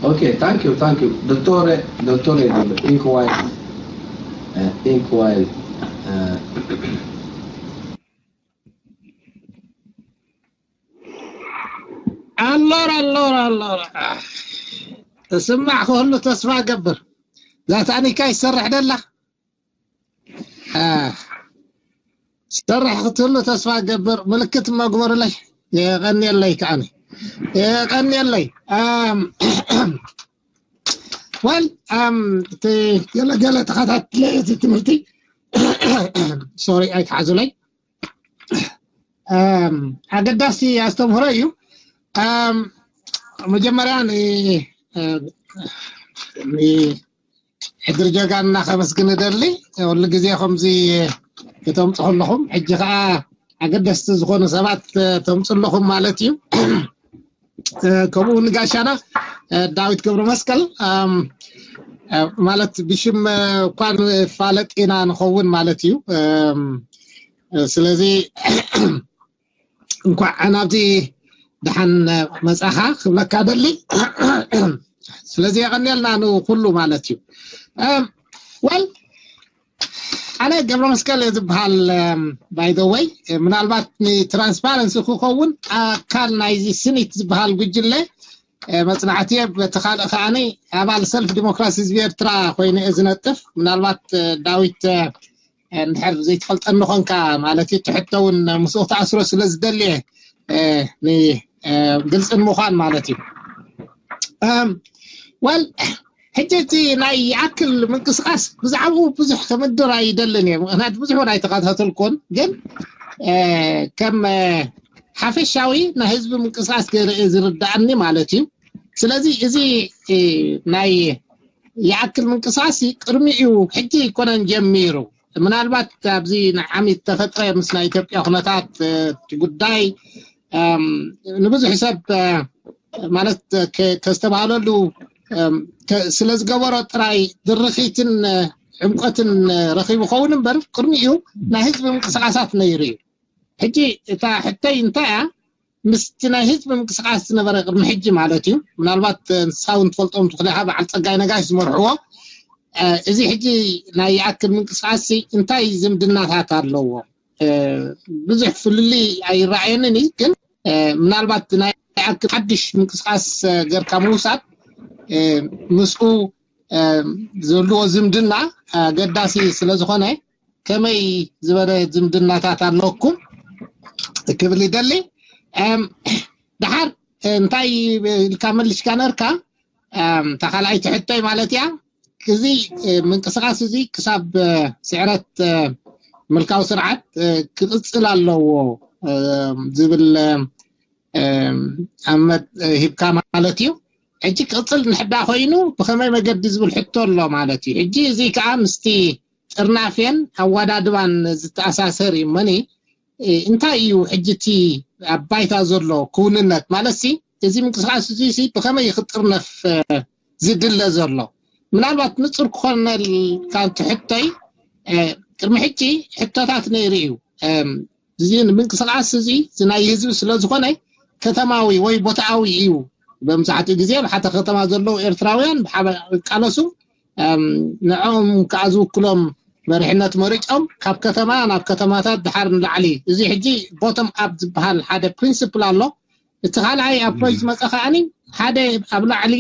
Okay, thank you, thank you. Dottore, dottore, inkwai, eh, inkwai, eh, ኣሎር ኣሎር ኣሎር። ስማዕ፣ ክህሉ ተስፋ ገብር። ዛታኒካ ይሰርሕ ደላ። ሰርሕ ክትህሉ ተስፋ ገብር። ምልክት መግበሩለይ። የቐንየለይ ከዓኒ፣ የቐንየለይ። ወል እቲ ገለገለ ተኸታትለ እቲ ትምህርቲ፣ ሶሪ፣ ኣይትሓዙለይ። ኣገዳሲ ኣስተምህሮ እዩ። መጀመርያ ሕድር ጀጋንና ከመስግን እደሊ። ኩሉ ግዜ ከምዚ ከተምፁ ከለኹም፣ ሕጂ ከዓ ኣገደስቲ ዝኾኑ ሰባት ተምፁ ኣለኹም ማለት እዩ። ከምኡ ንጋሻና ዳዊት ገብረ መስቀል ማለት ብሽም እኳ ንፋለጥ ኢና ንኸውን ማለት እዩ። ስለዚ እንኳዕ ናብዚ ደሓን መጻኻ ክብለካ ደሊ። ስለዚ የቐንየልና ንኩሉ ማለት እዩ። ወል ኣነ ገብረ መስቀል እየ ዝበሃል። By the way፣ ምናልባት ንትራንስፓረንሲ ክኸውን ኣካል ናይዚ ስኒት ዝበሃል ጉጅለ መጽናዕቲ እየ። በቲ ካልእ ከዓኒ ኣባል ሰልፍ ዲሞክራሲ ህዝቢ ኤርትራ ኮይኑ እየ ዝነጥፍ። ምናልባት ዳዊት እንድሕር ዘይትፈልጠኒ ኾንካ ማለት እዩ፣ ትሕቶ እውን ምስኡ ክትኣስሮ ስለ ዝደሊ እየ፣ ግልፂ ንምዃን ማለት እዩ። ወል ሕጂ እቲ ናይ ይኣክል ምንቅስቃስ ብዛዕባኡ ብዙሕ ክምድር ኣይደልን እየ፣ ምክንያቱ ብዙሕ እውን ኣይተኸታተልኩን። ግን ከም ሓፈሻዊ ናይ ህዝቢ ምንቅስቃስ ገይረ እየ ዝርዳእኒ ማለት እዩ። ስለዚ እዚ ናይ ይኣክል ምንቅስቃስ ቅድሚ እዩ፣ ሕጂ ኣይኮነን ጀሚሩ። ምናልባት ኣብዚ ንዓሚ ዝተፈጥረ ምስ ናይ ኢትዮጵያ ኩነታት ጉዳይ ንብዙሕ ሰብ ማለት ከስተባህለሉ ስለ ዝገበሮ ጥራይ ድርኺትን ዕምቆትን ረኺቡ ኸውን እምበር፣ ቅድሚኡ ናይ ህዝቢ ምንቅስቃሳት ነይሩ እዩ። ሕጂ እታ ሕተይ እንታይ እያ? ምስቲ ናይ ህዝቢ ምንቅስቃስ ዝነበረ ቅድሚ ሕጂ ማለት እዩ፣ ምናልባት ንሳ እውን ትፈልጦም ትኽእል ኢኻ፣ በዓል ፀጋይ ነጋሽ ዝመርሕዎ፣ እዚ ሕጂ ናይ ይኣክል ምንቅስቃስ እንታይ ዝምድናታት ኣለዎ? ብዙሕ ፍልልይ ኣይረኣየንን እዩ፣ ግን ምናልባት ናይ ይኣክል ሓድሽ ምንቅስቃስ ገርካ ምውሳድ ምስኡ ዘለዎ ዝምድና ኣገዳሲ ስለ ዝኾነ፣ ከመይ ዝበለ ዝምድናታት ኣለኩም ክብል ይደሊ። ደሓር እንታይ ኢልካ መሊስካ ነርካ? እታ ካልኣይቲ ሕቶይ ማለት እያ። እዚ ምንቅስቃስ እዚ ክሳብ ስዕረት ምልካዊ ስርዓት ክቕፅል ኣለዎ ዝብል ኣመት ሂብካ ማለት እዩ። ሕጂ ክቕፅል ንሕዳ ኮይኑ ብኸመይ መገዲ ዝብል ሕቶ ኣሎ ማለት እዩ። ሕጂ እዚ ከዓ ምስቲ ጥርናፌን ኣወዳድባን ዝተኣሳሰር እዩ። መኒ እንታይ እዩ ሕጂ እቲ ኣብ ባይታ ዘሎ ክውንነት ማለት ሲ፣ እዚ ምንቅስቃስ እዚ ሲ ብኸመይ ክጥርነፍ ዝድለ ዘሎ? ምናልባት ንፁር ክኾነልካ ትሕቶይ፣ ቅድሚ ሕጂ ሕቶታት ነይሩ እዩ። እዚ ምንቅስቃስ እዚ ናይ ህዝቢ ስለ ዝኾነ ከተማዊ ወይ ቦታዊ እዩ። መብዛሕትኡ ግዜ ኣብ ሓደ ከተማ ዘለዉ ኤርትራውያን ብሓባር ይቃለሱ። ንዕኦም ከዓ ዝውክሎም መሪሕነት መሪጾም ካብ ከተማ ናብ ከተማታት ድሓር ንላዕሊ። እዚ ሕጂ ቦቶም ኣፕ ዝበሃል ሓደ ፕሪንስፕል ኣሎ። እቲ ካልኣይ ኣፕሮች ዝመፀ ከዓኒ ሓደ ኣብ ላዕሊ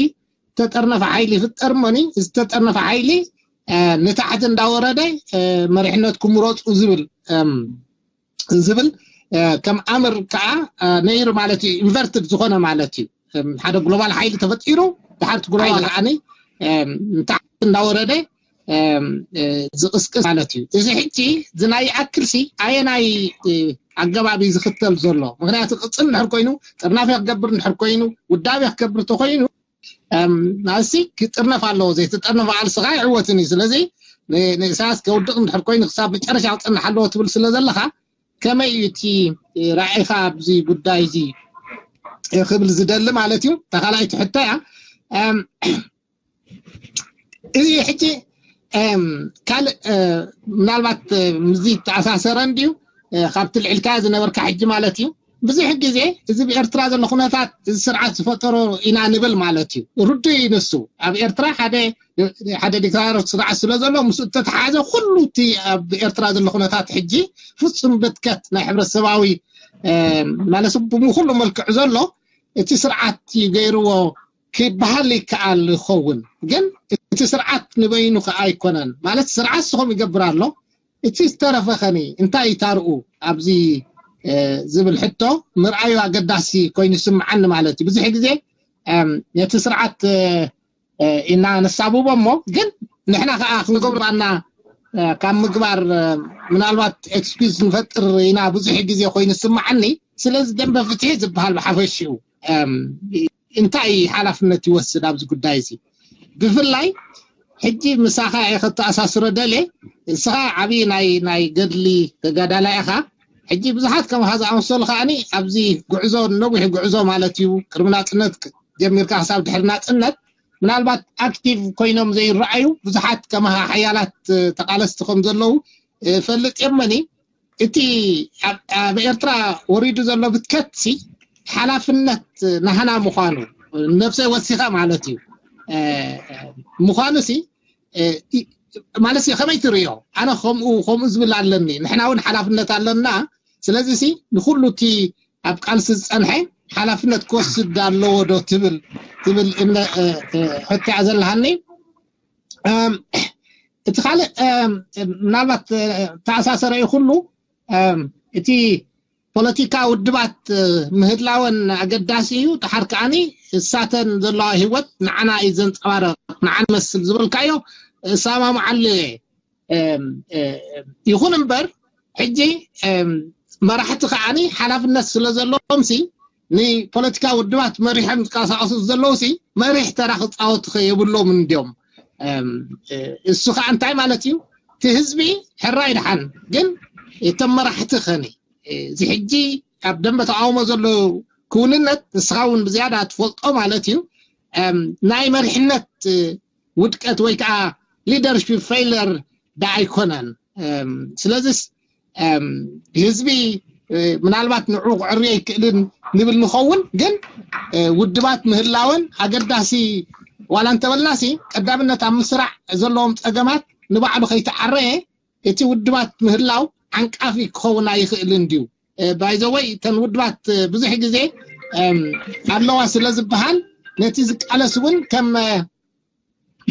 ዝተጠርነፈ ሓይሊ ይፍጠር እሞኒ፣ ዝተጠርነፈ ሓይሊ ንታሕቲ እንዳወረደ መሪሕነት ክምረፁ ዝብል ዝብል ከም ኣምር ከዓ ነይሩ ማለት እዩ። ኢንቨርትድ ዝኾነ ማለት እዩ። ሓደ ግሎባል ሓይሊ ተፈጢሩ፣ ድሓርቲ ግሎባል ሓይሊ ከዓ ንታሕቲ እንዳወረደ ዝቕስቅስ ማለት እዩ። እዚ ሕጂ ዝናይ ኣክልሲ ኣየናይ ኣገባብ እዩ ዝኽተል ዘሎ? ምክንያቱ ቅፅል እንድሕር ኮይኑ፣ ጥርናፊ ክገብር እንድሕር ኮይኑ፣ ውዳቤ ክገብር ተኮይኑ፣ ናሲ ክጥርነፍ ኣለዎ። ዘይተጠርነፈ ቃልሲ ከዓ ይዕወትን እዩ። ስለዚ ንእሳያስ ከውድቕ እንድሕር ኮይኑ ክሳብ መጨረሻ ክፀንሕ ኣለዎ ትብል ስለ ዘለካ፣ ከመይ እዩ እቲ ራእይኻ ኣብዚ ጉዳይ እዚ ክብል ዝደሊ ማለት እዩ። ተኻላይቲ ሕቶ እያ። እዚ ሕጂ ካልእ ምናልባት ምዚ ተኣሳሰረ እንድዩ፣ ካብቲ ልዕልካ ዝነበርካ ሕጂ ማለት እዩ። ብዙሕ ግዜ እዚ ብኤርትራ ዘሎ ኩነታት እዚ ስርዓት ዝፈጠሮ ኢና ንብል ማለት እዩ። ርዱእ እዩ ንሱ። ኣብ ኤርትራ ሓደ ሓደ ዲክታተር ስርዓት ስለ ዘሎ ምስ እተተሓዘ ኩሉ እቲ ኣብ ኤርትራ ዘሎ ኩነታት ሕጂ ፍጹም ብትከት ናይ ሕብረተሰባዊ ማለት ብኩሉ መልክዑ ዘሎ እቲ ስርዓት እዩ ገይርዎ ክበሃል ይከኣል ይኸውን። ግን እቲ ስርዓት ንበይኑ ከኣ ኣይኮነን። ማለት ስርዓት ስኹም ይገብር ኣሎ። እቲ ዝተረፈ ኸኒ እንታይ እዩ ታርኡ ኣብዚ ዝብል ሕቶ ምርኣዩ ኣገዳሲ ኮይኑ ይስምዓኒ ማለት እዩ። ብዙሕ ግዜ ነቲ ስርዓት ኢና ነሳብቦ እሞ ግን ንሕና ከዓ ክንገብሮ ባና ካብ ምግባር ምናልባት ኤክስኪዝ ንፈጥር ኢና ብዙሕ ግዜ ኮይኑ ይስምዓኒ። ስለዚ ደንበ ፍትሒ ዝበሃል ብሓፈሽኡ እንታይ ሓላፍነት ይወስድ ኣብዚ ጉዳይ እዚ? ብፍላይ ሕጂ ምሳኻ እየ ከተኣሳስሮ ደልየ። ንስኻ ዓብዪ ናይ ናይ ገድሊ ተጋዳላይ ኢኻ። ሕጂ ብዙሓት ከማኻ ዝኣመሰሉ ከዓኒ ኣብዚ ጉዕዞ ነዊሕ ጉዕዞ ማለት እዩ ቅድሚ ናፅነት ጀሚርካ ክሳብ ድሕሪ ናፅነት ምናልባት ኣክቲቭ ኮይኖም ዘይረኣዩ ብዙሓት ከማኻ ሓያላት ተቃለስቲ ከም ዘለዉ ፈልጥ የመኒ። እቲ ኣብ ኤርትራ ወሪዱ ዘሎ ብትከትሲ ሓላፍነት ናህና ምዃኑ ነብሰይ ወሲኸ ማለት እዩ ምዃኑ ሲ ማለት ከመይ ትርእዮ? ኣነ ከምኡ ከምኡ ዝብል ኣለኒ። ንሕና እውን ሓላፍነት ኣለና። ስለዚ ሲ ንኩሉ እቲ ኣብ ቃልሲ ዝፀንሐ ሓላፍነት ክወስድ ኣለዎ ዶ ትብል ትብል እምነ ሕቶ እያ ዘለሃኒ። እቲ ካልእ ምናልባት ተኣሳሰረ እዩ ኩሉ እቲ ፖለቲካ ውድባት ምህላወን ኣገዳሲ እዩ። ድሓር ከዓኒ እሳተን ዘለዋ ህይወት ንዓና እዩ ዘንፀባረቕ። ንዓና መስል ዝበልካዮ እሰማምዓሉ እየ። ይኹን እምበር ሕጂ መራሕቲ ከዓኒ ሓላፍነት ስለ ዘለዎም ሲ ንፖለቲካ ውድባት መሪሖም ዝንቀሳቀሱ ዘለዉ ሲ መሪሕ ተራ ክፃወቱ ከ የብሎም እንዲዮም። እሱ ከዓ እንታይ ማለት እዩ? እቲ ህዝቢ ሕራይ ድሓን ግን እቶም መራሕቲ ከኒ እዚ ሕጂ ኣብ ደንበ ተቃውሞ ዘሎ ክውንነት ንስኻ እውን ብዝያዳ ትፈልጦ ማለት እዩ። ናይ መሪሕነት ውድቀት ወይ ከዓ ሊደርሽፕ ፌይለር ዳ ኣይኮነን። ስለዚስ ህዝቢ ምናልባት ንዑ ክዕርዮ ኣይክእልን ንብል ንኸውን፣ ግን ውድባት ምህላወን ኣገዳሲ ዋላ እንተበልናሲ ቀዳምነት ኣብ ምስራዕ ዘለዎም ፀገማት ንባዕሉ ከይተዓረየ እቲ ውድባት ምህላው ዓንቃፊ ክኸውን ኣይኽእልን ድዩ? ባይዘወይ እተን ውድባት ብዙሕ ግዜ ኣለዋ ስለ ዝበሃል ነቲ ዝቃለስ እውን ከም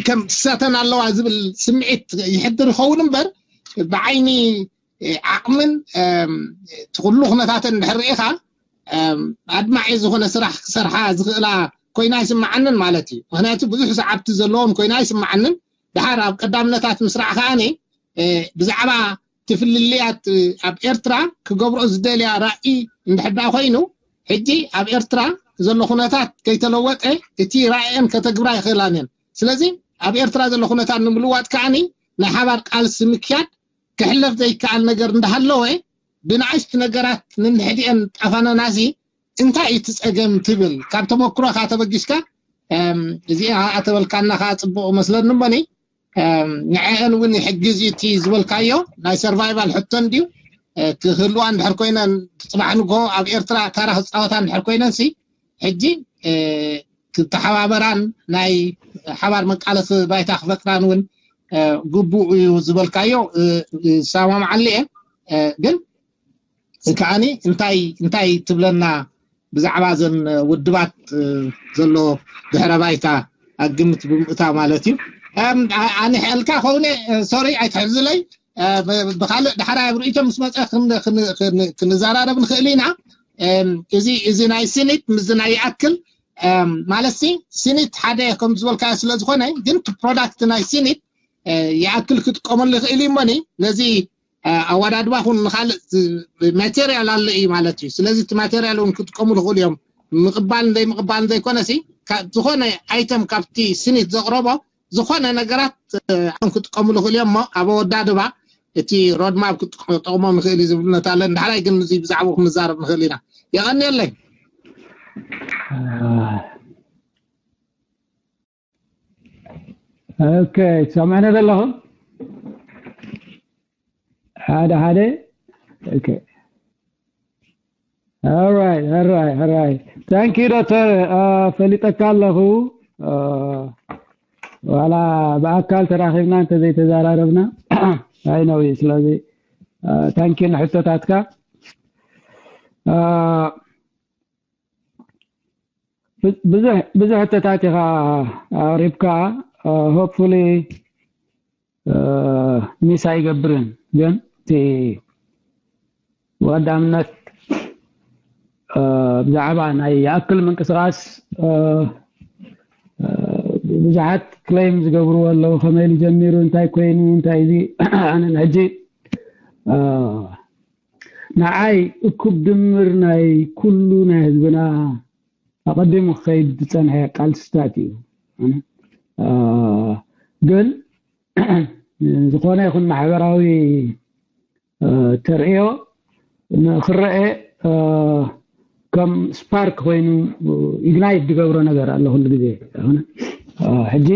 ከም ትሳተን ኣለዋ ዝብል ስምዒት ይሕድር ይኸውን እምበር ብዓይኒ ዓቕምን እቲ ኩሉ ኩነታተን እንድሕር ርኢኻ ኣድማዒ ዝኾነ ስራሕ ክሰርሓ ዝኽእላ ኮይና ኣይስምዓንን ማለት እዩ። ምክንያቱ ብዙሕ ሰዓብቲ ዘለዎም ኮይና ኣይስምዓንን። ድሓር ኣብ ቀዳምነታት ምስራዕ ከዓኒ ብዛዕባ ትፍልልያት ኣብ ኤርትራ ክገብሮ ዝደልያ ራእይ እንድሕዳ ኮይኑ ሕጂ ኣብ ኤርትራ ዘሎ ኩነታት ከይተለወጠ እቲ ራእየን ከተግብራ ይኽእላን እየን። ስለዚ ኣብ ኤርትራ ዘሎ ኩነታት ንምልዋጥ ከዓኒ ናይ ሓባር ቃልሲ ምክያድ ክሕለፍ ዘይከኣል ነገር እንዳሃለወ ብንኣሽቱ ነገራት ንንሕድኤን ጣፋነናሲ እንታይ እዩ እቲ ጸገም ትብል ካብ ተመክሮኻ ተበጊስካ እዚኣ ኣተበልካና ከዓ ጽቡቕ መስለኒ እሞኒ ንዐአን እውን ይሕግዝ እዩ እቲ ዝበልካዮ ናይ ሰርቫይቫል ሕቶ እንድዩ ክህልዋ እንድሕር ኮይነን ፅባሕ ንግሆ ኣብ ኤርትራ ታራ ክፃወታ እንድሕር ኮይነን ሲ ሕጂ ክተሓባበራን ናይ ሓባር መቃለሲ ባይታ ክፈጥራን እውን ግቡእ እዩ ዝበልካዮ ይሰማምዓሉ እየ ግን ከዓኒ እንታይ እንታይ ትብለና ብዛዕባ ዘን ውድባት ዘሎ ድሕረ ባይታ ኣብ ግምት ብምእታ ማለት እዩ ኣንሕልካ ከውነ ሶሪ ኣይትሕዝለይ ብካልእ ድሓራ ኣብ ርእቶ ምስ መፀ ክንዘራረብ ንኽእል ኢና እዚ እዚ ናይ ሲኒት ምዚ ናይ ይኣክል ማለት ሲ ሲኒት ሓደ ከም ዝበልካዮ ስለ ዝኾነ ግን ፕሮዳክት ናይ ሲኒት ይኣክል ክጥቀመሉ ይኽእል እዩ እሞኒ ነዚ ኣወዳድባ ኹን ንካልእ ማቴሪያል ኣሎ እዩ ማለት እዩ ስለዚ እቲ ማቴሪያል እውን ክጥቀሙ ልኽእሉ እዮም ምቕባልን ዘይምቕባልን ዘይኮነ ሲ ዝኾነ ኣይተም ካብቲ ስኒት ዘቕረቦ ዝኾነ ነገራት ኣን ክጥቀሙ ልኽእሉ እዮም እሞ ኣብ ኣወዳድባ እቲ ሮድማፕ ክጠቕሞም ይኽእል እዩ ዝብል ነታ ኣለን ዳሕራይ ግን እዚ ብዛዕባኡ ክንዛረብ ንኽእል ኢና የቐንየለይ ኦኬ ትሰምዕኒ ዘለኹም ሓደ ሓደ ኦኬ All right, all right, all right. Thank you, ዶክተር። ፈሊጠካ ኣለኹ። ዋላ ብኣካል ተራኺብና እንተዘይተዘራረብና ኣይነው። ስለዚ ታንኪ ንሕቶታትካ። ብዙሕ ሕቶታት ኢኻ ኣቕሪብካ። ሆፕፉሊ ሚስ ኣይገብርን፣ ግን እቲ ብቐዳምነት ብዛዕባ ናይ ይኣክል ምንቅስቃስ ብዙሓት ክሌም ዝገብርዎ ኣለዉ። ከመይ ኢሉ ጀሚሩ፣ እንታይ ኮይኑ፣ እንታይ እዚ ኣነ ሕጂ ንዓይ እኩብ ድምር ናይ ኩሉ ናይ ህዝብና ኣቐዲሙ ክኸይድ ዝጸንሐ ቃልስታት እዩ። ግን ዝኾነ ይኹን ማሕበራዊ ተርእዮ ንክረአ ከም ስፓርክ ኮይኑ ኢግናይት ዝገብሮ ነገር ኣሎ ኩሉ ግዜ። ሕጂ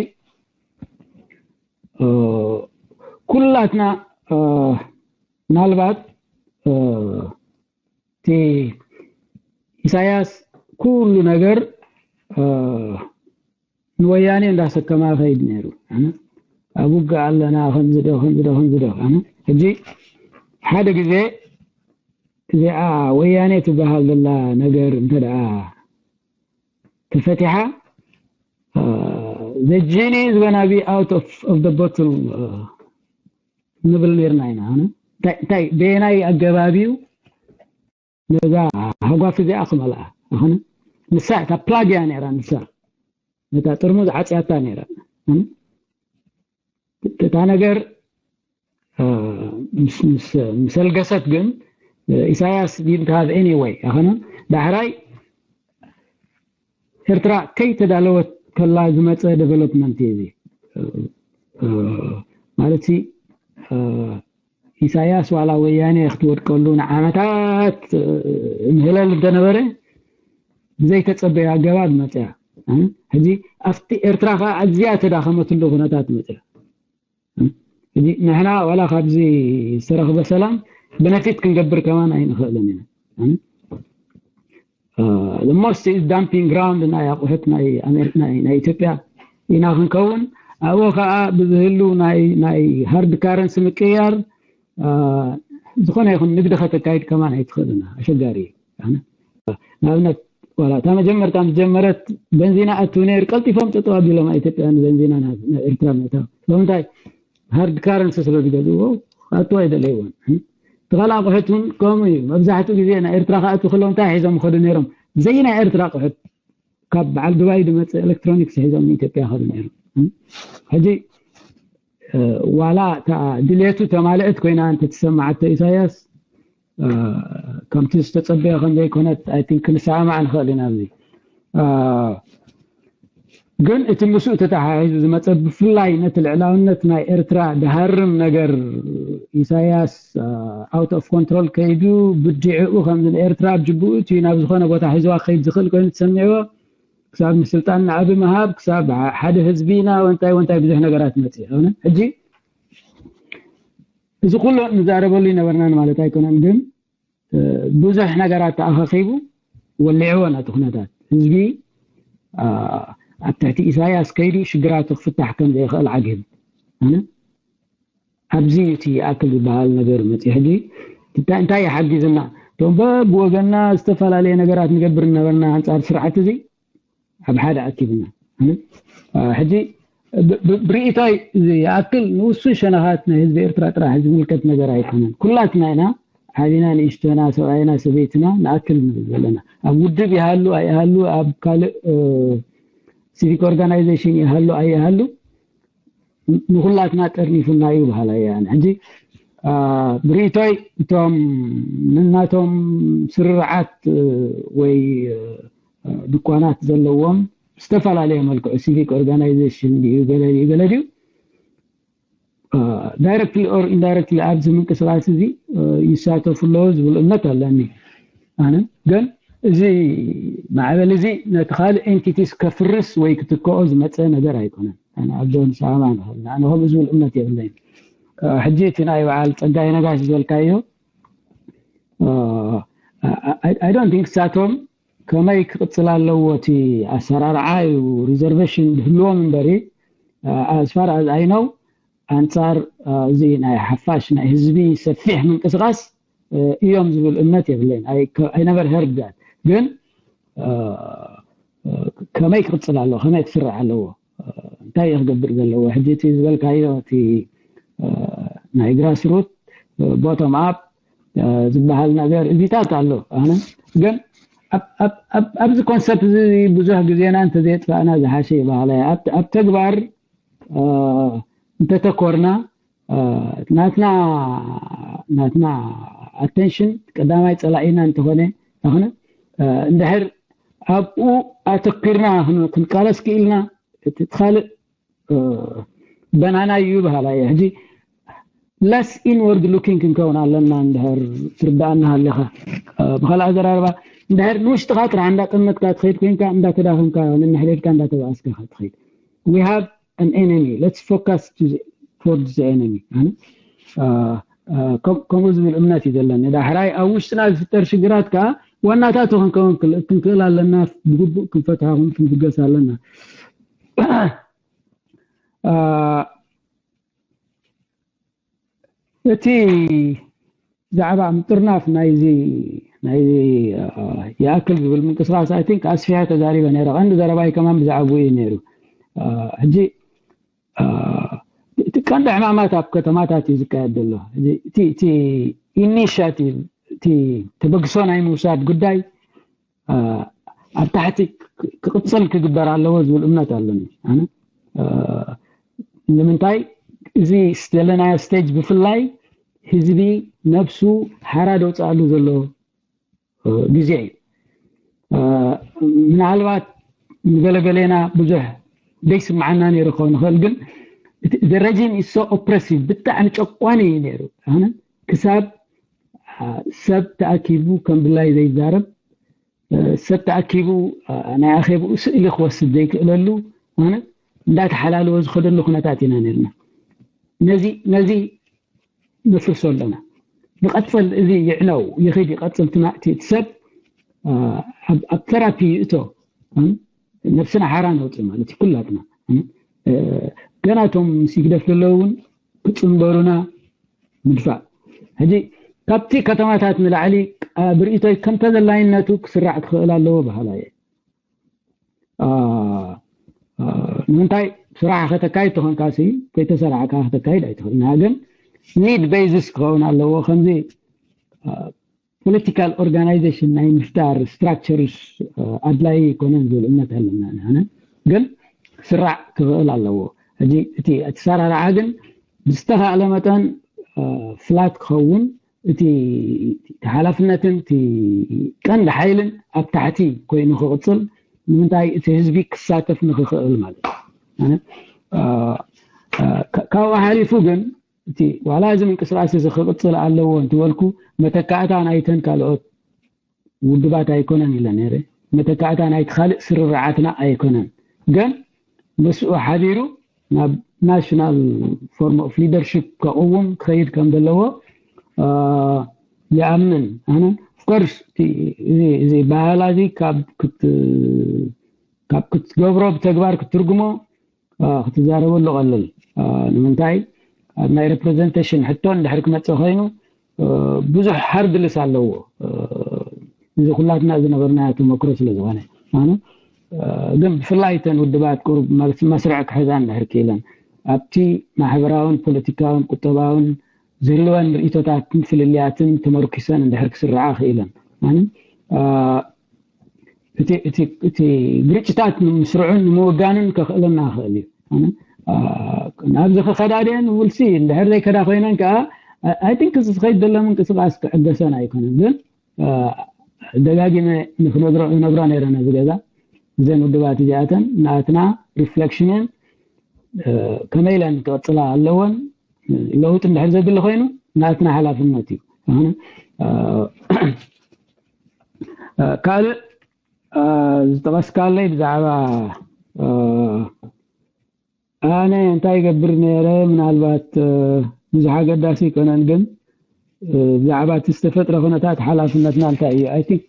ኩላትና ምናልባት እቲ ኢሳያስ ኩሉ ነገር ንወያኔ እንዳሰከማ ከይድ ነይሩ። ኣብ ውግእ ኣለና፣ ከምዚ ዶ ከምዚ ዶ ከምዚ ዶ። ሕጂ ሓደ ግዜ እዚኣ ወያኔ ትበሃል ዘላ ነገር እንተ ደኣ ተፈቲሓ፣ the genie is gonna be out of, of the bottle ንብል ነርና ኢና። እንታይ በየናይ ኣገባብ እዩ ነዛ ሃጓፍ እዚኣ ክመልኣ? ኣነ ንሳ እታ ፕላግ እያ ነራ። ንሳ ነታ ጥርሙዝ ዓፅያታ ነራ። እታ ነገር ምስ ሰልገሰት ግን ኢሳያስ didn't have any way። ኣኸነ ዳሕራይ ኤርትራ ከይተዳለወት ከላ ዝመፀ ዴቨሎፕመንት እዩ እዚ። ማለት ኢሳያስ ዋላ ወያኔ ክትወድቀሉ ንዓመታት ምህለል እንተነበረ ብዘይተጸበየ ኣገባብ መጽያ። ሕጂ ኣብቲ ኤርትራ ከዓ ኣዝያ ተዳኸመትሉ ኩነታት መጽያ። ሕጂ ንሕና ዋላ ካብዚ ዝተረኽበ ሰላም በነፊት ክንገብር ከማን ኣይንኽእልን ኢና። the most dumping ground ናይ ኣቑሑት ናይ ኣሜሪካ ናይ ኢትዮጵያ ኢና ክንከውን። ኣብኡ ከዓ ብዝህሉ ናይ ሃርድ ካረንሲ ምቅያር ዝኾነ ይኹን ንግዲ ከተካይድ ከማን ኣይትኽእልና። ኣሸጋሪ እዩ። ንኣብነት ዋላ እታ መጀመርታ ምስ ጀመረት በንዚና ኣቱ ነይር ቀልጢፎም ጠጠው ኣቢሎም ኢትዮጵያ ንበንዚና ናብ ኤርትራ ምእታው። ሎምንታይ ሃርድ ካረንሲ ስለ ዝገዝእዎ ኣቱ ኣይደለይዎን። እቲ ካልእ ኣቑሑት እውን ከምኡ እዩ። መብዛሕትኡ ግዜ ናይ ኤርትራ ክኣቱ ከለዉ እንታይ ሒዞም ይኸዱ ነይሮም? ብዘይ ናይ ኤርትራ ኣቑሑት ካብ በዓል ዱባይ ዝመፅእ ኤሌክትሮኒክስ ሒዞም ንኢትዮጵያ ይኸዱ ነይሮም። ሕጂ ዋላ እታ ድሌቱ ተማልአት ኮይና እንተተሰማዓቶ ኢሳያስ ከምቲ ዝተፀበዮ ከምዘይኮነት ኣይ ቲንክ ክንሰማማዕ ንኽእል ኢና። ኣብዚ ግን እቲ ምስኡ ተተሓሒዙ ዝመፀ ብፍላይ ነቲ ልዕላውነት ናይ ኤርትራ ድሃርም ነገር ኢሳያስ ኣውት ኦፍ ኮንትሮል ከይዱ ብዲዕኡ ከምዚ ንኤርትራ ኣብ ጅብኡ እቲ ናብ ዝኾነ ቦታ ሒዝዋ ክኸይድ ዝኽእል ኮይኑ ተሰሚዕዎ ክሳብ ንስልጣን ንዓቢ ምሃብ ክሳብ ሓደ ህዝቢ ኢና ወንታይ ወንታይ ብዙሕ ነገራት መፅእ ነ ሕጂ እዚ ኩሉ ንዛረበሉ ይነበርናን ማለት ኣይኮነን ግን ብዙሕ ነገራት ተኣኻኺቡ ወሊዕዎ ነቲ ኩነታት ህዝቢ ኣብ ትሕቲ ኢሳያስ ከይዱ ሽግራቱ ክፍታሕ ከም ዘይኽእል ዓጊቡ ኣነ ኣብዚ እቲ ይኣክል ዝበሃል ነገር መፅእ ሕጂ እንታይ ይሓግዝና እቶም በብወገና ዝተፈላለየ ነገራት ንገብር ነበርና ኣንፃር ስርዓት እዚ ኣብ ሓደ ኣኪብና ሕጂ ብርእይታይ ይኣክል ንውሱን ሸነኻት ናይ ህዝቢ ኤርትራ ጥራሕ ዝምልከት ነገር ኣይኮነን ኩላትና ኢና ዓቢና ንእሽተና ሰብኣይና ሰበይትና ንኣክል ንብል ዘለና ኣብ ውድብ ይሃሉ ኣይሃሉ ኣብ ካልእ ሲቪክ ኦርጋናይዜሽን ይሃሉ ኣይሃሉ ንኩላትና ጠርኒፉና እዩ በሃላ እያ ሕጂ ብርእይቶይ እቶም ንናቶም ስርርዓት ወይ ድኳናት ዘለዎም ዝተፈላለየ መልክዑ ሲቪክ ኦርጋናይዜሽን ድዩ ገለ ድዩ ገለ ድዩ ዳይረክትሊ ኦር ኢንዳይረክትሊ ኣብዚ ምንቅስቃስ እዚ ይሳተፉ ኣለዉ ዝብል እምነት ኣለኒ ኣነ ግን እዚ ማዕበል እዚ ነቲ ካልእ ኤንቲቲስ ከፍርስ ወይ ክትከኦ ዝመፀ ነገር ኣይኮነን ኣነ ኣብዞ ንሰማማ ንኽእል ኣነ ከምኡ ዝብል እምነት የብለይን ሕጂ እቲ ናይ በዓል ፀጋይ ነጋሽ ዝበልካዮ I don't think ንሳቶም ከመይ ክቕጽል ኣለዎ እቲ ኣሰራርዓ እዩ reservation ዝህልዎም እምበሪ፣ as far as I know ኣንጻር እዚ ናይ ሓፋሽ ናይ ህዝቢ ሰፊሕ ምንቅስቃስ እዮም ዝብል እምነት የብለይን። I never heard that። ግን ከመይ ክቕጽል ኣለዎ፣ ከመይ ክስራዕ ኣለዎ፣ እንታይ እዩ ክገብር ዘለዎ? ሕጂ እቲ ዝበልካዮ እቲ ናይ grassroot bottom up ዝበሃል ነገር እዚታት ኣሎ። ኣነ ግን ኣብዚ concept እዚ ብዙሕ ግዜና እንተዘየጥፋእና ዝሓሸ ይበሃላ። ኣብ ተግባር እንተተኮርና ናትና ናትና attention ቀዳማይ ጸላኢና እንተኾነ ኣኽነ እንድሕር ኣብኡ ኣተኪርና ክንቃለስ ክኢልና እቲ ካልእ በናና እዩ በሃላ እየ። ሕጂ less inward looking ክንከውን ኣለና። እንድሕር ትርዳእና ሃሊኻ ብካልእ ኣዘራርባ እንድሕር ንውሽጥኻ ጥራሕ እንዳጠመትካ ትኸይድ ኮይንካ እንዳተዳኸምካ ነንሕሌልካ እንዳተባኣስካ ትኸይድ we have an enemy. Let's focus to the, towards the enemy. ከምኡ ዝብል እምነት እዩ ዘለኒ። ዳሕራይ ኣብ ውሽጥና ዝፍጠር ሽግራት ከዓ ዋናታቱ ክንከውን ክንክእል ኣለና። ብግቡእ ክንፈትሖ ክንብገስ ኣለና። እቲ ዛዕባ ምጥርናፍ ናይዚ ናይዚ ይኣክል ዝብል ምንቅስቃስ I think ኣስፊሐ ተዛሪበ ነይረ። ቀንዲ ዘረባይ ከማን ብዛዕባኡ እዩ ነይሩ። ሕጂ እቲ ቀንዲ ዕማማት ኣብ ከተማታት እዩ ዝካየድ ዘሎ። እቲ initiative እቲ ተበግሶ ናይ ምውሳድ ጉዳይ ኣብ ታሕቲ ክቕፅል ክግበር ኣለዎ ዝብል እምነት ኣለኒ። ኣነ ንምንታይ እዚ ዘለናዮ stage ብፍላይ ህዝቢ ነብሱ ሓራ ደውፅኣሉ ዘሎ ግዜ እዩ። ምናልባት ንገለገሌና ብዙሕ ደይስምዓና ነይሩ ክኸውን ይኽእል፣ ግን the regime is so oppressive፣ ብጣዕሚ ጨቋኒ እዩ ነይሩ። ኣነ ክሳብ ሰብ ተኣኪቡ ከም ድላይ ዘይዛረብ፣ ሰብ ተኣኪቡ ናይ ኣኼብኡ ስእሊ ክወስድ ዘይክእለሉ ኣነ እንዳተሓላለወ ዝኸደሉ ኩነታት ኢና ነርና። ነዚ ነዚ ነፍርሶ ኣለና። ይቐጽል፣ እዚ ይዕነው ይኽድ ይቐጽል ትማእቲ እቲ ሰብ ኣብ ተራፒ ይእቶ ነብስና ሓራ ነውፅእ ማለት እዩ። ኩላትና ገና እቶም ሲግደፍ ዘለዉ እውን ክፅንበሩና ምድፋእ። ሕጂ ካብቲ ከተማታት ንላዕሊ ብርእቶይ ከም ተደላይነቱ ክስራዕ ክኽእል ኣለዎ በሃላ እየ። ንምንታይ ስራሕ ከተካይድ ተኾንካ ሲ ከይተሰራዕካ ከተካይድ ኣይትኽእልና። ግን need basis ክኸውን ኣለዎ። ከምዚ political organization ናይ ምፍጣር structures ኣድላይ ኣይኮነን ዝብል እምነት ኣለና ንሕና። ግን ክስራዕ ክኽእል ኣለዎ። ሕጂ እቲ ኣሰራርዓ ግን ብዝተኻእለ መጠን flat ክኸውን፣ እቲ ሓላፍነትን እቲ ቀንዲ ሓይልን ኣብ ታሕቲ ኮይኑ ክቕፅል፣ ንምንታይ እቲ ህዝቢ ክሳተፍ ንክኽእል ማለት እዩ። ካብኡ ሓሊፉ ግን እቲ ዋላ እዚ ምንቅስቃስ እዚ ክቕፅል ኣለዎ እንትበልኩ መተካእታ ናይተን ካልኦት ውድባት ኣይኮነን ኢለ ነይረ። መተካእታ ናይቲ ካልእ ስርርዓትና ኣይኮነን። ግን ምስኡ ሓቢሩ ናብ national form of leadership ከቕውም ክኸይድ ከም ዘለዎ ይኣምን። ኣነ of course እዚ ባህላ እዚ ካብ ክትገብሮ ብተግባር ክትትርጉሞ ክትዛረበሉ ቀልል። ንምንታይ ኣብ ናይ representation ሕቶ እንድሕር ክመፅእ ኮይኑ ብዙሕ hurdles ኣለዎ። እዚ ኩላትና ዝነበርናዮ ተመክሮ ስለ ዝኾነ ኣነ ግን ብፍላይ እተን ውድባት ቁሩብ መስርዕ ክሕዛ እንድሕር ክኢለን ኣብቲ ማሕበራውን ፖለቲካውን ቁጠባውን ዝህልወን ርእቶታትን ፍልልያትን ተመርኪሰን እንድሕር ክስርዓ ክኢለን ኣነ እቲ ግርጭታት ንምስርዑን ንምውጋንን ከኽእለና ይኽእል እዩ። ናብዚ ክኸዳ ድየን ውልሲ እንድሕር ዘይከዳ ኮይነን ከዓ I think እዚ ዝኸይድ ዘሎ ምንቅስቃስ ክዕገሰን ኣይኮነን። ግን ደጋጊመ ንክነግሮ ነብሮ ነይረ ነዚ ገዛ እዘን ውድባት እዚኣተን ናትና reflection እየን። ከመይ ኢለን ክቕፅላ ኣለወን ለውጥ እንድሕር ዘድሊ ኮይኑ ናትና ሓላፍነት እዩ። ካልእ ዝጠቐስካለይ ብዛዕባ ኣነ እንታይ ይገብር ነይረ ምናልባት ብዙሕ ኣገዳሲ ይኮነን፣ ግን ብዛዕባ እቲ ዝተፈጥረ ኩነታት ሓላፍነትና እንታይ እዩ? I think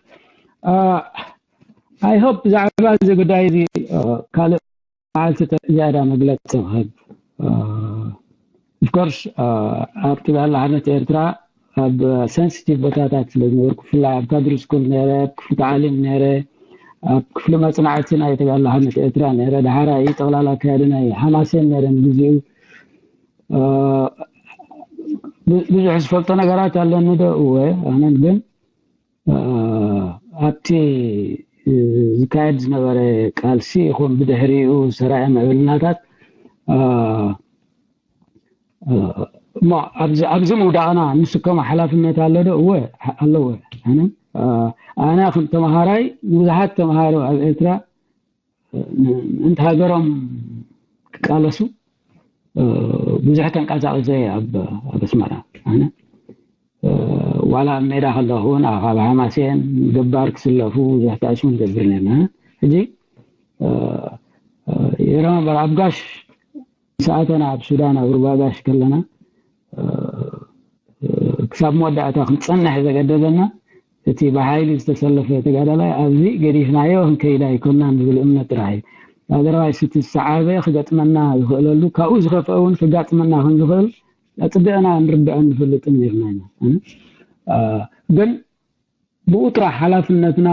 I hope ብዛዕባ እዚ ጉዳይ እዚ ካልእ መዓልቲ ዝያዳ መግለፂ ክህብ። Of course ኣብ ትግራይ ሓርነት ኤርትራ ኣብ sensitive ቦታታት ስለ ዝነበርኩ፣ ብፍላይ ኣብ ካድሪ ስኩል ነረ፣ ኣብ ክፍሊ ተዓሊም ነረ፣ ኣብ ክፍሊ መፅናዕቲ ናይ ተጋድሎ ሓርነት ኤርትራ ነረ፣ ዳሕራይ ጠቕላላ ኣካያዲ ናይ ሓማሴን ነረ ንግዚኡ። ብዙሕ ዝፈልጦ ነገራት ኣለኒ ዶ? እወ። ኣነን ግን ኣብቲ ዝካየድ ዝነበረ ቃልሲ ይኹን ብድሕሪኡ ዝተራእየ ምዕብልናታት እሞ ኣብዚ ምውዳቕና ንስከሞ ሓላፍነት ኣሎ ዶ? እወ ኣለዎ። ኣነ ኣነ ከም ተምሃራይ ንብዙሓት ተምሃሮ ኣብ ኤርትራ ምእንቲ ሃገሮም ክቃለሱ ብዙሕ ተንቀሳቒሰ እየ ኣብ ኣስመራ። ኣነ ዋላ ኣብ ሜዳ ከለኹ እውን ካብ ሓማሴን ገባር ክስለፉ ብዙሕ ተኣስሙ ንገብር ነርና። ሕጂ ይረመበር ኣብ ጋሽ ሰኣተና ኣብ ሱዳን ኣብ ሩባ ጋሽ ከለና ክሳብ መወዳእታ ክንጸንሕ ዘገደደና እቲ ብሓይሊ ዝተሰለፈ ተጋዳላይ ኣብዚ ገዲፍናዮ ክንከይድ ኣይኮናን ዝብል እምነት ጥራሕ እዩ። ኣደርዋይስ እቲ ዝሰዓበ ክገጥመና ዝኽእለሉ ካብኡ ዝኸፍአ እውን ክጋጥመና ከም ዝኽእል ኣጽቢቕና ንርድኦን ንፈልጥን ነርና ኢና። ግን ብኡ ጥራሕ ሓላፍነትና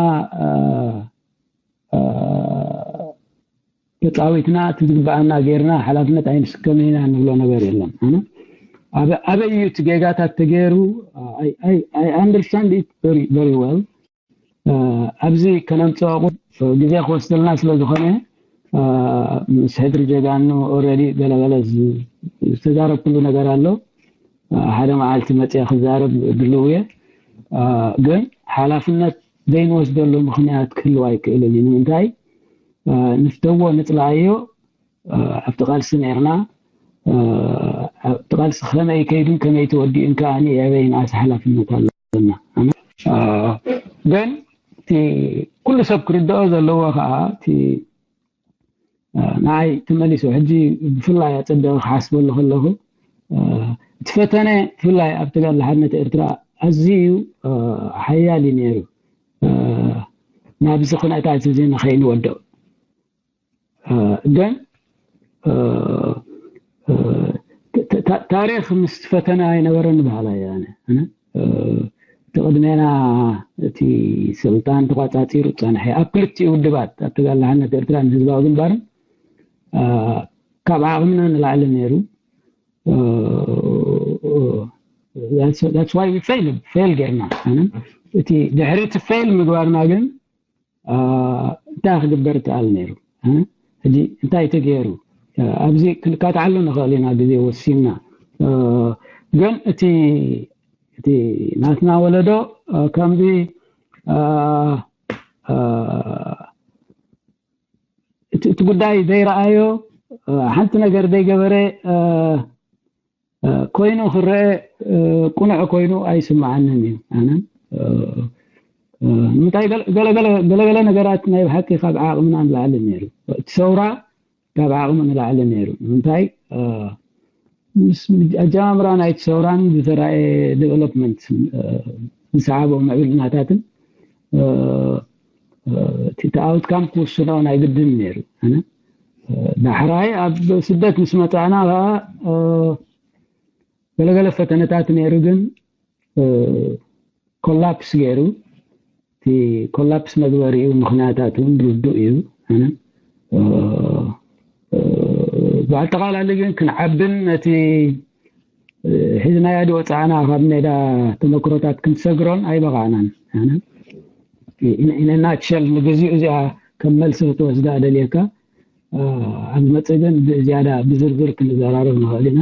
ተፃዊትና እቲ ዝግበኣና ጌርና ሓላፍነት ኣይንስከምን ኢና እንብሎ ነገር የለን። ኣነ ኣበይ እዩ እቲ ጌጋታት ተገይሩ? I understand it very well። ኣብዚ ከነምፅኦ ግዜ ክወስደልና ስለ ዝኾነ ምስ ሕድሪ ጀጋኑ already ገለገለ ዝተዛረብኩሉ ነገር ኣሎ። ሓደ መዓልቲ መፅአ ክዛረብ ድልው እየ። ግን ሓላፍነት ዘይንወስደሉ ምኽንያት ክህልው ኣይክእልን እዩ። ንምንታይ? ንፍተዎ ንፅላኣዮ ኣብቲ ቃልሲ ነርና። ኣብቲ ቃልሲ ከመይ ከይዱን ከመይ ተወዲኡን ከዓኒ የበይ ንኣስ ሓላፍነት ኣለና። ግን እቲ ኩሉ ሰብ ክርድኦ ዘለዎ ከዓ እቲ ንዓይ ተመሊሱ ሕጂ ብፍላይ ኣፀቢቐ ክሓስበሉ ከለኹ እቲ ፈተነ ብፍላይ ኣብ ተጋድሎ ሓርነት ኤርትራ ኣዝዩ ሓያል እዩ ነይሩ። ናብዚ ኩነታት እዚ ንኸይንወድቕ ግን ታሪኽ ምስ ፈተነ ኣይነበረን በሃላይ እየ ኣነ። እቲ ቅድሜና እቲ ስልጣን ተቋፃፂሩ ፀንሐ ኣብ ክልቲኡ ውድባት ኣብ ተጋድሎ ሓርነት ኤርትራን ህዝባዊ ግንባርን ካብ ዓቕምና ንላዕሊ ነይሩ። That's why we fail ጌርና። እቲ ድሕሪ እቲ ፌል ምግባርና ግን እንታይ ክግበር ይከኣል ነይሩ? ሕጂ እንታይ ተገይሩ? ኣብዚ ክንካትዓሉ ንኽእል ኢና ግዜ ወሲንና። ግን እቲ እቲ ናትና ወለዶ ከምዚ እቲ ጉዳይ ዘይረኣዮ ሓንቲ ነገር ዘይገበረ ኮይኑ ክረአ ቅኑዕ ኮይኑ ኣይስምዓንን እዩ። ኣነ ንምንታይ ገለገለ ነገራት ናይ ብሓቂ ካብ ዓቕምና ንላዕሊ ነይሩ። እቲ ሰውራ ካብ ዓቕሙ ንላዕሊ ነይሩ። ንምንታይ? ምስ ኣጀማምራ ናይቲ ሰውራን ዝተራእየ ዴቨሎፕመንት ዝሰዓቦ ምዕብልናታትን እቲ ኣውትካም ክውስኖ ናይ ግድን ነይሩ። ኣነ ዳሕራይ ኣብ ስደት ምስ መፃእና ከዓ ገለገለ ፈተነታት ነይሩ፣ ግን ኮላፕስ ገይሩ። እቲ ኮላፕስ መግበሪኡ ምኽንያታት እውን ርዱእ እዩ። ኣነ ብኣጠቓላሊ ግን ክንዓብን ነቲ ሒዝናዮ ዝወፃእና ካብ ሜዳ ተመክሮታት ክንሰግሮን ኣይበቓዕናን። ኣነ ኢነናትሸል ንግዚኡ እዚኣ ከም መልሲ ክትወስዳ ደልየካ ኣብ ዝመፅእ ግን ብዝያዳ ብዝርዝር ክንዘራረብ ንኽእል ኢና።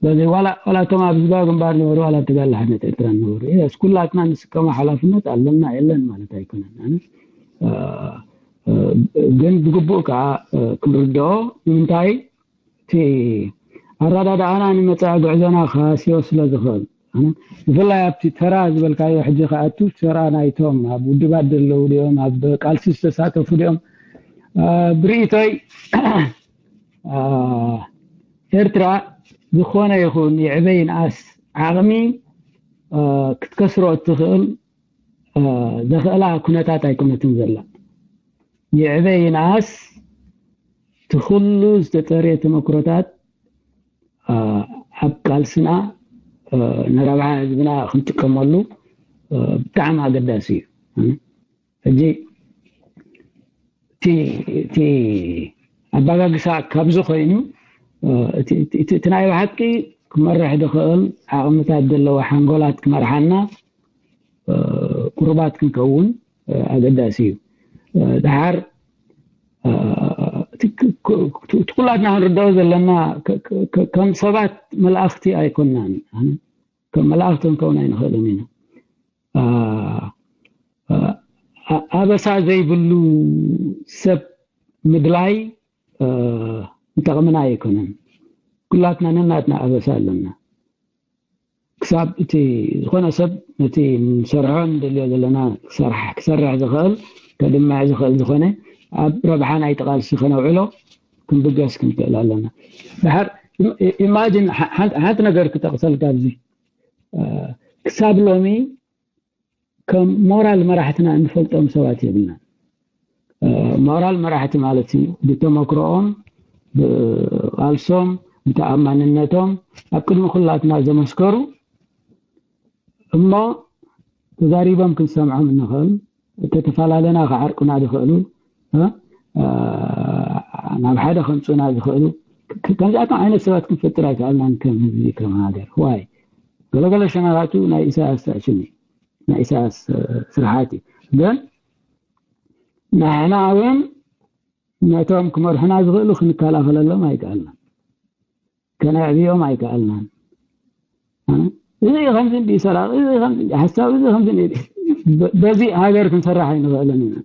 በዚ ዋላ ዋላ እቶም ኣብ ህዝባዊ ግንባር ነበሩ ዋላ ኣብ ተጋድሎ ሓርነት ኤርትራ ነበሩ፣ የስ ኩላትና ንስከሞ ሓላፍነት ኣለና የለን ማለት ኣይኮነን። ኣነ ግን ብግቡእ ከዓ ክንርድኦ ንምንታይ እቲ ኣረዳድኣና ንመፃኢ ጉዕዞና ክሃስዮ ስለ ዝኽእል። ኣነ ብፍላይ ኣብቲ ተራ ዝበልካዮ ሕጂ ክኣቱ ተራ ናይቶም ኣብ ውድባት ዘለዉ ድዮም ኣብ ቃልሲ ዝተሳተፉ ድዮም ብርእይቶይ ኤርትራ ዝኾነ ይኹን ይዕበይ ንኣስ ዓቕሚ ክትከስሮ እትኽእል ዘኽእላ ኩነታት ኣይኮነትን ዘላ። ይዕበ ይንኣስ እቲ ኩሉ ዝተጸርየ ተመክሮታት ኣብ ቃልስና ንረብሓ ህዝብና ክንጥቀመሉ ብጣዕሚ ኣገዳሲ እዩ። ሕጂ እቲ ኣባጋግሳ ካብዚ ኮይኑ እቲ ናይ ብሓቂ ክመርሕ ዝኽእል ዓቕምታት ዘለዎ ሓንጎላት ክመርሓና ቁሩባት ክንከውን ኣገዳሲ እዩ። ድሓር እቲ ኩላትና ክንርዳኦ ዘለና ከም ሰባት መላእኽቲ ኣይኮናን። ከም መላእኽቲ ክንከውን ኣይንኽእልን ኢና። ኣበሳ ዘይብሉ ሰብ ምድላይ ይጠቕምና ኣይኮነን። ኩላትና ነናትና ኣበሳ ኣለና። ክሳብ እቲ ዝኾነ ሰብ ነቲ ንሰርሖ ንደልዮ ዘለና ክሰርሕ ዝኽእል ከድምዕ ዝኽእል ዝኾነ ኣብ ረብሓ ናይቲ ቃልሲ ከነውዕሎ ክንብገስ ክንክእል ኣለና። ድሓር ኢማጂን ሓንቲ ነገር ክጠቕሰልካ ኣብዚ ክሳብ ሎሚ ከም ሞራል መራሕትና እንፈልጦም ሰባት የብልናን። ሞራል መራሕቲ ማለት እዩ ብተመክሮኦም፣ ብቓልሶም፣ ብተኣማንነቶም ኣብ ቅድሚ ኩላትና ዘመስከሩ እሞ ተዛሪቦም ክንሰምዖም እንኽእል፣ እተተፈላለና ክዓርቁና ዝኽእሉ ናብ ሓደ ከምፁና ዝኽእሉ ከምዚኣቶም ዓይነት ሰባት ክንፈጥር ኣይከኣልናን ከም ህዝቢ ከም ሃገር። ዋይ ገለገለ ሸነኻቱ ናይ ኢሳያስ ተዕሽን እዩ፣ ናይ ኢሳያስ ስርሓት እዩ። ግን ንሕና እውን ነቶም ክመርሑና ዝኽእሉ ክንከላኸለሎም ኣይከኣልናን፣ ከነዕብዮም ኣይከኣልናን። እዚ ከምዚ እንዲ ሰራቂ፣ እዚ ከምዚ እንዲ ሓሳብ፣ እዚ ከምዚ እንዲ በዚ ሃገር ክንሰራሕ ኣይንኽእልን ኢና።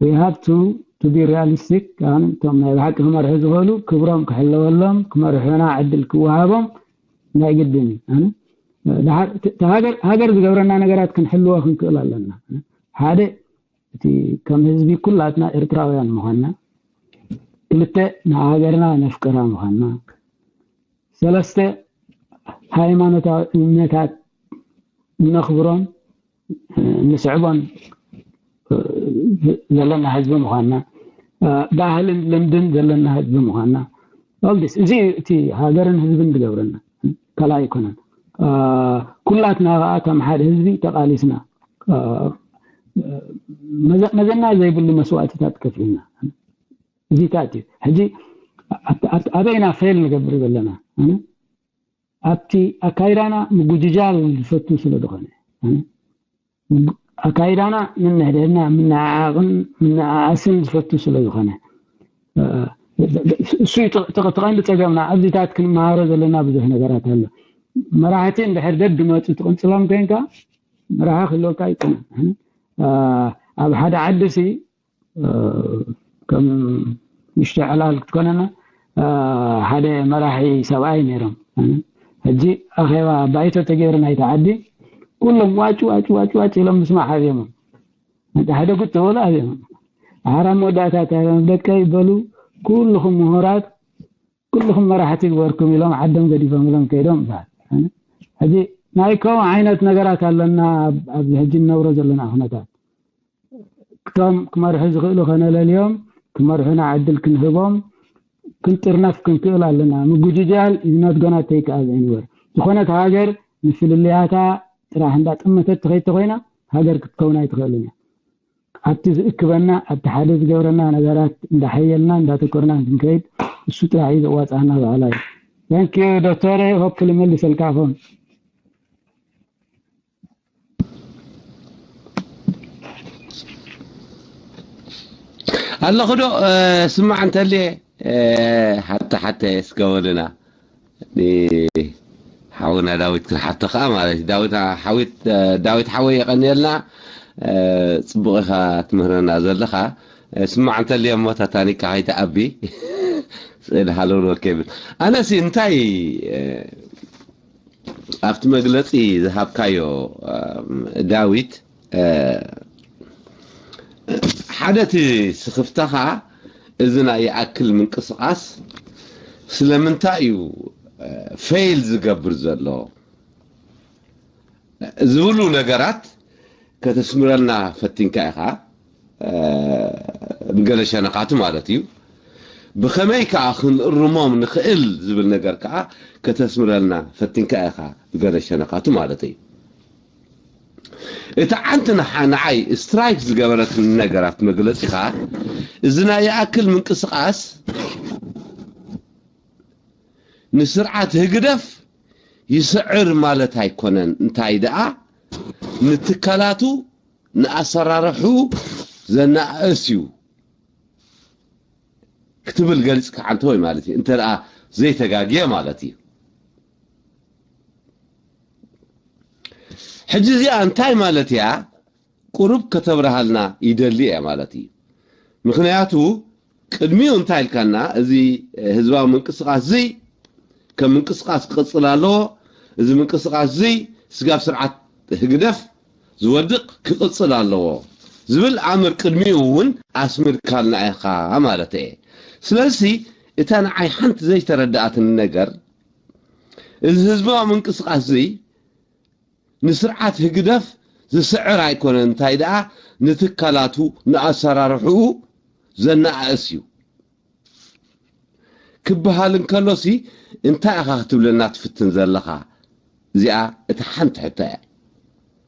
We have to to be realistic። እቶም ናይ ብሓቂ ክመርሑ ዝኽእሉ ክብሮም ክሕለወሎም፣ ክመርሑና ዕድል ክወሃቦም ናይ ግድን እዩ። ሃገር ዝገብረና ነገራት ክንሕልዎ ክንክእል ኣለና። ሓደ እቲ ከም ህዝቢ ኩላትና ኤርትራውያን ምዃንና፣ ክልተ ንሃገርና ነፍቅራ ምዃንና፣ ሰለስተ ሃይማኖታዊ እምነታት እነኽብሮን እንስዕቦን ዘለና ህዝቢ ምዃንና፣ ባህልን ልምድን ዘለና ህዝቢ ምዃንና፣ እዚ እቲ ሃገርን ህዝብን ዝገብረና ካልእ ኣይኮነን። ኩላትና ከዓ ከም ሓደ ህዝቢ ተቃሊስና መዘና ዘይብሉ መስዋእትታት ከፊልና እዚታት እዩ። ሕጂ ኣበይና ፌል ንገብር ዘለና ኣብቲ ኣካይዳና ምጉጅጃል ዝፈቱ ስለ ዝኾነ፣ ኣካይዳና ምንሕድሕድና ምንዓዓቕን ምንኣኣስን ዝፈቱ ስለ ዝኾነ፣ እሱ ተቐንዲ ጸገምና ኣብዚታት ክንመሃሮ ዘለና ብዙሕ ነገራት ኣሎ። መራሕቲ እንድሕር ደድ መፁ ትቕንፅሎም ኮይንካ መራሒ ክህልወካ ይኮነ። ኣብ ሓደ ዓዲ ሲ ከም ምሽተ ዕላል ክትኮነና ሓደ መራሒ ሰብኣይ ነይሮም። ሕጂ ኣኼባ ባይቶ ተገይሩ ናይቲ ዓዲ ኩሎም ዋጭ ዋጭ ዋጭ ዋጭ ኢሎም ምስማዕ ኣብዮሞም። ሓደ ጉት ተበሉ ኣብዮሞም። ሓራ መወዳእታ እንታይ ኢሎም ደቀይ በሉ ኩልኹም ምሁራት ኩልኹም መራሕቲ ግበርኩም ኢሎም ዓዶም ገዲፎም ኢሎም ከይዶም ይበሃል። ሕጂ ናይ ከምኡ ዓይነት ነገራት ኣለና ኣብዚ ሕጂ ንነብሮ ዘለና ኩነታት። ክቶም ክመርሑ ዝኽእሉ ከነለልዮም፣ ክመርሑና ዕድል ክንህቦም ክንጥርነፍ ክንክእል ኣለና። ምጉጅጃል is not gonna take us anywhere። ዝኾነት ሃገር ንፍልልያታ ጥራሕ እንዳጠመተት ትኸይድ ተኾይና ሃገር ክትከውን ኣይትኽእልን እያ። ኣብቲ ዝእክበና ኣብቲ ሓደ ዝገብረና ነገራት እንዳሓየልና እንዳተኮርና ክንከይድ እሱ ጥራሕ እዩ ዘዋፅኣና በሃላይ። Thank you ዶክተር፣ hopefully መልሰልካ ኾን። ኣለኹ ዶ ስማዕ እንተልየ ሓተ ሓተ እስከ በሉና። ሓውና ዳዊት ክንሓቶ ከዓ ማለት እዩ። ዳዊት ሓዊት ዳዊት ሓወይ የቐንየልና። ጽቡቕ ኢኻ ትምህረና ዘለኻ። ስማዕ እንተልየ እሞ ታታኒካ ከይትኣቢ ስእል ሃለውሎ ከይብል። ኣነሲ እንታይ ኣብቲ መግለጺ ዝሃብካዮ ዳዊት ሓደ እቲ ስኽፍታኻ እዚ ናይ ይኣክል ምንቅስቓስ ስለምንታይ እዩ ፌይል ዝገብር ዘሎ ዝብሉ ነገራት ከተስምረልና ፈቲንካ ኢኻ። ብገለ ሸነኻቱ ማለት እዩ። ብኸመይ ከዓ ክንእርሞም ንኽእል ዝብል ነገር ከዓ ከተስምረልና ፈቲንካ ኢኻ፣ ብገለ ሸነኻቱ ማለት እዩ። እቲ ዓንቲ ንሓ- ንዓይ ስትራይክ ዝገበረትኒ ነገራት መግለፂኻ፣ እዚ ናይ ይኣክል ምንቅስቃስ ንስርዓት ህግደፍ ይስዕር ማለት ኣይኮነን፣ እንታይ ደኣ ንትካላቱ ንኣሰራርሑ ዘናእስ እዩ ክትብል ገሊፅካ ዓንተወይ ማለት እዩ። እንተ ደኣ ዘይተጋግየ ማለት እዩ። ሕጂ እዚኣ እንታይ ማለት እያ? ቁሩብ ከተብርሃልና ይደሊ እየ ማለት እዩ። ምኽንያቱ ቅድሚኡ እንታይ ኢልካና፣ እዚ ህዝባዊ ምንቅስቃስ እዚ ከም ምንቅስቃስ ክቕጽል ኣለዎ፣ እዚ ምንቅስቃስ እዚ ስጋብ ስርዓት ህግደፍ ዝወድቕ ክቕጽል ኣለዎ ዝብል ኣምር ቅድሚኡ እውን ኣስምርካልና ኢኻ ማለት እየ። ስለዚ እታ ንዓይ ሓንቲ ዘይተረዳኣትኒ ነገር፣ እዚ ህዝባዊ ምንቅስቃስ እዚ ንስርዓት ህግደፍ ዝስዕር ኣይኮነን፣ እንታይ ደኣ ንትካላቱ ንኣሰራርሕኡ ዘነኣእስ እዩ ክበሃል እንከሎሲ እንታይ ኢኻ ክትብለና ትፍትን ዘለኻ? እዚኣ እታ ሓንቲ ሕቶ እያ።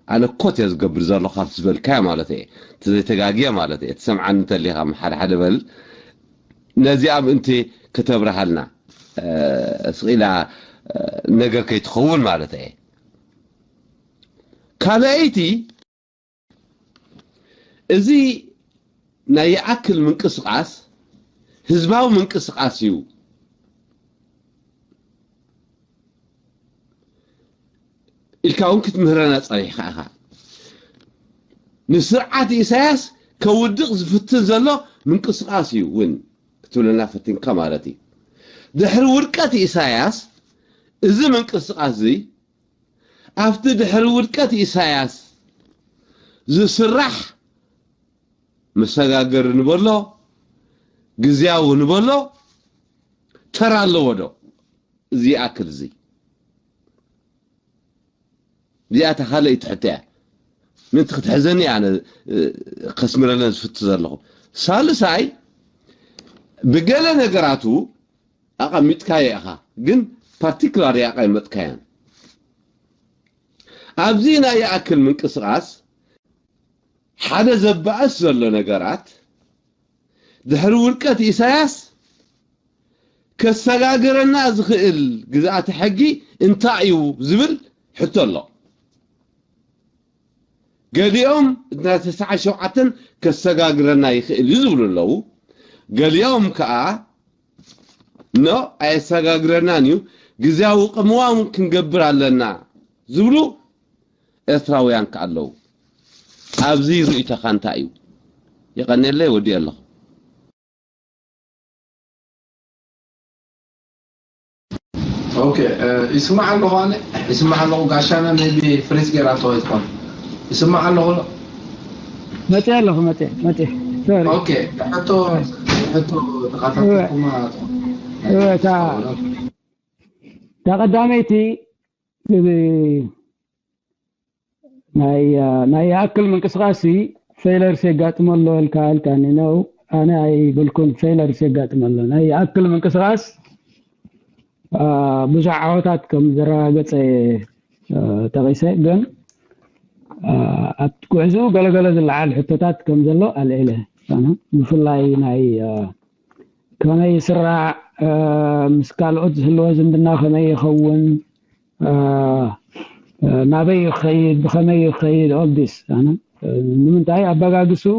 ኣነ ኮት እየ ዝገብር ዘለኹ ካብቲ ዝበልካዮ ማለት እየ፣ እቲ ዘይተጋግየ ማለት እየ። ትሰምዓኒ እንተሊኻ ሓደ ሓደ በል፣ ነዚኣ ምእንቲ ከተብርሃልና ስቕ ኢላ ነገር ከይትኸውን ማለት እየ። ካልኣይቲ፣ እዚ ናይ ይኣክል ምንቅስቃስ ህዝባዊ ምንቅስቃስ እዩ ኢልካ እውን ክትምህረና ጸኒሕካ ኢኻ። ንስርዓት ኢሳያስ ከውድቕ ዝፍትን ዘሎ ምንቅስቃስ እዩ እውን ክትብለና ፈቲንካ ማለት እዩ። ድሕሪ ውድቀት ኢሳያስ እዚ ምንቅስቃስ እዚ ኣብቲ ድሕሪ ውድቀት ኢሳያስ ዝስራሕ መሰጋገሪ ንበሎ፣ ግዝያዊ ንበሎ፣ ተራ ኣለዎ ዶ? እዚ ይኣክል። እዚ እዚኣ እታ ካልኣይቲ ሕቶ እያ። ምእንቲ ክትሕዘኒ ኣነ ከስምረለን ዝፍቱ ዘለኹ። ሳልሳይ፣ ብገለ ነገራቱ ኣቐሚጥካዮ ኢኻ፣ ግን ፓርቲክላር ኣቐመጥካዮን። ኣብዚ ናይ ይኣክል ምንቅስቃስ ሓደ ዘባእስ ዘሎ ነገራት፣ ድሕሪ ውድቀት ኢሳያስ ከሰጋግረና ዝኽእል ግዝኣተ ሕጊ እንታይ እዩ ዝብል ሕቶ ኣሎ። ገሊኦም ናይ ተስዓን ሸውዓተን ከሰጋግረና ይኽእል እዩ ዝብሉ ኣለዉ። ገሊኦም ከኣ ኖ፣ ኣየሰጋግረናን እዩ፣ ግዝያዊ ቅዋም ክንገብር ኣለና ዝብሉ ኤርትራውያን ከኣ ኣለዉ። ኣብዚ ርእይቶኻ እንታይ እዩ? የቐንየለይ፣ ወዲኤ ኣለኹ። ኦኬ፣ ይስማዕ ኣለኹ፣ ኣነ ይስማዕ ኣለኹ። ጋሻና maybe ፍሪዝ ገይራቶ ይትኾን። ይስማዕ ኣለኹ። መፅእ ኣለኹ፣ መፅእ መፅእ። ሶሪ። ኦኬ፣ ሕቶ ሕቶ ተኻታተልኩማ። እወ፣ እታ እታ ቀዳመይቲ፣ እዚ ናይ ናይ ይኣክል ምንቅስቃስ ሲ ፌለርስ የጋጥሞ ኣሎ ኢልካ ኢልካኒ ነው። ኣነ ኣይብልኩን ፌለርስ የጋጥሞ ኣሎ። ናይ ይኣክል ምንቅስቃስ ብዙሕ ዓወታት ከም ዘረጋገጸ ጠቂሰ፣ ግን ኣብቲ ጉዕዝኡ ገለገለ ዝለዓል ሕቶታት ከም ዘሎ ኣልዒለ። ብፍላይ ናይ ከመይ ይስራዕ፣ ምስ ካልኦት ዝህልዎ ዝምድና ከመይ ይኸውን፣ ናበይ ይኸይድ፣ ብኸመይ ይኸይድ፣ all this። ንምንታይ ኣበጋግስኡ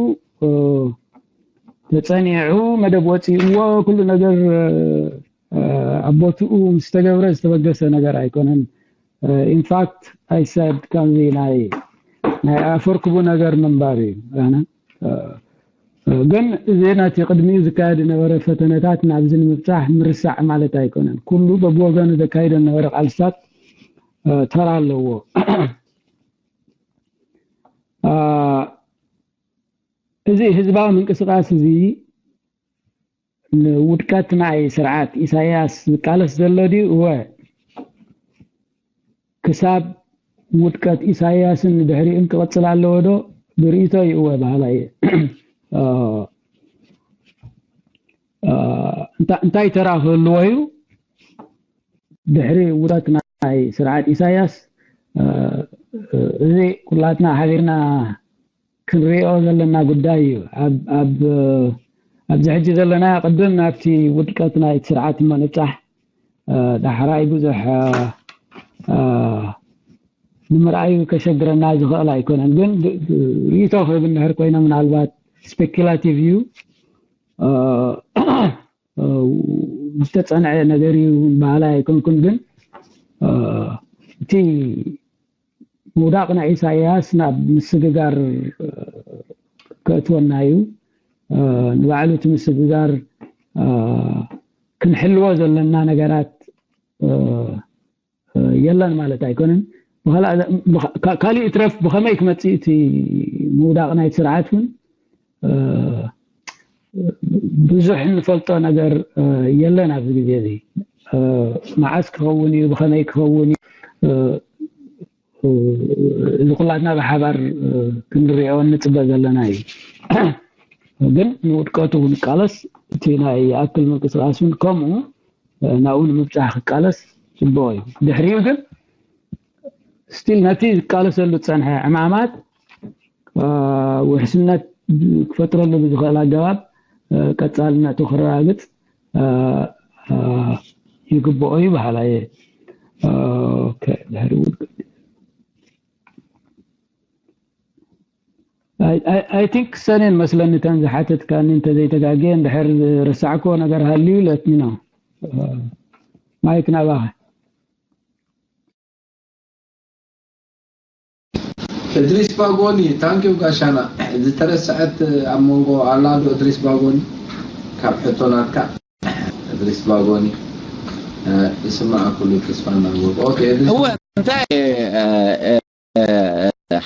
ተጸኒዑ፣ መደብ ወጺእዎ፣ ኩሉ ነገር ኣብ ቦትኡ ምስ ተገብረ ዝተበገሰ ነገር ኣይኮነን። In fact I said ከምዚ ናይ ናይ ኣፈርክቡ ነገር ምንባር እዩ። ኣነ ግን እዚ ነቲ ቅድሚኡ ዝካየድ ዝነበረ ፈተነታት ናብዚ ንምብጻሕ ምርሳዕ ማለት ኣይኮነን። ኩሉ በብወገኑ ዘካይዶ ዝነበረ ቃልስታት ተራ ኣለዎ። እዚ ህዝባዊ ምንቅስቃስ እዚ ንውድቀት ናይ ስርዓት ኢሳያስ ዝቃለስ ዘሎ ድዩ? እወ። ክሳብ ውድቀት ኢሳያስን ድሕሪኡን ክቐጽል ኣለዎ ዶ? ብርእይቶ ይእወ በሃላይ እየ። እንታይ ተራ ክህልዎ እዩ? ድሕሪ ውድቀት ናይ ስርዓት ኢሳያስ እዚ ኩላትና ሓቢርና ክንሪኦ ዘለና ጉዳይ እዩ። ኣብዚ ሕጂ ዘለና ቅድም ናብቲ ውድቀት ናይቲ ስርዓት ምብጻሕ ዳሕራይ ብዙሕ ንምርኣዩ ከሸግረና ዝኽእል ኣይኮነን። ግን ርእይቶ ክህብ እንድሕር ኮይነ ምናልባት ስፔኩላቲቭ እዩ ዝተጸንዐ ነገር እዩ በሃላይ ኣይኮንኩን። ግን እቲ ምውዳቕ ናይ ኢሳያስ ናብ ምስግጋር ከእትወና እዩ። ንባዕሉ እቲ ምስግጋር ክንሕልዎ ዘለና ነገራት የለን ማለት ኣይኮነን። ካልእ ይትረፍ ብኸመይ ክመፅእ እቲ ምውዳቕ ናይ ስርዓት እውን ብዙሕ እንፈልጦ ነገር የለን ኣብዚ ግዜ እዚ። መዓስ ክኸውን እዩ፣ ብኸመይ ክኸውን እዩ፣ እዚ ኩላትና ብሓባር ክንሪኦ እንፅበ ዘለና እዩ። ግን ንውድቀቱ ክንቃለስ እቲ ናይ ይኣክል ምንቅስቃስ እውን ከምኡ ናብኡ ንምብፃሕ ክቃለስ ፅቡቅ እዩ። ድሕሪኡ ግን ስቲል ነቲ ዝቃለሰሉ ዝፀንሐ ዕማማት ውሕስነት ክፈጥረሉ ብዝኽእል ኣገባብ ቀፃልነቱ ክረጋግፅ ይግብኦ እዩ በሃላይ እየ። ድሕሪ ውድቀት I think ሰኔን መስለኒ እተን ዝሓተትካኒ እንተዘይተጋግየ እንድሕር ዝረሳዕክዎ ነገር ሃልዩ let me know። ማይክ ናባኻ። እድሪስ ባጎኒ ታንኪው ጋሻና። ዝተረስዐት ኣብ መንጎ ኣላ ዶ እድሪስ ባጎኒ? ካብ ሕቶ ናትካ እድሪስ ባጎኒ ይስማዕ ኩሉ ተስፋ እናገበርኩ። ኦኬ እድሪስ እወ እንታይ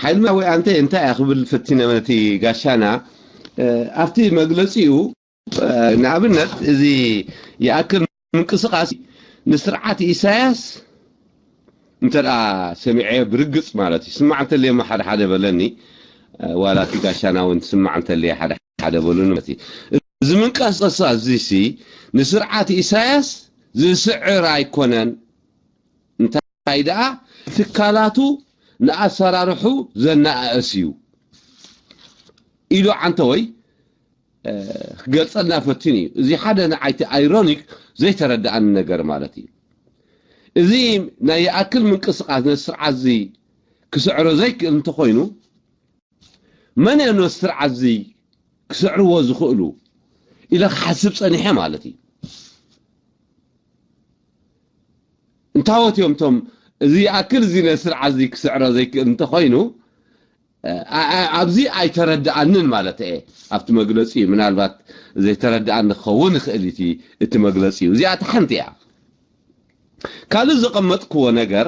ሓይልና ወይ ኣንተ እንታይ እያ ክብል ፈቲነ ነቲ ጋሻና ኣብቲ መግለፂኡ ንኣብነት እዚ ይኣክል ምንቅስቃስ ንስርዓት ኢሳያስ እንተ ደኣ ሰሚዐ ብርግጽ ማለት እዩ ስማዕ እንተልየማ ሓደ ሓደ በለኒ ዋላ እቲ ጋሻና እውን ትስማዕ እንተልየ ሓደ ሓደ በሉኒ ማለት እዩ እዚ ምንቀስቃስ እዚ ሲ ንስርዓት ኢሳያስ ዝስዕር ኣይኮነን እንታይ ደኣ ትካላቱ ንኣሰራርሑ ዘናኣእስ እዩ ኢሉ ዓንተወይ ክገልጸልና ፈቲኑ እዩ። እዚ ሓደ ንዓይቲ ኣይሮኒክ ዘይተረድኣኒ ነገር ማለት እዩ። እዚ ናይ ይኣክል ምንቅስቃስ ነቲ ስርዓት እዚ ክስዕሮ ዘይክእል እንተኾይኑ መን እዮም ነቲ ስርዓት እዚ ክስዕርዎ ዝኽእሉ ኢለ ክሓስብ ጸኒሐ ማለት እዩ። እንታወት እዮም እቶም እዚ ይኣክል እዚ ነቲ ስርዓት እዚ ክስዕሮ ዘይክእል እንተኾይኑ ኣብዚ ኣይተረድኣንን ማለት እየ ኣብቲ መግለፂ እዩ ምናልባት ዘይተረድኣኒ ክኸውን ይኽእል እቲ እቲ መግለፂ እዩ እዚኣ እቲ ሓንቲ እያ ካልእ ዘቐመጥክዎ ነገር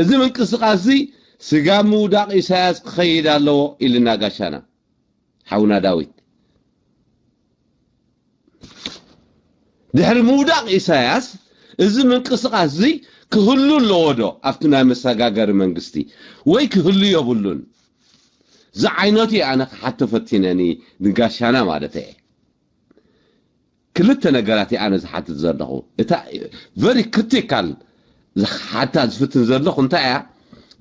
እዚ ምንቅስቃስ እዚ ስጋብ ምውዳቕ ኢሳያስ ክኸይድ ኣለዎ ኢልና ጋሻና ሓውና ዳዊት ድሕሪ ምውዳቕ ኢሳያስ እዚ ምንቅስቃስ እዚ ክህሉ ኣለዎ ዶ ኣብቲ ናይ መሰጋገሪ መንግስቲ ወይ ክህሉ የብሉን ዝዓይነቱ እየ ኣነ ክሓቶ ፈቲነኒ ንጋሻና ማለት እየ ክልተ ነገራት እየ ኣነ ዝሓትት ዘለኹ እታ very critical ዝሓታ ዝፍትን ዘለኹ እንታይ እያ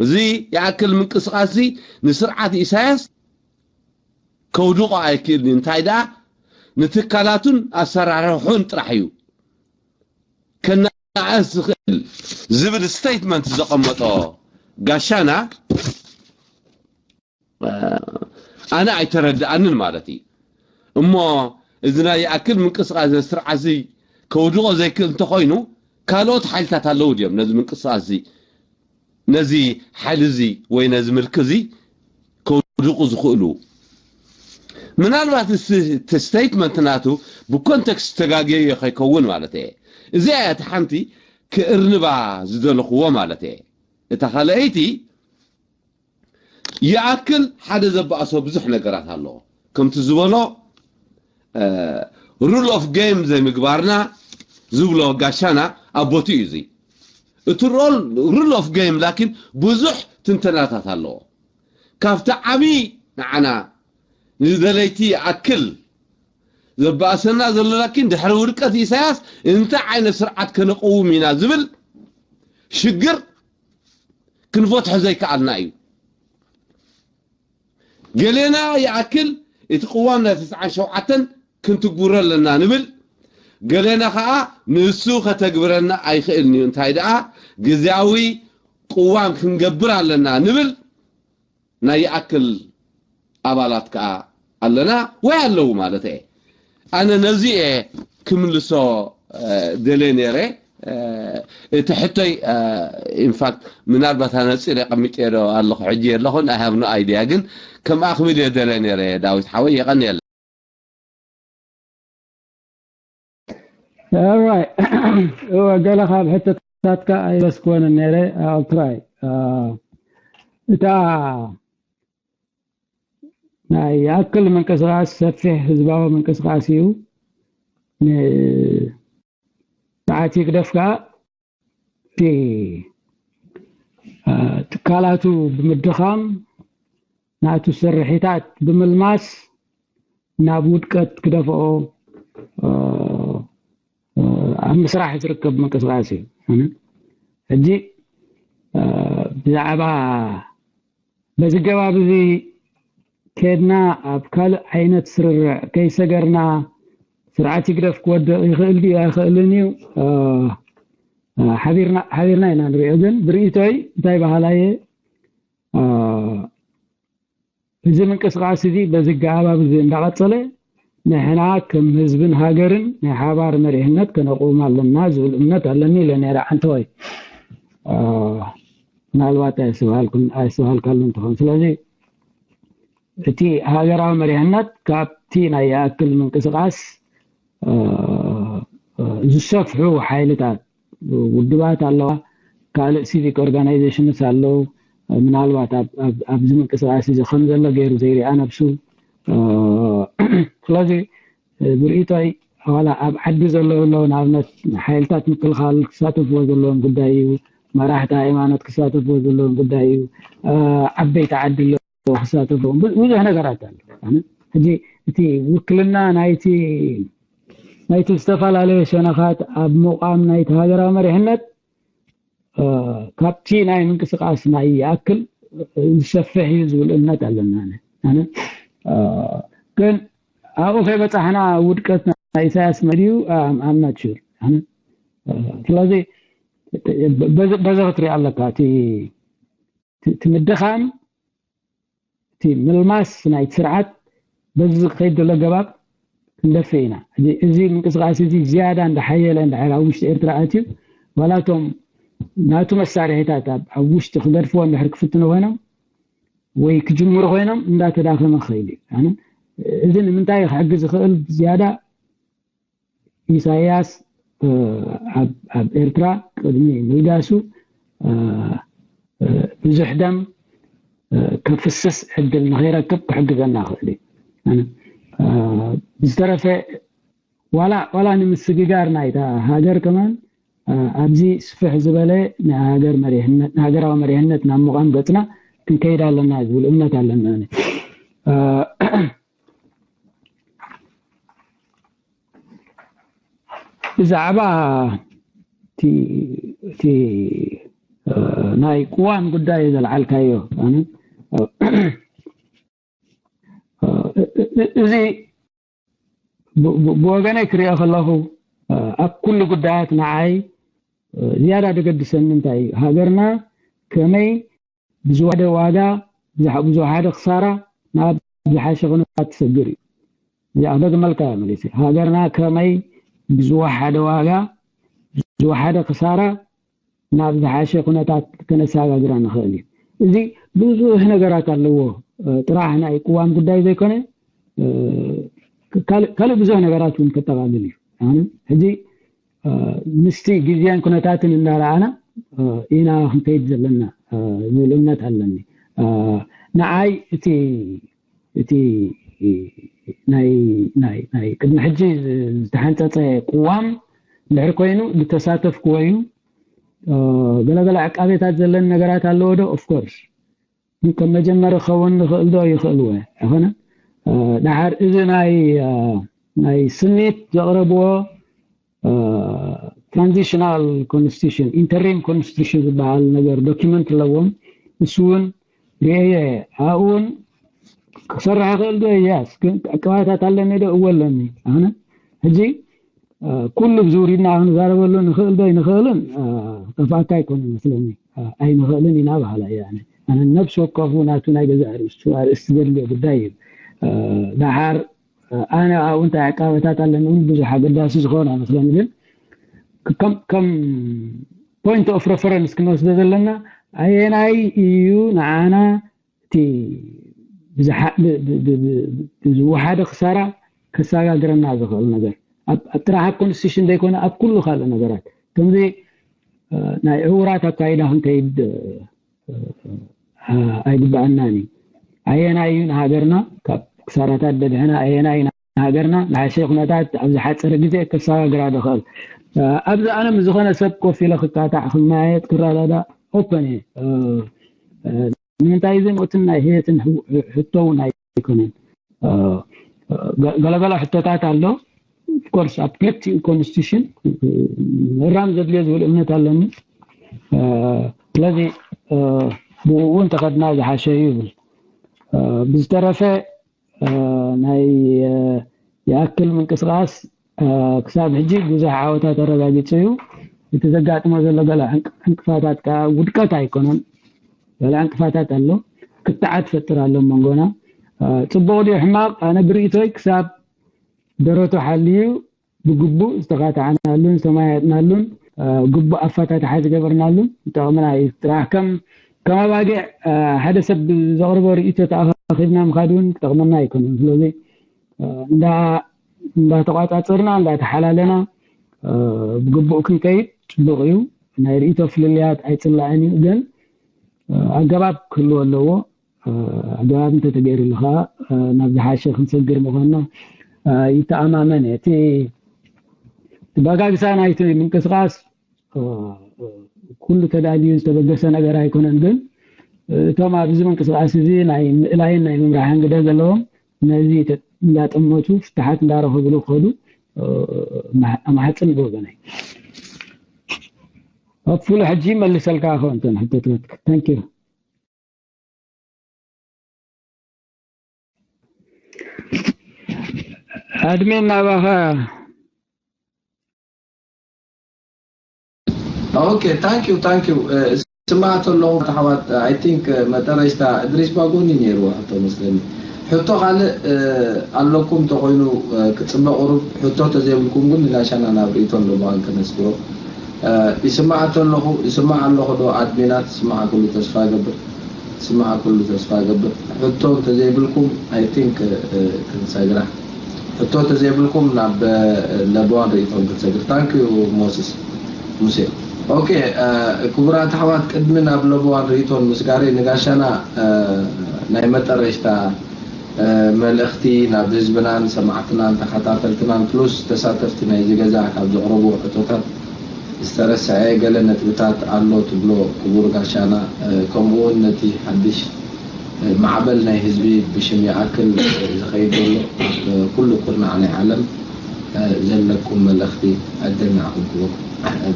እዚ ይኣክል ምንቅስቃስ እዚ ንስርዓት ኢሳያስ ከውድቖ ኣይክእልን እንታይ ደኣ ንትካላቱን ኣሰራርሑን ጥራሕ እዩ ከነኣእስ ዝኽእል ዝብል ስቴትመንት ዘቐመጦ ጋሻና ኣነ ኣይተረድኣንን ማለት እዩ እሞ እዚ ናይ ይኣክል ምንቅስቃስ ስርዓት እዚ ከውድቖ ዘይክእል እንተኾይኑ ካልኦት ሓይልታት ኣለዉ ድዮም ነዚ ምንቅስቃስ እዚ ነዚ ሓይሊ እዚ ወይ ነዚ ምልኪ እዚ ከውድቑ ዝኽእሉ ምናልባት እቲ ስቴትመንት ናቱ ብኮንቴክስት ተጋግየ ከይከውን ማለት እየ እዚኣ እያ እቲ ሓንቲ ክእርንባ ዝደለኽዎ ማለት እየ እታ ካልኣይቲ ይኣክል ሓደ ዘባእሶ ብዙሕ ነገራት ኣለዎ ከምቲ ዝበሎ rule of game ዘይምግባርና ዝብሎ ጋሻና ኣብ ቦትኡ እዩ እዚ እቲ ሮል ሩል ኦፍ ገይም ላኪን ብዙሕ ትንተናታት ኣለዎ። ካብቲ ዓብዪ ንዓና ንደለይቲ ይኣክል ዘባእሰና ዘሎ ላኪን ድሕሪ ውድቀት ኢሳያስ እንታይ ዓይነት ስርዓት ከነቕውም ኢና ዝብል ሽግር ክንፈትሖ ዘይከኣልና እዩ። ገሌና ይኣክል እቲ ቅዋም ናይ ተስዓን ሸውዓተን ክንትግብሮ ኣለና ንብል፣ ገሌና ከዓ ንሱ ከተግብረና ኣይኽእልን እዩ፣ እንታይ ደኣ ግዝያዊ ቅዋም ክንገብር ኣለና ንብል ናይ ይኣክል ኣባላት ከዓ ኣለና ወይ ኣለዉ ማለት እየ። ኣነ ነዚ እየ ክምልሶ ደልየ ነይረ። እቲ ሕቶይ ኢንፋክት ምናልባት ኣነፂረ ቀሚጠ ዶ ኣለኹ ሕጂ የለኹን፣ I have no idea፣ ግን ከምኣ ክብል እየ ደልየ ነይረ። ዳዊት ሓወይ የቐንየለ። Alright። እወ፣ ገለ ካብ ሕቶታትካ ኣይበስክወንን ነይረ። I'll try። እታ ናይ ይኣክል ምንቅስቃስ ሰፊሕ ህዝባዊ ምንቅስቃስ እዩ። ንስርዓት ህግደፍ ከዓ እቲ ትካላቱ ብምድኻም ናቱ ስርሒታት ብምልማስ ናብ ውድቀት ክደፍኦ ኣብ ምስራሕ ዝርከብ ምንቅስቃስ እዩ። ሕጂ ብዛዕባ በዚ ገባብ እዚ ከድና ኣብ ካልእ ዓይነት ስርርዕ ከይሰገርና ስርዓት ህግደፍ ክወድቕ ይኽእል ድዩ ኣይኽእልን እዩ ሓቢርና ኢና ንሪኦ። ግን ብርእይቶይ እንታይ በሃላየ እዚ ምንቅስቃስ እዚ በዚ ኣገባብ እዚ እንዳቐጸለ ንሕና ከም ህዝብን ሃገርን ናይ ሓባር መሪሕነት ከነቑም ኣለና ዝብል እምነት ኣለኒ ኢለ ነይረ። ዓንተወይ ምናልባት ኣይስተብሃልካሉን ትኸውን። ስለዚ እቲ ሃገራዊ መሪሕነት ካብቲ ናይ ይኣክል ምንቅስቃስ ዝሰፍሑ ሓይልታት ውድባት ኣለዋ፣ ካልእ ሲቪክ ኦርጋናይዜሽንስ ኣለዉ። ምናልባት ኣብዚ ምንቅስቃስ እዚ ከም ዘሎ ገይሩ ዘይሪኣ ነብሱ። ስለዚ ብርእይቶይ ዋላ ኣብ ዓዲ ዘለዉ ኣለዉ፣ ንኣብነት ሓይልታት ምክልኻል ክሳተፍዎ ዘለዎም ጉዳይ እዩ፣ መራሕቲ ሃይማኖት ክሳተፍዎ ዘለዎም ጉዳይ እዩ፣ ዓበይቲ ዓዲ ኣለዉ ክሳተፍዎ፣ ብዙሕ ነገራት ኣሎ። ሕጂ እቲ ውክልና ናይቲ ናይቲ ዝተፈላለዩ ሸነኻት ኣብ ምቋም ናይቲ ሃገራዊ መሪሕነት ካብቲ ናይ ምንቅስቃስ ናይ ይኣክል ዝሰፍሕ እዩ ዝብል እምነት ኣለና። ግን ኣብኡ ከይበፃሕና ውድቀት ናይ ኢሳያስ መድዩ ኣምናት ሽር ስለዚ በዚ ክትሪኦ ኣለካ እቲ ምድኻም እቲ ምልማስ ናይቲ ስርዓት በዚ ዝኸይድ ዘሎ ገባብ ክንደፍእ ኢና። እዚ ምንቅስቃስ እዚ ዝያዳ እንዳሓየለ እንድሕር ኣብ ውሽጢ ኤርትራ ኣትዩ ዋላ እቶም ናቱ መሳርሒታት ኣብ ውሽጢ ክገድፍዎ እንድሕር ክፍትኑ ኮይኖም ወይ ክጅምሩ ኮይኖም እንዳተዳኸመ ክኸይድ እዩ። እዚ ንምንታይ ክሕግዝ ዝኽእል ዝያዳ ኢሳያስ ኣብ ኤርትራ ቅድሚ ምልጋሱ ብዙሕ ደም ከፍስስ ዕድል ንኸይረክብ ክሕግዘና ይኽእል እዩ። ዝተረፈ ዋላ ዋላ ንምስግጋር ናይታ ሃገር ከማን ኣብዚ ስፍሕ ዝበለ ናይ ሃገር መሪሕነት ሃገራዊ መሪሕነት ናብ ምቋም ገፅና ክንከይድ ኣለና ዝብል እምነት ኣለና። ብዛዕባ እቲ ናይ ቅዋም ጉዳይ ዘልዓልካዮ እዚ ብወገነይ ክሪኦ ከለኹ ኣብ ኩሉ ጉዳያት ንዓይ ዝያዳ ደገድሰኒ እንታይ እዩ ሃገርና ከመይ ብዝወሓደ ዋጋ ብዝወሓደ ክሳራ ናብ ዝሓሸ ኩነታት ትሰግር እዩ። እዚኣ ክደግመልካ እየ መሊሰ። ሃገርና ከመይ ብዝወሓደ ዋጋ ብዝወሓደ ክሳራ ናብ ዝሓሸ ኩነታት ከነሰጋግራ ንኽእል እዩ። እዚ ብዙሕ ነገራት ኣለዎ። ጥራሕ ናይ ቅዋም ጉዳይ ዘይኮነ ካልእ ብዙሕ ነገራት እውን ከጠቓልል እዩ። ሕጂ ምስቲ ግዜን ኩነታትን እናረኣና ኢና ክንከይድ ዘለና ዝብል እምነት ኣለኒ። ንዓይ እቲ እቲ ናይ ናይ ናይ ቅድሚ ሕጂ ዝተሓንፀፀ ቅዋም ድሕር ኮይኑ ዝተሳተፍክዎ እዩ። ገለገለ ዕቃቤታት ዘለን ነገራት ኣለዎ ዶ? Of course፣ ከም መጀመሪ ክኸውን ዝኽእል ዶ? ይኽእልዎ ኣይኾነ። ደሓር እዚ ናይ ናይ ስኒት ዘቕረብዎ ትራንዚሽናል ኮንስቲቱሽን፣ ኢንተሪም ኮንስቲቱሽን ዝበሃል ነገር ዶኪመንት ኣለዎም። እሱ እውን ርእየ። ኣብኡ እውን ክሰርሕ ይኽእል ዶ? ያስ ግን ዕቀባታት ኣለኒ ዶ? እወ ኣለኒ። ኣነ ሕጂ ኩሉ ብዝውሪድና ክንዛረበሉ ንኽእል ዶ ይንኽእልን ጠፋእካ ኣይኮነ መስለኒ። ኣይንኽእልን ኢና በሃላ እየ። ኣነ ነብሲ ወከፉ ናቱ ናይ ገዛእ ርእሱ ኣርእስቲ ዘድልዮ ጉዳይ እዩ። ደሓር ኣነ ኣብኡ እንታይ ዕቃበታት ኣለኒ እውን ብዙሕ ኣገዳሲ ዝኾነ ኣይመስለኒ። ግን ከም ከም point of reference ክንወስዶ ዘለና ኣየናይ እዩ ንዓና እቲ ዝወሓደ ክሳራ ከሰጋግረና ዝኽእል ነገር ኣብ ጥራሕ ኣብ ኮንስቲቱሽን ዘይኮነ ኣብ ኩሉ ካልእ ነገራት ከምዚ ናይ ዕውራት ኣካይዳ ክንከይድ ኣይግባኣናን እዩ። ኣየናይ እዩ ንሃገርና ካብ ክሳራታት ደድሕና ኣየናይ እዩ ንሃገርና ንሓሸ ኩነታት ኣብ ዝሓፀረ ግዜ ከሰጋግራ ዝኽእል ኣብዚ ኣነ ምስ ዝኾነ ሰብ ኮፍ ኢለ ክካታዕ ክመያየጥ ክረዳዳእ ኦፐን እየ። ንምንታይ እዚ ሞትን ናይ ህየትን ሕቶ እውን ኣይኮነን። ገለገለ ሕቶታት ኣሎ። ኦፍኮርስ ኣብ ክልቲኡ ኮንስቲቱሽን ምእራም ዘድልዮ ዝብል እምነት ኣለኒ። ስለዚ ብኡ እውን ተኸድና ዝሓሸ እዩ ይብል። ብዝተረፈ ናይ ይኣክል ምንቅስቃስ ክሳብ ሕጂ ብዙሕ ዓወታት ኣረጋጊጹ እዩ። እቲ ዘጋጥሞ ዘሎ ገለ ዕንቅፋታት ከዓ ውድቀት ኣይኮነን። ገለ ዕንቅፋታት ኣሎ። ክትዓት ፈጥር ኣሎ መንጎና። ጽቡቕ ድዩ ሕማቕ? ኣነ ብርእቶይ ክሳብ ደረቱ ሓልዩ ብግቡእ ዝተኻትዓናሉን ዝተመያየጥናሉን ግቡእ ኣፋታትሓ ዝገበርናሉን ይጠቕምና እዩ። ጥራሕ ከም ከም ኣባጊዕ ሓደ ሰብ ዘቕርቦ ርእይቶ ተኣኻኺብና ምኻድ እውን ክጠቕመና ኣይኮነን። ስለዚ እንዳ እንዳተቋጻጸርና እንዳተሓላለና ብግቡእ ክንከይድ ጽቡቕ እዩ። ናይ ርእይቶ ፍልልያት ኣይጽላእን እዩ፣ ግን ኣገባብ ክህልዎ ኣለዎ። ኣገባብ እንተተገይሩሉ ከዓ ናብ ዝሓሸ ክንሰግር ምዃንና ይተኣማመን እየ። እቲ ባጋግሳ ናይቲ ምንቅስቃስ ኩሉ ተዳልዩ ዝተበገሰ ነገር ኣይኮነን፣ ግን እቶም ኣብዚ ምንቅስቃስ እዚ ናይ ምእላይን ናይ ምምራሕን ግደ ዘለዎም ነዚ እንዳጠመቱ ፍትሓት እንዳረኸብሉ ክኸዱ ኣማሕፅን ብወገነይ። ኣፍሉ ሕጂ መልሰልካ ከ እንተን ሕቶታት። Thank you። ኣድሚን ናባኻ። Okay, thank you, thank you. ስማዕ ተለኹ ኣሕዋት፣ I think መጠረሽታ እድሪስ ባጎኒ ነይርዎ ሕቶ መስለኒ። ሕቶ ካልእ ኣለኩም ተኮይኑ ክጽበ ቁሩብ፣ ሕቶ ተዘይብልኩም ግን ንጋሻና ናብ ርእይቶን ልቦናን ከነስግሮ። ይስማዕ ተለኹ፣ ይስማዕ ኣለኹ ዶ ኣድሚናት? ይስማዕ ኩሉ ተስፋ ገብር። ስማዕ ኩሉ ተስፋ ገብር። ሕቶ እንተዘይብልኩም I think ክንሰግራ። ሕቶ ተዘይብልኩም ናብ ለበዋን ርእይቶም ክትሰግር። Thank you ሞስስ ሙሴ። Okay፣ ክቡራት ኣሕዋት፣ ቅድሚ ናብ ለበዋን ርእይቶን ምስጋረይ ንጋሻና ናይ መጠረሽታ መልእኽቲ ናብ ህዝብናን ሰማዕትናን ተኸታተልትናን ፕሉስ ተሳተፍቲ ናይዚ ገዛ ካብ ዘቕረብዎ ሕቶታት ዝተረስዐ ገለ ነጥብታት ኣሎ ትብሎ ክቡር ጋሻና፣ ከምኡ እውን ነቲ ሓድሽ ማዕበል ናይ ህዝቢ ብሽም ይኣክል ዝኸይድ ዘሎ ኣብ ኩሉ ኩርናዕ ናይ ዓለም ዘለኩም መልእኽቲ ዕድል ንዓኹም ክቡር።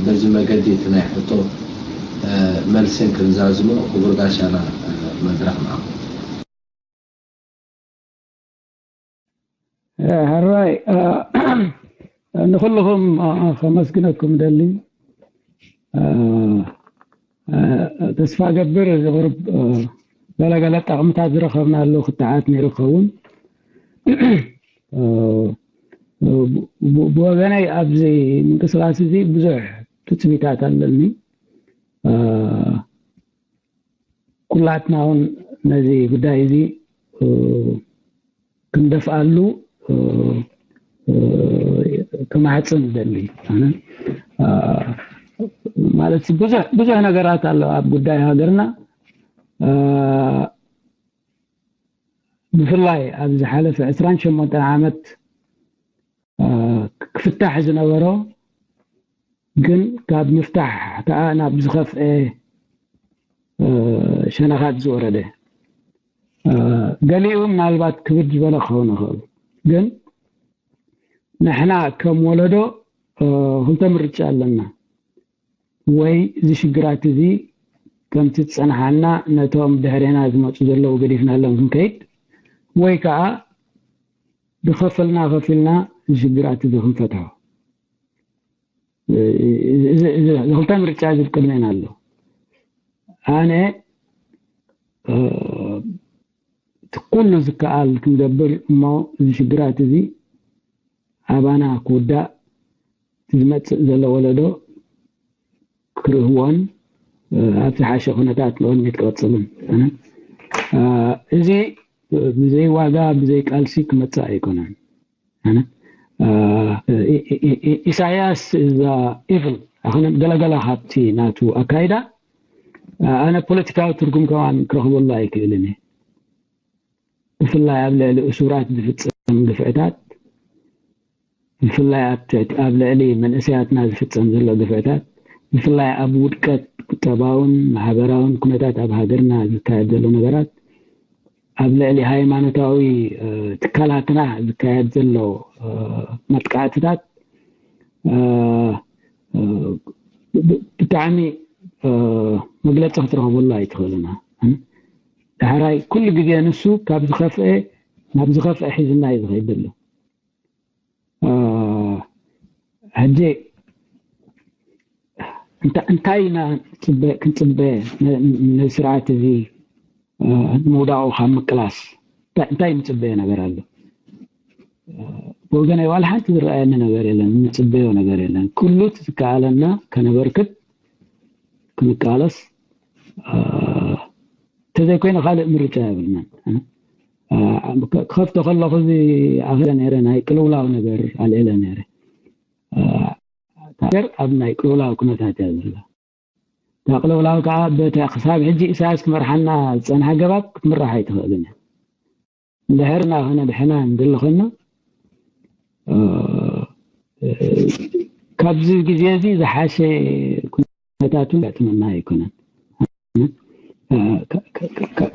በዚ መገዲ እቲ ናይ ሕቶ መልስን ክንዛዝሞ ክቡር ጋሻና መድረኽ ንዓኹም። ሕራይ ንኩልኹም ከመስግነኩም ደሊ። ተስፋ ገብር እዚ ቁሩብ ገለገለ ጠቕምታት ዝረኸብናሉ ክትዓት ነይሩ ክኸውን። ብወገነይ ኣብዚ ምንቅስቃስ እዚ ብዙሕ ትፅቢታት ኣለኒ። ኩላትና እውን ነዚ ጉዳይ እዚ ክንደፍኣሉ ክማሕፅን ደሊ። ማለት ብዙሕ ብዙሕ ነገራት ኣሎ ኣብ ጉዳይ ሃገርና። ብፍላይ ኣብ ዝሓለፈ ዕስራን ሸሞንተን ዓመት ክፍታሕ ዝነበሮ ግን ካብ ምፍታሕ ከዓ ናብ ዝኸፍአ ሸነኻት ዝወረደ። ገሊኡ ምናልባት ክብድ ዝበለ ክኸውን ይኽእል። ግን ንሕና ከም ወለዶ ክልተ ምርጫ ኣለና። ወይ እዚ ሽግራት እዚ ከምቲ ዝጸንሓና ነቶም ድሕሬና ዝመፁ ዘለዉ ገዲፍናሎም ክንከይድ፣ ወይ ከዓ ዝኸፈልና ከፊልና እዚ ሽግራት እዚ ክንፈትሖ። ዝክልተ ምርጫ እዚ ቅድሜና ኣሎ። ኣነ እቲ ኩሉ ዝከኣል ክንገብር እሞ እዚ ሽግራት እዚ ኣባና ክውዳእ ዝመፅእ ዘሎ ወለዶ ክርህዎን ኣብ ዝሓሸ ኩነታት ንቕድሚት ክቐፅልን። እዚ ብዘይ ዋጋ ብዘይ ቃልሲ ክመፅእ ኣይኮነን። ኢሳያስ is evil። ኣነ ገለገለ ካብቲ ናቱ ኣካይዳ ኣነ ፖለቲካዊ ትርጉም ከማን ክረኽበሉ ኣይክእልን እየ። ብፍላይ ኣብ ልዕሊ እሱራት ዝፍጸም ግፍዕታት፣ ብፍላይ ኣብ ልዕሊ መንእሰያትና ዝፍጸም ዘሎ ግፍዕታት፣ ብፍላይ ኣብ ውድቀት ቁጠባውን ማሕበራውን ኩነታት ኣብ ሃገርና ዝካየድ ዘሎ ነገራት፣ ኣብ ልዕሊ ሃይማኖታዊ ትካላትና ዝካየድ ዘሎ መጥቃዕትታት ብጣዕሚ መግለፂ ክትረኽበሉ ኣይትኽእልና። ዳሕራይ ኩሉ ግዜ ንሱ ካብ ዝኸፍአ ናብ ዝኸፍአ ሒዝና እዩ ዝኸይድ ዘሎ። ሕጂ እንታይ ኢና ክንፅበ ነዚ ስርዓት እዚ ንምውዳቑ ካብ ምቅላስ እንታይ ንፅበዮ ነገር ኣሎ? ብወገነይ ዋላ ሓንቲ ዝረኣየኒ ነገር የለን፣ ንፅበዮ ነገር የለን። ኩሉ እቲ ዝከኣለና ከነበርክት ክንቃለስ እንተዘይኮይኑ ካልእ ምርጫ የብልናን። ክኸፍቶ ከለኹ እዚ ኣኽለ ነይረ፣ ናይ ቅልውላው ነገር ኣልዒለ ነይረ። ሃገር ኣብ ናይ ቅልውላው ኩነታት እያ ዘላ። እታ ቅልውላው ከዓ በታ ክሳብ ሕጂ ኢሳያስ ክመርሓና ዝፀንሓ ገባብ ክትምራሕ ኣይትኽእልን እያ። እንድሕር ናኸነ ድሕና እንድልኸና ካብዚ ግዜ እዚ ዝሓሸ ኩነታቱ ያጥመና ኣይኮነን።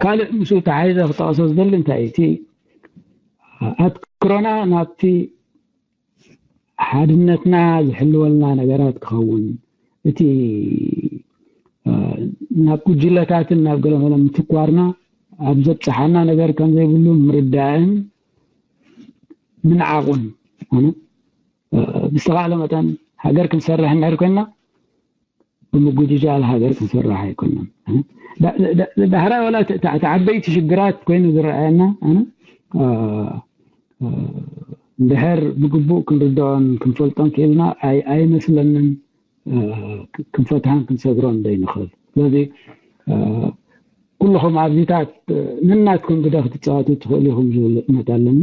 ካልእ ምስኡ ተሓይዘ ክጠቕሶ ዝደሊ እንታይ እቲ ኣትክሮና ናብቲ ሓድነትና ዝሕልወልና ነገራት ክኸውን፣ እቲ ናብ ጉጅለታትን ናብ ገለመለ ምትኳርና ኣብ ዘብፅሓና ነገር ከም ዘይብሉ ምርዳእን ምንዓቑን። ብዝተኻእለ መጠን ሃገር ክንሰርሕ እንድሕር ኮይና ብምጉጅጃል ሃገር ክንሰርሕ ኣይኮናን። ዳሕራይ ዋላ ተዓበይቲ ሽግራት ኮይኑ ዝረኣየና ኣነ እንድሕር ብግቡእ ክንርድኦን ክንፈልጦን ክኢልና ኣይመስለንን ክንፈትሓን ክንሰግሮን ዘይንኽእል። ስለዚ ኩልኹም ኣብዚታት ነናትኩም ግደ ክትፃወቱ ትኽእሉ ኢኹም ዝብል እምነት ኣለኒ።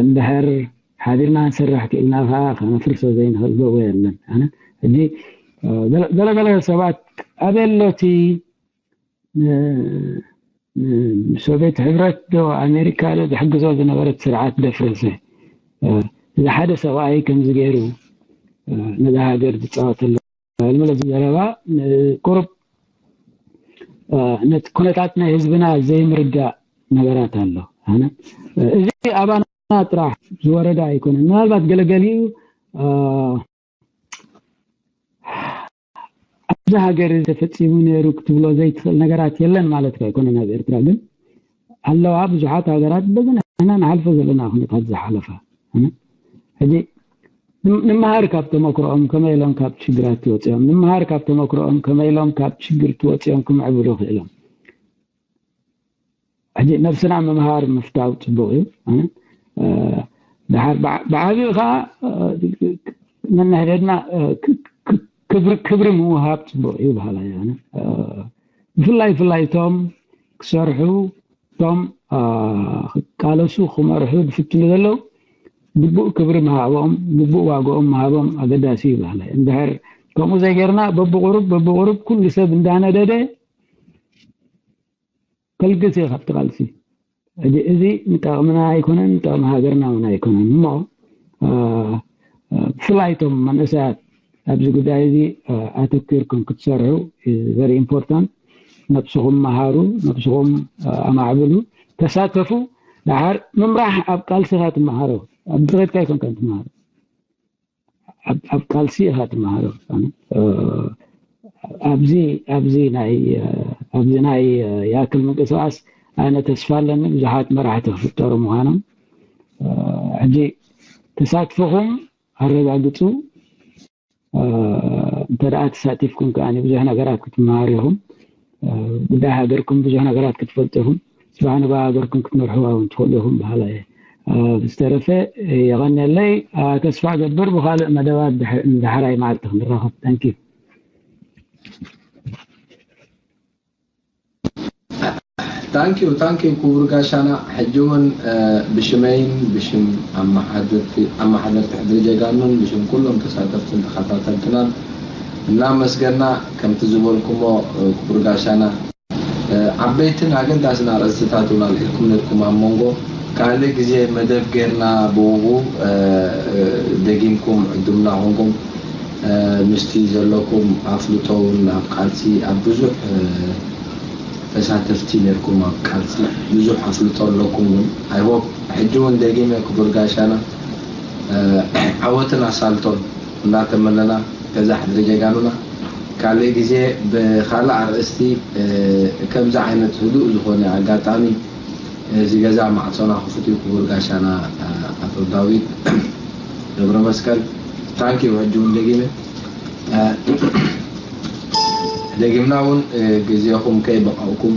እንድሕር ሓቢርና ንሰርሕ ክኢልና ከዓ ከነፍርሶ ዘይንኽእል ጎቦ የለን። ሕጂ ገለገለ ሰባት ኣበየሎ እቲ ንሶቪየት ሕብረት ዶ ኣሜሪካ ዶ ዝሕግዞ ዝነበረት ስርዓት ደፍረሰ። እዚ ሓደ ሰብኣይ ከምዚ ገይሩ ነዛ ሃገር ዝፃወተሉ መለስ ዘረባ ቁሩብ ነቲ ኩነታት ናይ ህዝብና ዘይምርዳእ ነገራት ኣሎ። እዚ ኣባና ጥራሕ ዝወረደ ኣይኮነን። ምናልባት ገለገሊኡ ኣብዚ ሃገር ተፈፂሙ ነይሩ ክትብሎ ዘይትኽእል ነገራት የለን ማለት ኣይኮነን። ኣብ ኤርትራ ግን ኣለዋ ብዙሓት ሃገራት በዚ ንሕና ንሓልፎ ዘለና ኩነታት ዝሓለፋ። ሕጂ ንምሃር ካብ ተመክሮኦም ከመይ ኢሎም ካብ ሽግራት ትወፅኦም፣ ንምሃር ካብ ተመክሮኦም ከመይ ኢሎም ካብ ሽግር ትወፅኦም ክምዕብሉ ክኢሎም። ሕጂ ነብስና ምምሃር ምፍታው ፅቡቅ እዩ። ድሓር ብዓብዩ ከዓ ነንሕደድና ክብሪ ምውሃብ ፅቡቅ እዩ በሃላ እየ። ብፍላይ ብፍላይ እቶም ክሰርሑ እቶም ክቃለሱ ክመርሑ ዝፍትኑ ዘለዉ ግቡእ ክብሪ ምሃቦም ግቡእ ዋግኦም ምሃቦም ኣገዳሲ እዩ በሃላ እየ። እንድሕር ከምኡ ዘይገርና በብቁሩብ በብቁሩብ ኩሉ ሰብ እንዳነደደ ከልግስ እየ ካብቲ ቃልሲ። እዚ ንጠቕምና ኣይኮነን፣ ንጠቕሚ ሃገርና እውን ኣይኮነን። እሞ ብፍላይ እቶም መንእሰያት ኣብዚ ጉዳይ እዚ ኣተኪርኩም ክትሰርሑ፣ very important። ነብስኹም መሃሩ፣ ነብስኹም ኣማዕብሉ፣ ተሳተፉ። ደሓር ምምራሕ ኣብ ቃልሲ ኢኻ ትመሃሮ፣ ኣብ ድሬትካ ኣይኮንካን ትመሃሮ፣ ኣብ ቃልሲ ኢኻ ትመሃሮ። ኣብዚ ኣብዚ ናይ ኣብዚ ናይ ይኣክል ምንቅስቃስ ኣነ ተስፋ ኣለኒ ብዙሓት መራሕቲ ክፍጠሩ ምዃኖም። ሕጂ ተሳትፎኹም ኣረጋግጹ። እንተ ደኣ ተሳቲፍኩም ከኣ ብዙሕ ነገራት ክትመሃሩ ኢኹም። ጉዳይ ሃገርኩም ብዙሕ ነገራት ክትፈልጡ ኢኹም። ጽባሕ ንግሆ ሃገርኩም ክትመርሕዋ እውን ትኽእሉ ኢኹም በሃላይ እየ። ብዝተረፈ የቐንየለይ። ተስፋ ገብር ብኻልእ መደባት ድሓራይ መዓልቲ ክንራኸብ። Thank you። Thank you, thank you ክቡር ጋሻና። ሕጂ እውን ብሽመይን ብሽም ኣመሓደርቲ ሕድሪ ጀጋኑን ብሽም ኩሎም ተሳተፍትን ተኸታተልትናን እናመስገና፣ ከምቲ ዝበልኩሞ ክቡር ጋሻና ዓበይትን ኣገዳስን ኣርእስትታት እውን ኣልዒልኩም ነርኩም ኣብ መንጎ ካልእ ግዜ መደብ ጌርና ብኡ ደጊምኩም ዕዱምና ኮንኩም ምስቲ ዘለኩም ኣፍልጦ እውን ኣብ ቃልሲ ኣብ ብዙሕ ተሳተፍቲ ነርኩም ኣብ ቃልሲ ብዙሕ ኣፍልጦ ኣለኩም እውን ኣይሆፕ ሕጂ እውን ደጊመ ክቡር ጋሻና ዓወትን ኣሳልጦን እናተመነና ገዛ ሕድሪ ጀጋኑና ካልእ ግዜ ብካልእ ኣርእስቲ ከምዚ ዓይነት ህዱእ ዝኾነ ኣጋጣሚ እዚ ገዛ ማዕጾና ክፉት እዩ ክቡር ጋሻና ኣቶ ዳዊት ገብረ መስቀል ታንኪ ሕጂ እውን ደጊመ ደጊምና እውን ግዜኹም ከይበቐቕኩም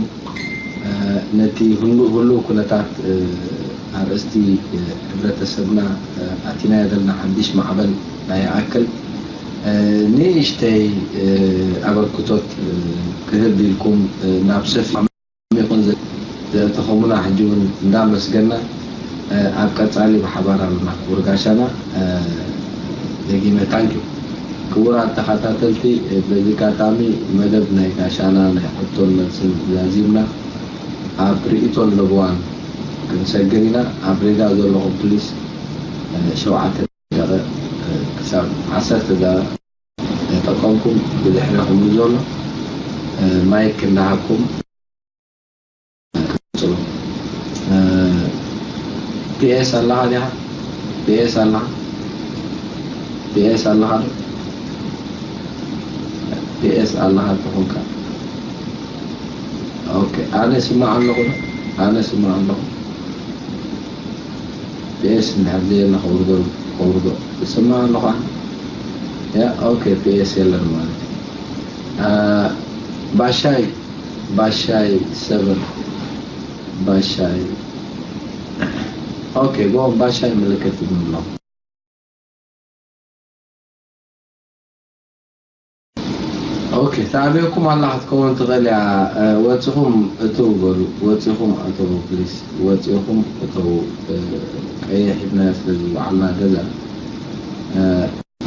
ነቲ ህሉው ኩነታት ኣርእስቲ ሕብረተሰብና ኣቲናዮ ዘለና ሓድሽ ማዕበል ናይ ይኣክል ንእሽተይ ኣበርክቶት ክህብ ኢልኩም ናብ ሰፊ ይኹን ዘእተኸሙና ሕጂ እውን እንዳመስገንና ኣብ ቀጻሊ ብሓባር ኣለና ክቡር ጋሻና ደጊመ ታንኪ ክቡራት ተኸታተልቲ በዚ ኣጋጣሚ መደብ ናይ ጋሻና ናይ ሕቶን መልስን ዛዚምና ኣብ ርእይቶን ለበዋን ክንሰግር ኢና ኣብ ሬጋ ዘለኹም ፕሊስ ሸውዓተ ደቂቕ ክሳብ ዓሰርተ ደቂቕ ተጠቀምኩም ብድሕሬኹም እዩ ዘሎ ማይክ እንዳሃብኩም ፒኤስ ኣለኻ ዲኻ ፒኤስ ኣለኻ ፒኤስ ኣለኻ ዶ ፒኤስ ኣለኻ ተኾንካ ኦኬ ኣነ ስማዕ ኣለኹ ዶ ኣነ ስማዕ ኣለኹ ፒኤስ እንድሕር ዘየለ ከውርዶ ከውርዶ ስማዕ ኣለኹ ኣነ ያ ኦኬ ፒኤስ የለን ማለት እዩ ባሻይ ባሻይ ሰበን ባሻይ ኦኬ ጎ ባሻይ ምልክት ይብሎ ኦኬ ተኣብየኩም ኣላ ክትከውን ትኽእል እያ ወፂኹም እትው በሉ ወፂኹም ኣተው ፕሊስ ወፂኹም እተው ቀይሕ ሂብናዮ ስለ ዝወዓልና ገዛ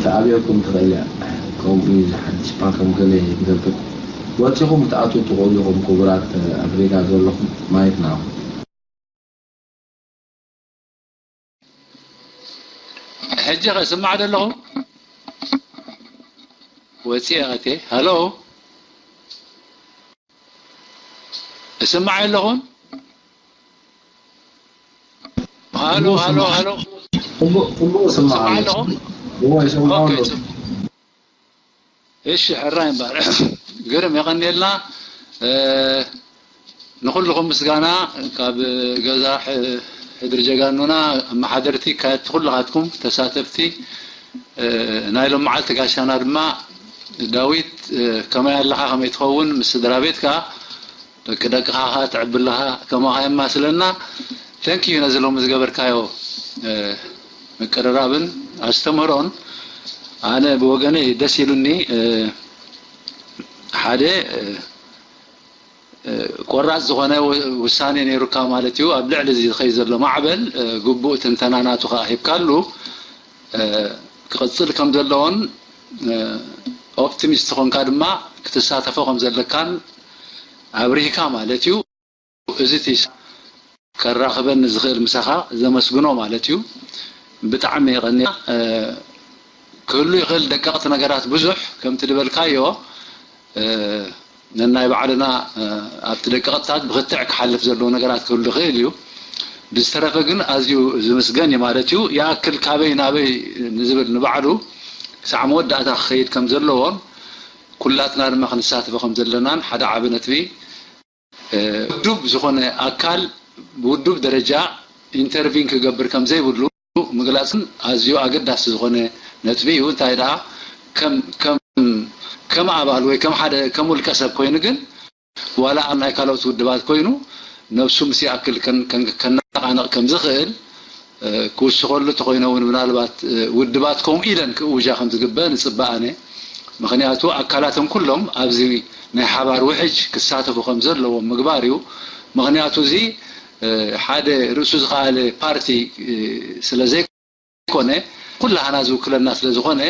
ተኣብየኩም ትኽእል እያ ከምኡ ዝሓድሽ ፓከም ገለ ይገብር ወፂኹም ክትኣትዉ ትኽእሉ ኢኹም ክቡራት ኣብ ሪጋ ዘለኹም ማይክ ናኹም ሕጂ ከ ስማዕ ዶ ኣለኹ ወፂአ ኣቴ ሃሎ እስማዕ ኣለኹን ሃሎ ሃሎ ሃሎ ጽቡቅ ስማዕ ኣለኹ እዎ ይሰማዕ ኣለኹ እሺ ሕራይ እምበር ግርም የቐንየልና ንኹልኹም ምስጋና ካብ ገዛ ሕድሪ ጀጋኑና ኣመሓደርቲ ካየቲ ኩልኻትኩም ተሳተፍቲ ናይ ሎም መዓልቲ ጋሻና ድማ ዳዊት ከመይ ኣለኻ ከመይ ትኸውን ምስ ስድራ ቤትካ ደቂ ደቅኻ ከዓ ትዕብለኻ ከማኻ የማስለና thank you ነዚ ሎሚ ዝገበርካዮ ምቅርራብን ኣስተምህሮን ኣነ ብወገነይ ደስ ኢሉኒ ሓደ ቆራፅ ዝኾነ ውሳኔ ነይሩካ ማለት እዩ ኣብ ልዕሊ እዚ ዝኸይ ዘሎ ማዕበል ግቡእ ትንተና ናቱ ከዓ ሂብካሉ ክቕፅል ከም ዘለዎን ኦፕቲሚስት ኾንካ ድማ ክትሳተፎ ከም ዘለካን ኣብሪህካ ማለት እዩ እዚ እቲ ከራኽበኒ ዝኽእል ምሳኻ ዘመስግኖ ማለት እዩ ብጣዕሚ የቐንያ ክህሉ ይኽእል። ደቀቕቲ ነገራት ብዙሕ ከምቲ ዝበልካዮ ነናይ ባዕልና ኣብቲ ደቀቕትታት ብክትዕ ክሓልፍ ዘለዎ ነገራት ክህሉ ይኽእል እዩ። ብዝተረፈ ግን ኣዝዩ ዝምስገን እዩ ማለት እዩ። ይኣክል ካበይ ናበይ ንዝብል ንባዕሉ ክሳዕ መወዳእታ ክኸይድ ከም ዘለዎን ኩላትና ድማ ክንሳተፎ ከም ዘለናን ሓደ ዓቢ ነጥቢ ውዱብ ዝኾነ ኣካል ብውዱብ ደረጃ ኢንተርቪን ክገብር ከም ዘይብሉ ምግላፅን ኣዝዩ ኣገዳሲ ዝኾነ ነጥቢ እዩ። እንታይ ደኣ ከም ኣባል ወይ ከም ሓደ ከም ውልቀ ሰብ ኮይኑ ግን ዋላ ኣብ ናይ ካልኦት ውድባት ኮይኑ ነብሱ ምስ ይኣክል ከነቓንቕ ከም ዝኽእል ክውስኸሉ እንተኾይነ እውን ምናልባት ውድባት ከምኡ ኢለን ክእውጃ ከም ዝግበእ ንፅበ ኣነ። ምኽንያቱ ኣካላቶም ኩሎም ኣብዚ ናይ ሓባር ውሕጅ ክሳተፉ ከም ዘለዎም ምግባር እዩ። ምኽንያቱ እዚ ሓደ ርእሱ ዝኸኣለ ፓርቲ ስለ ዘይኮነ ኩላህና ዝውክለና ስለ ዝኾነ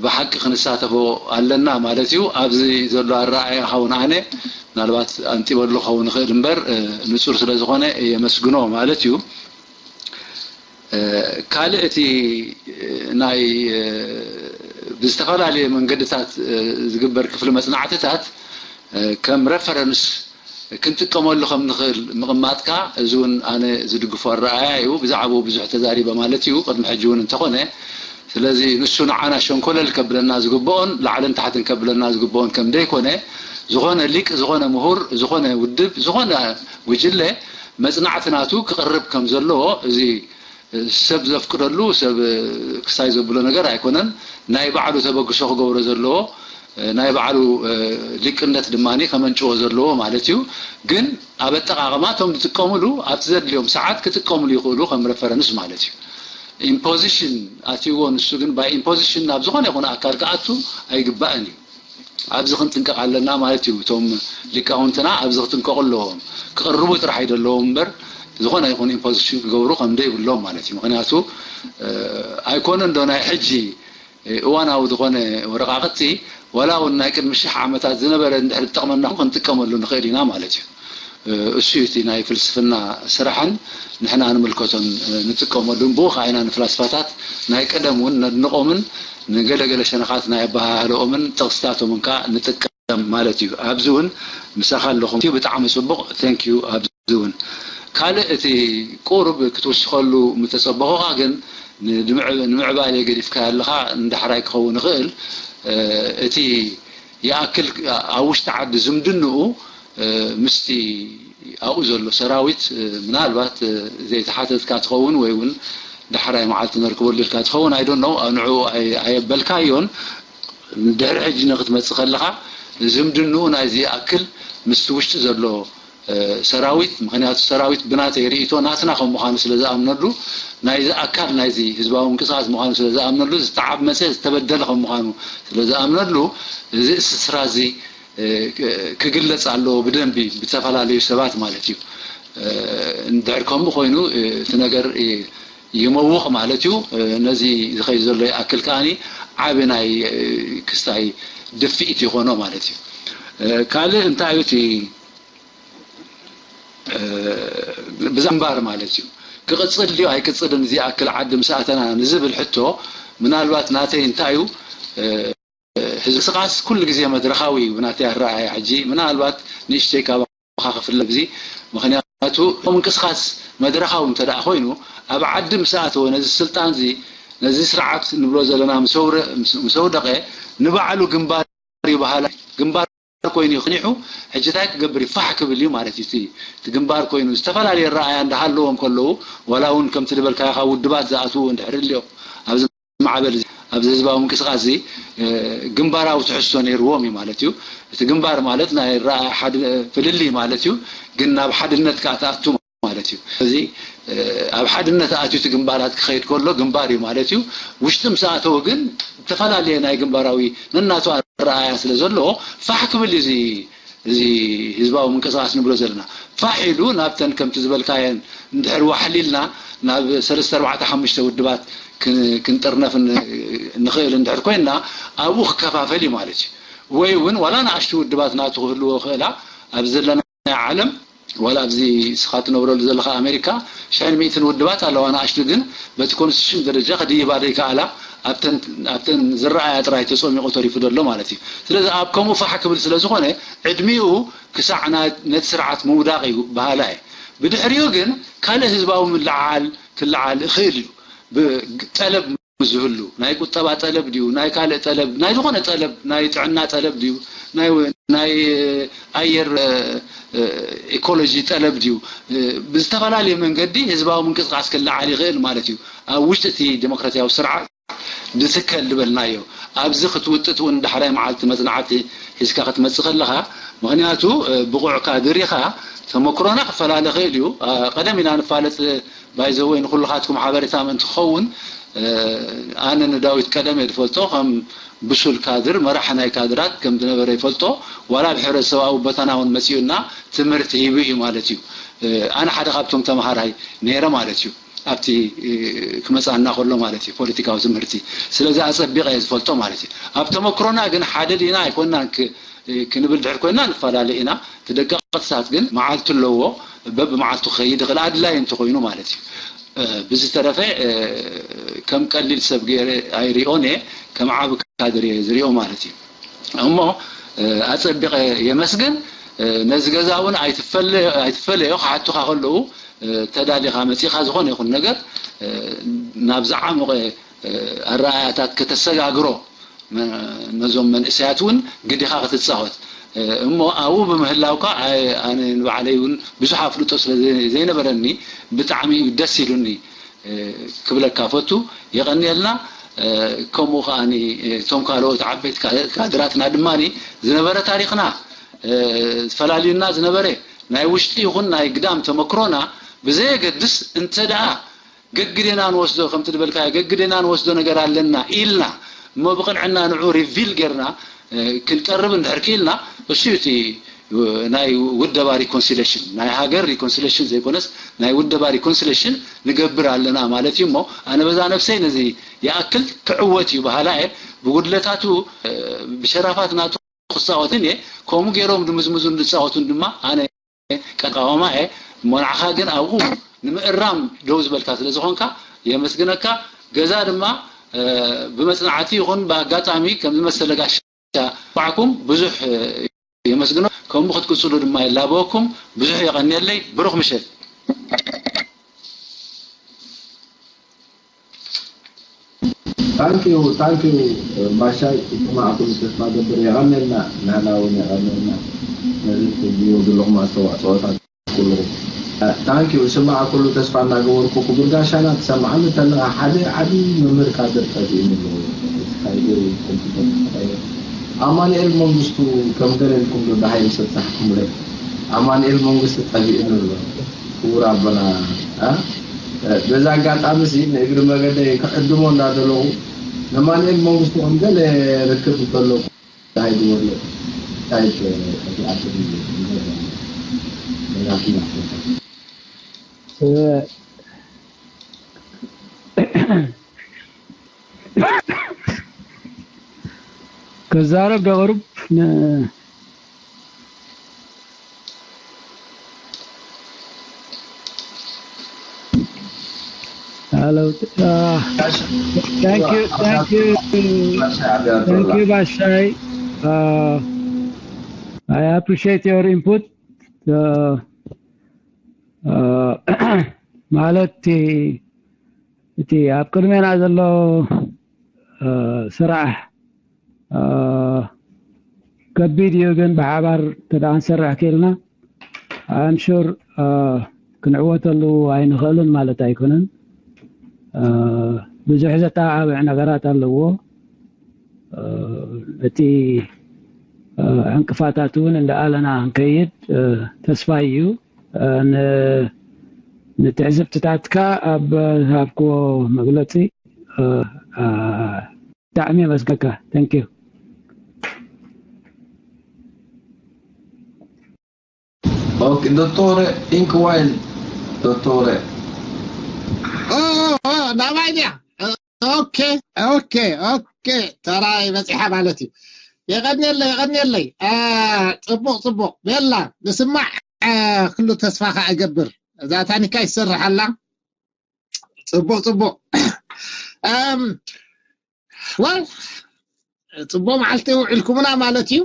ብሓቂ ክንሳተፎ ኣለና ማለት እዩ። ኣብዚ ዘሎ ኣረኣእያ ኸውን ኣነ ምናልባት ኣንጢበሉ ኸውን ይኽእል እምበር ንጹር ስለ ዝኾነ የመስግኖ ማለት እዩ። ካልእ እቲ ናይ ብዝተፈላለየ መንገድታት ዝግበር ክፍሊ መጽናዕትታት ከም ረፈረንስ ክንጥቀመሉ ከም ንኽእል ምቕማጥካ እዚ እውን ኣነ ዝድግፎ ኣረኣያ እዩ። ብዛዕባኡ ብዙሕ ተዛሪበ ማለት እዩ ቅድሚ ሕጂ እውን እንተኾነ ስለዚ ንሱ ንዓና ሸንኮለል ከብለና ዝግብኦን ላዕልን ታሕትን ከብለና ዝግብኦን ከም ደይኮነ ዝኾነ ሊቅ ዝኾነ ምሁር ዝኾነ ውድብ ዝኾነ ጉጅለ መጽናዕቲ ናቱ ክቕርብ ከም ዘለዎ እዚ ሰብ ዘፍቅደሉ ሰብ ክሳይ ዘብሎ ነገር ኣይኮነን። ናይ ባዕሉ ተበግሶ ክገብሮ ዘለዎ ናይ ባዕሉ ሊቅነት ድማ ከመንጭዎ ዘለዎ ማለት እዩ። ግን ኣብ ኣጠቃቕማ እቶም ዝጥቀምሉ ኣብቲ ዘድልዮም ሰዓት ክጥቀምሉ ይኽእሉ ከም ረፈረንስ ማለት እዩ። ኢምፖዚሽን ኣትይዎ ንሱ ግን ባይ ኢምፖዚሽን ናብ ዝኾነ ይኹን ኣካል ክኣቱ ኣይግባእን እዩ። ኣብዚ ክንጥንቀቕ ኣለና ማለት እዩ። እቶም ሊቃውንትና ኣብዚ ክጥንቀቑ ኣለዎም። ክቕርቡ ጥራሕ ኣይደለዎም እምበር ዝኾነ ይኹን ኢምፖዚሽን ክገብሩ ከም ደይብሎም ማለት እዩ። ምክንያቱ ኣይኮነ እንዶ ናይ ሕጂ እዋናዊ ዝኾነ ወረቃቅቲ ዋላ እውን ናይ ቅድሚ ሽሕ ዓመታት ዝነበረ እንድሕር ዝጠቕመና ክንጥቀመሉ ንኽእል ኢና ማለት እዩ። እሱ እዩ እቲ ናይ ፍልስፍና ስራሕን ንሕና ንምልከቶን ንጥቀመሉን ብኡ ከዓ ኢና ንፍላስፋታት ናይ ቀደም እውን ነድንቆምን ንገለገለ ሸነኻት ናይ ኣበሃህለኦምን ጥቕስታቶምን ከዓ ንጥቀም ማለት እዩ። ኣብዚ እውን ምሳኻ ኣለኹም። ብጣዕሚ ፅቡቕ። Thank you። ኣብዚ እውን ካልእ እቲ ቁሩብ ክትውስኸሉ ምተፀበኹኻ ግን ንምዕባለ ገዲፍካ ኣለኻ ንዳሕራይ ክኸውን ይኽእል እቲ ይኣክል ኣብ ውሽጢ ዓዲ ዝምድንኡ ምስቲ ኣብኡ ዘሎ ሰራዊት ምናልባት ዘይተሓተትካ ትኸውን ወይ እውን ዳሕራይ መዓልቲ ነርክበሉ ኢልካ ትኸውን ኣይዶን ነው ንዕኡ ኣየበልካዮን ድሕሪ ሕጂ ንክትመፅእ ከለኻ ዝምድንኡ ናይዚ ይኣክል ምስቲ ውሽጢ ዘሎ ሰራዊት ምክንያቱ ሰራዊት ብናተይ ርእይቶ ናትና ከም ምዃኑ ስለ ዝኣምነሉ ናይዚ ኣካል ናይዚ ህዝባዊ ምንቅስቃስ ምዃኑ ስለ ዝኣምነሉ ዝተዓመፀ ዝተበደለ ከም ምዃኑ ስለ ዝኣምነሉ እዚ እስስራ እዚ ክግለፅ ኣለዎ ብደንቢ ብዝተፈላለዩ ሰባት ማለት እዩ። እንድሕር ከምኡ ኮይኑ እቲ ነገር ይመውቕ ማለት እዩ። ነዚ ዝኸይድ ዘሎ ይኣክል ከዓኒ ዓቢ ናይ ክስታይ ድፍኢት ይኾኖ ማለት እዩ። ካልእ እንታይ እዩ እቲ ብዛምባር ማለት እዩ ክቕፅል ድዩ ኣይቅፅልን እዚ ኣክል ዓዲ ምስ ኣተና ንዝብል ሕቶ ምናልባት ናተይ እንታይ እዩ ህዝቢ ስቓስ ኩሉ ግዜ መድረኻዊ እዩ ናተይ ኣረኣያ ሕጂ ምናልባት ንእሽተይ ካባኻ ክፍለ ግዜ ምክንያቱ ምንቅስቃስ መድረኻዊ እንተ ደኣ ኮይኑ ኣብ ዓዲ ምስ ኣተወ ነዚ ስልጣን እዚ ነዚ ስርዓት ንብሎ ዘለና ምስ ኣውደቐ ንባዕሉ ግንባር እዩ በሃላይ ግንባር ኮይኑ እዩ ክኒሑ ሕጂ እንታይ ክገብር እዩ ፋሕ ክብል እዩ ማለት እዩ እቲ ግንባር ኮይኑ ዝተፈላለዩ ረኣያ እንዳሃለዎም ከለዉ ዋላ እውን ከምቲ ዝበልካዮ ካብ ውድባት ዝኣትዉ እንድሕር ልዮም ኣብዚ ማዕበል ኣብዚ ህዝባዊ ምንቅስቃስ እዚ ግንባራዊ ትሕዝቶ ነይርዎም እዩ ማለት እዩ እቲ ግንባር ማለት ናይ ረኣያ ፍልልይ ማለት እዩ ግን ናብ ሓድነት ከዓ ትኣቱ ማለት እዩ እዚ ኣብ ሓድነት ኣትዩ እቲ ግንባራት ክኸይድ ከሎ ግንባር እዩ ማለት እዩ ውሽጢ ምስ ኣተወ ግን ዝተፈላለየ ናይ ግንባራዊ ነናቱ ኣረኣያ ስለ ዘለዎ ፋሕ ክብል እዩ እዚ ህዝባዊ ምንቅስቃስ ንብሎ ዘለና ፋሕ ኢሉ ናብተን ከምቲ ዝበልካየን እንድሕር ዋሕሊልና ናብ ሰለስተ ኣርባዕተ ሓሙሽተ ውድባት ክንጥርነፍ ንኽእል እንድሕር ኮይንና ኣብኡ ክከፋፈል እዩ ማለት እዩ ወይ እውን ዋላ ንኣሽቱ ውድባት ናቱ ክህልዎ ክእላ ኣብዚ ዘለና ናይ ዓለም ዋላ ኣብዚ እስኻ ትነብረሉ ዘለኻ ኣሜሪካ ሽሕን ሚእትን ውድባት ኣለዋ ንኣሽቱ ግን በቲ ኮንስቲቱሽን ደረጃ ክድይባ ዘይከኣላ ኣብተን ዝረኣያ ጥራይ ተፀሚቑ ተሪፉ ዘሎ ማለት እዩ። ስለዚ ኣብ ከምኡ ፋሕ ክብል ስለ ዝኾነ ዕድሚኡ ክሳዕ ነቲ ስርዓት ምውዳቕ እዩ በሃላይ። ብድሕሪኡ ግን ካልእ ህዝባዊ ምልዓል ክለዓል ይኽእል እዩ። ጠለብ ዝህሉ ናይ ቁጠባ ጠለብ ድዩ፣ ናይ ካልእ ጠለብ፣ ናይ ዝኾነ ጠለብ፣ ናይ ጥዕና ጠለብ ድዩ፣ ናይ ኣየር ኢኮሎጂ ጠለብ ድዩ፣ ብዝተፈላለየ መንገዲ ህዝባዊ ምንቅስቃስ ክለዓል ይኽእል ማለት እዩ። ኣብ ውሽጢ እቲ ዴሞክራሲያዊ ስርዓት ንትከል ዝበልናዮ ኣብዚ ክትውጥጥ እውን ዳሕራይ መዓልቲ መፅናዕቲ ሒዝካ ክትመፅእ ከለኻ፣ ምኽንያቱ ብቑዕ ካድር ኢኻ፣ ተመክሮና ክፈላለ ይኽእል እዩ። ቀደም ኢና ንፋለጥ ባይዘወይ ንኩልኻትኩም ሓበሬታ ምእንቲ ክኸውን ኣነ ንዳዊት ቀደም እየ ዝፈልጦ ከም ብሱል ካድር መራሕ ናይ ካድራት ከም ዝነበረ ይፈልጦ። ዋላ ኣብ ሕብረተሰባዊ ቦታና እውን መፂኡና ትምህርቲ ሂቡ እዩ ማለት እዩ። ኣነ ሓደ ካብቶም ተምሃራይ ነይረ ማለት እዩ። ኣብቲ ክመፃና ከሎ ማለት እዩ ፖለቲካዊ ትምህርቲ። ስለዚ ኣፀቢቐ እየ ዝፈልጦ ማለት እዩ። ኣብ ተመክሮና ግን ሓደ ዲና ኣይኮናን ክንብል ድሕር ኮይና ንፈላለ ኢና። እቲ ደቀቕትታት ግን መዓልቲ ኣለዎ። በብመዓልቱ ክኸይድ ይኽእል ኣድላይ እንተኮይኑ ማለት እዩ። ብዝተረፈ ከም ቀሊል ሰብ ገይረ ኣይሪኦን እየ፣ ከም ዓብ ካድር እየ ዝሪኦ ማለት እዩ። እሞ ኣፀቢቐ የመስግን። ነዚ ገዛ እውን ኣይትፈለዮ ክሓቱኻ ከለዉ ተዳሊኻ መፂኻ ዝኾነ ይኹን ነገር ናብ ዝዓሙቐ ኣረኣያታት ከተሰጋግሮ ነዞም መንእሰያት እውን ግዲኻ ክትፃወት እሞ ኣብኡ ብምህላውካ ኣነ ንባዕለይ እውን ብዙሕ ኣፍልጦ ስለ ዘይነበረኒ ብጣዕሚ እዩ ደስ ኢሉኒ ክብለካ ፈቱ። የቐንየልና። ከምኡ ከዓ እቶም ካልኦት ዓበይቲ ካድራትና ድማ ዝነበረ ታሪክና ዝፈላልዩና ዝነበረ ናይ ውሽጢ ይኹን ናይ ግዳም ተመክሮና ብዘየገድስ እንተ ደኣ ገግዴና ንወስዶ ከምቲ ዝበልካዮ ገግዴና ንወስዶ ነገር ኣለና ኢልና እሞ ብቕንዕና ንዑ ሪቪል ጌርና ክንቀርብ እንድሕር ክኢልና እሱ እቲ ናይ ውደባ ሪኮንሲሌሽን ናይ ሃገር ሪኮንሲሌሽን ዘይኮነስ ናይ ውደባ ሪኮንሲሌሽን ንገብር ኣለና ማለት እዩ። እሞ ኣነ በዛ ነብሰይ ነዚ ይኣክል ክዕወት እዩ በሃላ እየ። ብጉድለታቱ ብሸራፋት ናቱ ክፃወትን እየ። ከምኡ ገይሮም ድምዝምዙን ዝፃወቱን ድማ ኣነ ቀቃወማ እየ። እሞ ንዓኻ ግን ኣብኡ ንምእራም ደው ዝበልካ ስለ ዝኾንካ የመስግነካ። ገዛ ድማ ብመፅናዕቲ ይኹን ብኣጋጣሚ ከም ዝመሰለ ጋሻ ባዕኩም ብዙሕ የመስግኖ። ከምኡ ክትቅፅሉ ድማ የላበወኩም። ብዙሕ የቐንየለይ። ብሩኽ ምሸት። ታንኪዩ ታንኪዩ ባሻይ ይስማዕ ኩሉ ተስፋ ገብር የቐነልና። ንህና እውን የቐነልና። ነዚ ትብልዎ ዘለኹም ኣስተዋፅኦታት ኩሉ ታንኪዩ ይስማዕ ኩሉ ተስፋ እናገበርኩ ክቡር ጋሻና ትሰምዓኒ ተለኻ ሓደ ዓብዪ መምህር ካድር ጠፊእኒ ኣሎ። እቲ ካይደ ኮምፒተር ዝተቐየረ ኣማኑኤል መንግስቱ ከም ገለ ኢልኩም ዶ ብሃይሊ ሰብፃሕኩምለይ ኣማኑኤል መንግስቱ ጠፊእኒ ኣሎ። ክቡር ኣቦና በዚ ኣጋጣሚ ሲ ንእግሪ መገደይ ክዕድሞ እንዳደለኹ ነማንኤል መንግስቱ ከም ገለ ርክብ እንተለኩ እንታይ ዝበሎ እንታይ እቲ ዓዲ ክዛረብ ዶ ቅሩብ Hello. Uh, thank you, thank you, thank you, Bashai. Uh, I appreciate your input. Uh, uh, ማለት እቲ ኣብ ቅድሜና ዘሎ ስራሕ ከቢድ እዩ፣ ግን ብሓባር ተደኣ ክንሰርሕ ክኢልና I'm sure ክንዕወተሉ ኣይንኽእልን ማለት ኣይኮነን። ብዙሕ ዘተባባብዕ ነገራት ኣለዎ። እቲ ዕንቅፋታት እውን እንዳኣለና ክንከይድ ተስፋ እዩ። ንትዕዝብትታትካ ኣብ ዝሃብክዎ መግለፂ ብጣዕሚ የመስገካ። Thank you. ኦኬ ዶቶረ ኢንክዋይል ዶቶረ ናባይ ድያ? ኦኬ ኦኬ ኦኬ ተራይ በፂሓ ማለት እዩ። የቐንየለይ የቐንየለይ። ፅቡቕ ፅቡቕ ቤላ ንስማዕ። ኩሉ ተስፋ ከዓ እገብር እዛ ታኒካ ይሰርሕ ኣላ። ፅቡቕ ፅቡቕ። ዋል ጽቡቅ መዓልቲ ውዕልኩምና ማለት እዩ።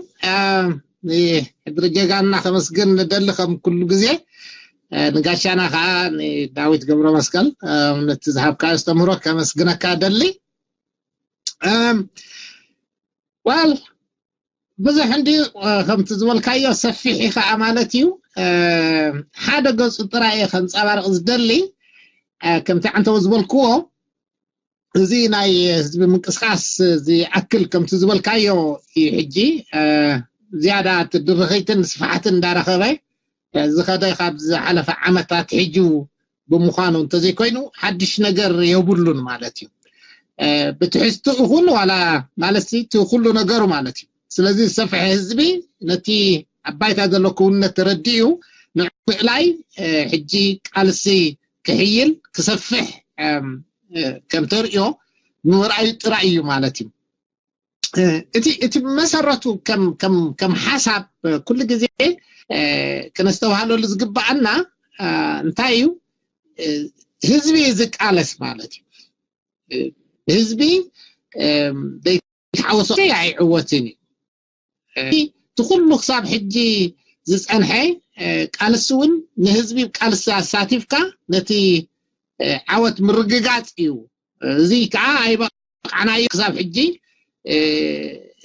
ሕድሪ ጀጋና ከመስግን ንደሊ ከም ኩሉ ግዜ፣ ንጋሻና ከዓ ንዳዊት ገብረ መስቀል ነቲ ዝሃብካ ኣስተምህሮ ከመስግነካ ደሊ። ዋል ብዙሕ እንዲ ከምቲ ዝበልካዮ ሰፊሕ እዩ ከዓ ማለት እዩ። ሓደ ገፁ ጥራይ እየ ከንፀባርቕ ዝደሊ። ከምቲ ዓንተው ዝበልክዎ፣ እዚ ናይ ህዝቢ ምንቅስቃስ ዝኣክል ከምቲ ዝበልካዮ እዩ። ሕጂ ዝያዳ እቲ ድርኺትን ስፍሓትን እንዳረኸበ ዝኸደ ካብ ዝሓለፈ ዓመታት ሕጂ ብምዃኑ እንተዘይኮይኑ ሓድሽ ነገር የብሉን ማለት እዩ። ብትሕዝቱ እኹል ዋላ ማለት እቲ ኩሉ ነገሩ ማለት እዩ። ስለዚ ዝሰፍሐ ህዝቢ ነቲ ኣብ ባይታ ዘሎ ክውንነት ተረዲኡ ንዕኡ ምእላይ ሕጂ ቃልሲ ክሕይል ክሰፍሕ ከም ተርእዮ ምርኣዩ ጥራይ እዩ ማለት እዩ። እቲ እቲ መሰረቱ ከም ከም ከም ሓሳብ ኩሉ ግዜ ክነስተባሃለሉ ዝግባኣና እንታይ እዩ? ህዝቢ ዝቃለስ ማለት እዩ። ህዝቢ ዘይተሓወሶ ኣይዕወትን እዩ። እቲ ኩሉ ክሳብ ሕጂ ዝፀንሐ ቃልሲ እውን ንህዝቢ ቃልሲ ኣሳቲፍካ ነቲ ዓወት ምርግጋፅ እዩ። እዚ ከዓ ኣይበቃዕናዮ ክሳብ ሕጂ።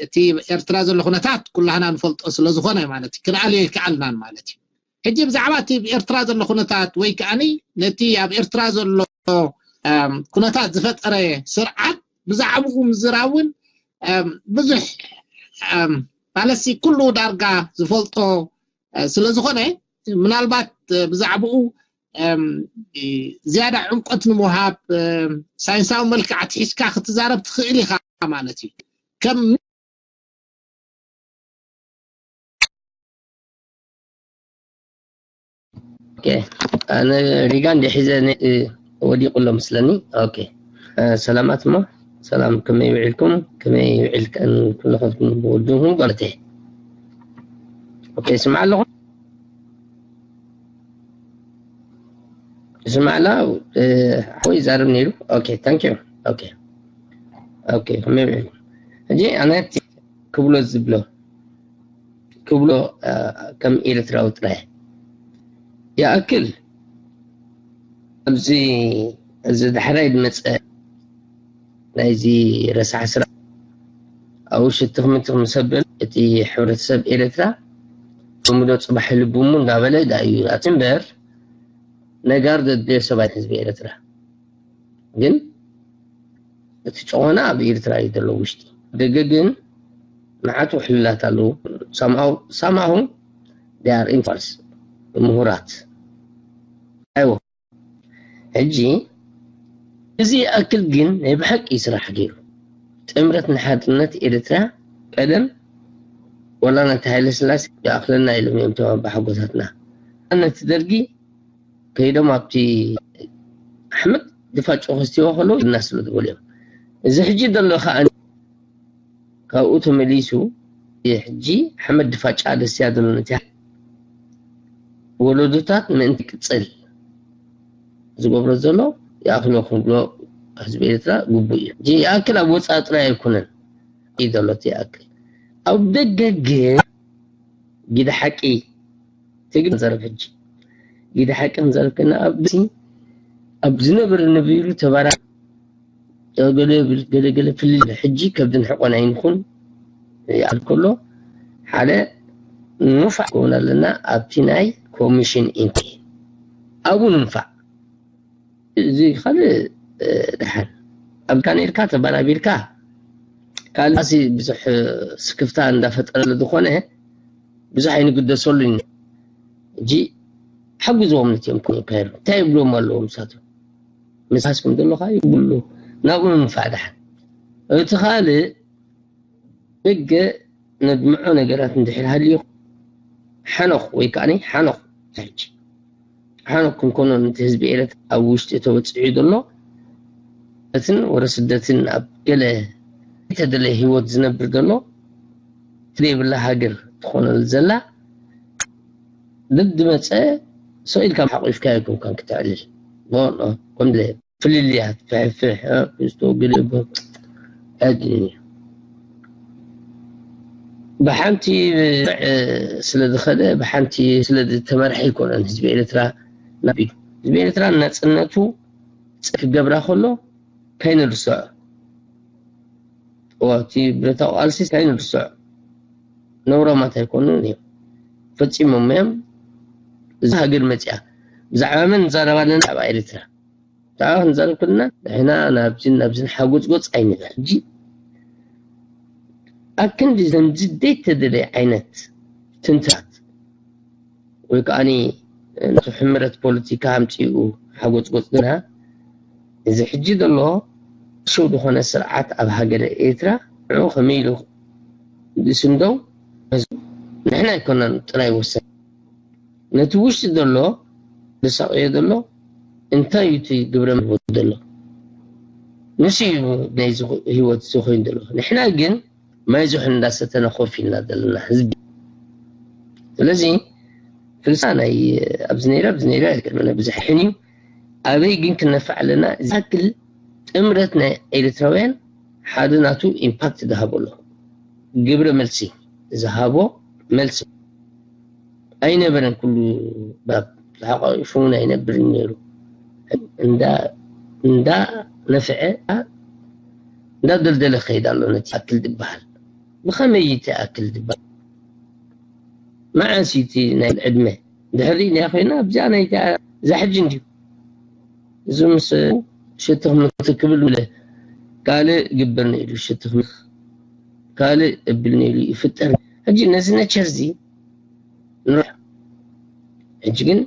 እቲ ኤርትራ ዘሎ ኩነታት ኩላህና ንፈልጦ ስለዝኾነ ማለት እዩ፣ ክንኣልዮ ይከኣልናን ማለት እዩ። ሕጂ ብዛዕባ እቲ ኤርትራ ዘሎ ኩነታት ወይ ከዓኒ ነቲ ኣብ ኤርትራ ዘሎ ኩነታት ዝፈጠረ ስርዓት ብዛዕባኡ ምዝራብን ብዙሕ ማለትሲ ኩሉ ዳርጋ ዝፈልጦ ስለዝኾነ ምናልባት ብዛዕባኡ ዝያዳ ዕምቆት ንምውሃብ ሳይንሳዊ መልክዕ ኣትሒዝካ ክትዛረብ ትኽእል ኢኻ ማለት እዩ። ከም ኣነ ሪጋ እንደ ሒዘ ወዲቁ ኣሎ መስለኒ። ኦኬ ሰላማት እሞ ሰላም፣ ከመይ ውዒልኩም? ከመይ ውዒልከን ኩለኸትኩም ብወድኹም ማለት እየ። ኦኬ ይስማዕ ኣለኹ? ይስማዕ ኣላ? ሓወይ ይዛረብ ነይሩ። ኦኬ ታንክ ዩ። ኦኬ ኦኬ ከመይ ውዒልኩም? ሕጂ ኣነ ክብሎ ዝብሎ ክብሎ ከም ኤርትራዊ ጥራይ ይኣክል። ኣብዚ እዚ ዳሕራይ ዝመፀ ናይዚ ረሳሕ ስራ ኣብኡ ሽትኽ ምትኽ ምስ ኣበለ እቲ ሕብረተሰብ ኤርትራ ሎሚ ዶ ፅባሕ ልቡ እሞ እንዳበለ ዳኣ እዩ ኣቲ እምበር ነጋር ዘድልዮ ሰብ ኣይኮነን ህዝቢ ኤርትራ። ግን እቲ ጨቖና ኣብ ኤርትራ እዩ ዘሎ ውሽጢ። ደገ ግን መዓት ውሕሉላት ኣለዉ። Somehow they are intellectuals፣ ምሁራት። ኣይወ ሕጂ እዚ ይኣክል ግን ናይ ብሓቂ ስራሕ ገይሩ። ጥምረት ንሓድነት ኤርትራ ቀደም ወላ ነቲ ሃይለስላሴ ይኣኽለና ኢሎም እዮም እቶም ኣባሓጎታትና። ነቲ ደርጊ ከይዶም ኣብቲ ኣሕመድ ድፋጭ ክስትይዎ ከለዉ ኢልና ስለ ዝበሉ እዮም። እዚ ሕጂ ዘሎ ከዓ ካብኡ ተመሊሱ ሕጂ ኣሕመድ ድፋጭ ደስያ ዘሎ ነቲ ወለዶታት ምእንቲ ቅፅል ዝገብሮ ዘሎ ይኣኽሎ ክብሎ ህዝቢ ኤርትራ ግቡእ እዩ። ሕጂ ይኣክል ኣብ ወፃኢ ጥራይ ኣይኮነን እዩ ዘሎ እቲ ይኣክል ኣብ ደገ ግን ጊደ ሓቂ ትግል ዘረብ ሕጂ ጊደ ሓቂ ክንዘረብ ከና ኣብዚ ኣብ ዝነበረ ነቢሩ ተባራ ገለ ገለ ገለ ፍልል ሕጂ ከብድን ሕቆን ኣይንኹን ይኣል ከሎ ሓደ ንፋዕ ክኸውን ኣለና ኣብቲ ናይ ኮሚሽን ኢንቲ ኣብኡ ንንፋዕ እዚ ካልእ ደሓን ኣብካ ነርካ ተባራቢርካ ካልእ ብዙሕ ስክፍታ እንዳፈጠረ ዝኾነ ብዙሕ ኣይንግደሰሉን ሕጂ ሓግዝዎም ነትዮም ክካየዱ እንታይ ይብልዎም ኣለዎም ንሳቶም ምሳስኩም ዘለካ ይብሉ ናብኡ ንምፋዕ ደሓን እቲ ካልእ ደገ ነድምዖ ነገራት እንድሕር ሃልዩ ሓኖኽ ወይ ከዓ ሓኖኽ ሕጂ ሓኖኽ ክንኮኖ ነቲ ህዝቢ ኤረትራ ኣብ ውሽጢ ተወፂዑ ዘሎ እትን ወረ ስደትን ኣብ ገለ ተደለ ህይወት ዝነብር ዘሎ ዘይብላ ሃገር ትኾነል ዘላ ደድመፀ ሰው ኢልካ ሓቂፍካ ይኮንካን ክትዕልል ከምዚ ፍልልያት ፍሕፍሕ ስቶ ግልቦ ኣድልዩ። ብሓንቲ ስለ ዝኸደ፣ ብሓንቲ ስለ ዝተመርሐ ኣይኮነን ህዝቢ ኤርትራ ናቢሉ። ህዝቢ ኤርትራ ናጽነቱ ክገብራ ከሎ ከይንርስዖ፣ እቲ ብረታዊ ቃልሲ ከይንርስዖ፣ ነውራማት ኣይኮኑን እዮም። ፈጺሞም እዮም። እዛ ሃገር መጽያ፣ ብዛዕባ መን ንዛረብ ኣለና? ብዛዕባ ኤርትራ። ብዛዕባ ክንዛረብ ከለና ንሕና ናብዝን ናብዝን ሓጎጽጎጽ ኣይንበል። ሕጂ ኣብ ክንዲ ዘምዚ ዘይተደለየ ዓይነት ትንታት ወይ ከዓኒ ነቲ ሕምረት ፖለቲካ ኣምጺኡ ሓጎጽጎጽ ግና፣ እዚ ሕጂ ዘሎ ሽው ዝኾነ ስርዓት ኣብ ሃገረ ኤርትራ ንዑ ከመይ ኢሉ ዝስንደው ንሕና ኣይኮናን ጥራይ ወሳኒ። ነቲ ውሽጢ ዘሎ ዝሳቐዮ ዘሎ እንታይ እዩ እቲ ግብረ መልሲ ዘሎ? ንሱ እዩ ናይዚ ህይወት እዚ ኮይኑ ዘሎ። ንሕና ግን ማይ ዝሑል እንዳሰተና ኮፍ ኢልና ዘለና ህዝቢ። ስለዚ ፍልሳ ናይ ኣብዚ ነይረ፣ ኣብዚ ነይረ ኣይገርመና፣ ብዙሕ ሕን እዩ። ኣበይ ግን ክነፋዕ ኣለና? ዝኣክል ጥምረት ናይ ኤርትራውያን ሓደ ናቱ ኢምፓክት ዝሃቦ ኣሎ። ግብረ መልሲ ዝሃቦ መልሲ ኣይነበረን። ኩሉ ባብ ተሓቋቂፉ እውን ኣይነብርን ነይሩ። እንዳ፣ እንዳ ነፍዐ፣ እንዳ ደልደለ ክኸይድ ኣሎ። ነቲ ኣክል ዝበሃል ብኸመይ እዩ እቲ ኣክል ዝበሃል? መዓስ እዩ እቲ ናይ ዕድመ? ድሕሪ ሪእናዮ ኮይና ኣብዚኣ ናይ እዛ ሕጂ እንድዩ። እዚ ምስ ሽትኽ ምትክ ክብል ብለ ካልእ ግብር ነይሩ፣ ሽትኽ ምትክ ካልእ እብል ነይሩ ይፍጠር። ሕጂ ነዚ ነቸር እዚ ንርሕ። ሕጂ ግን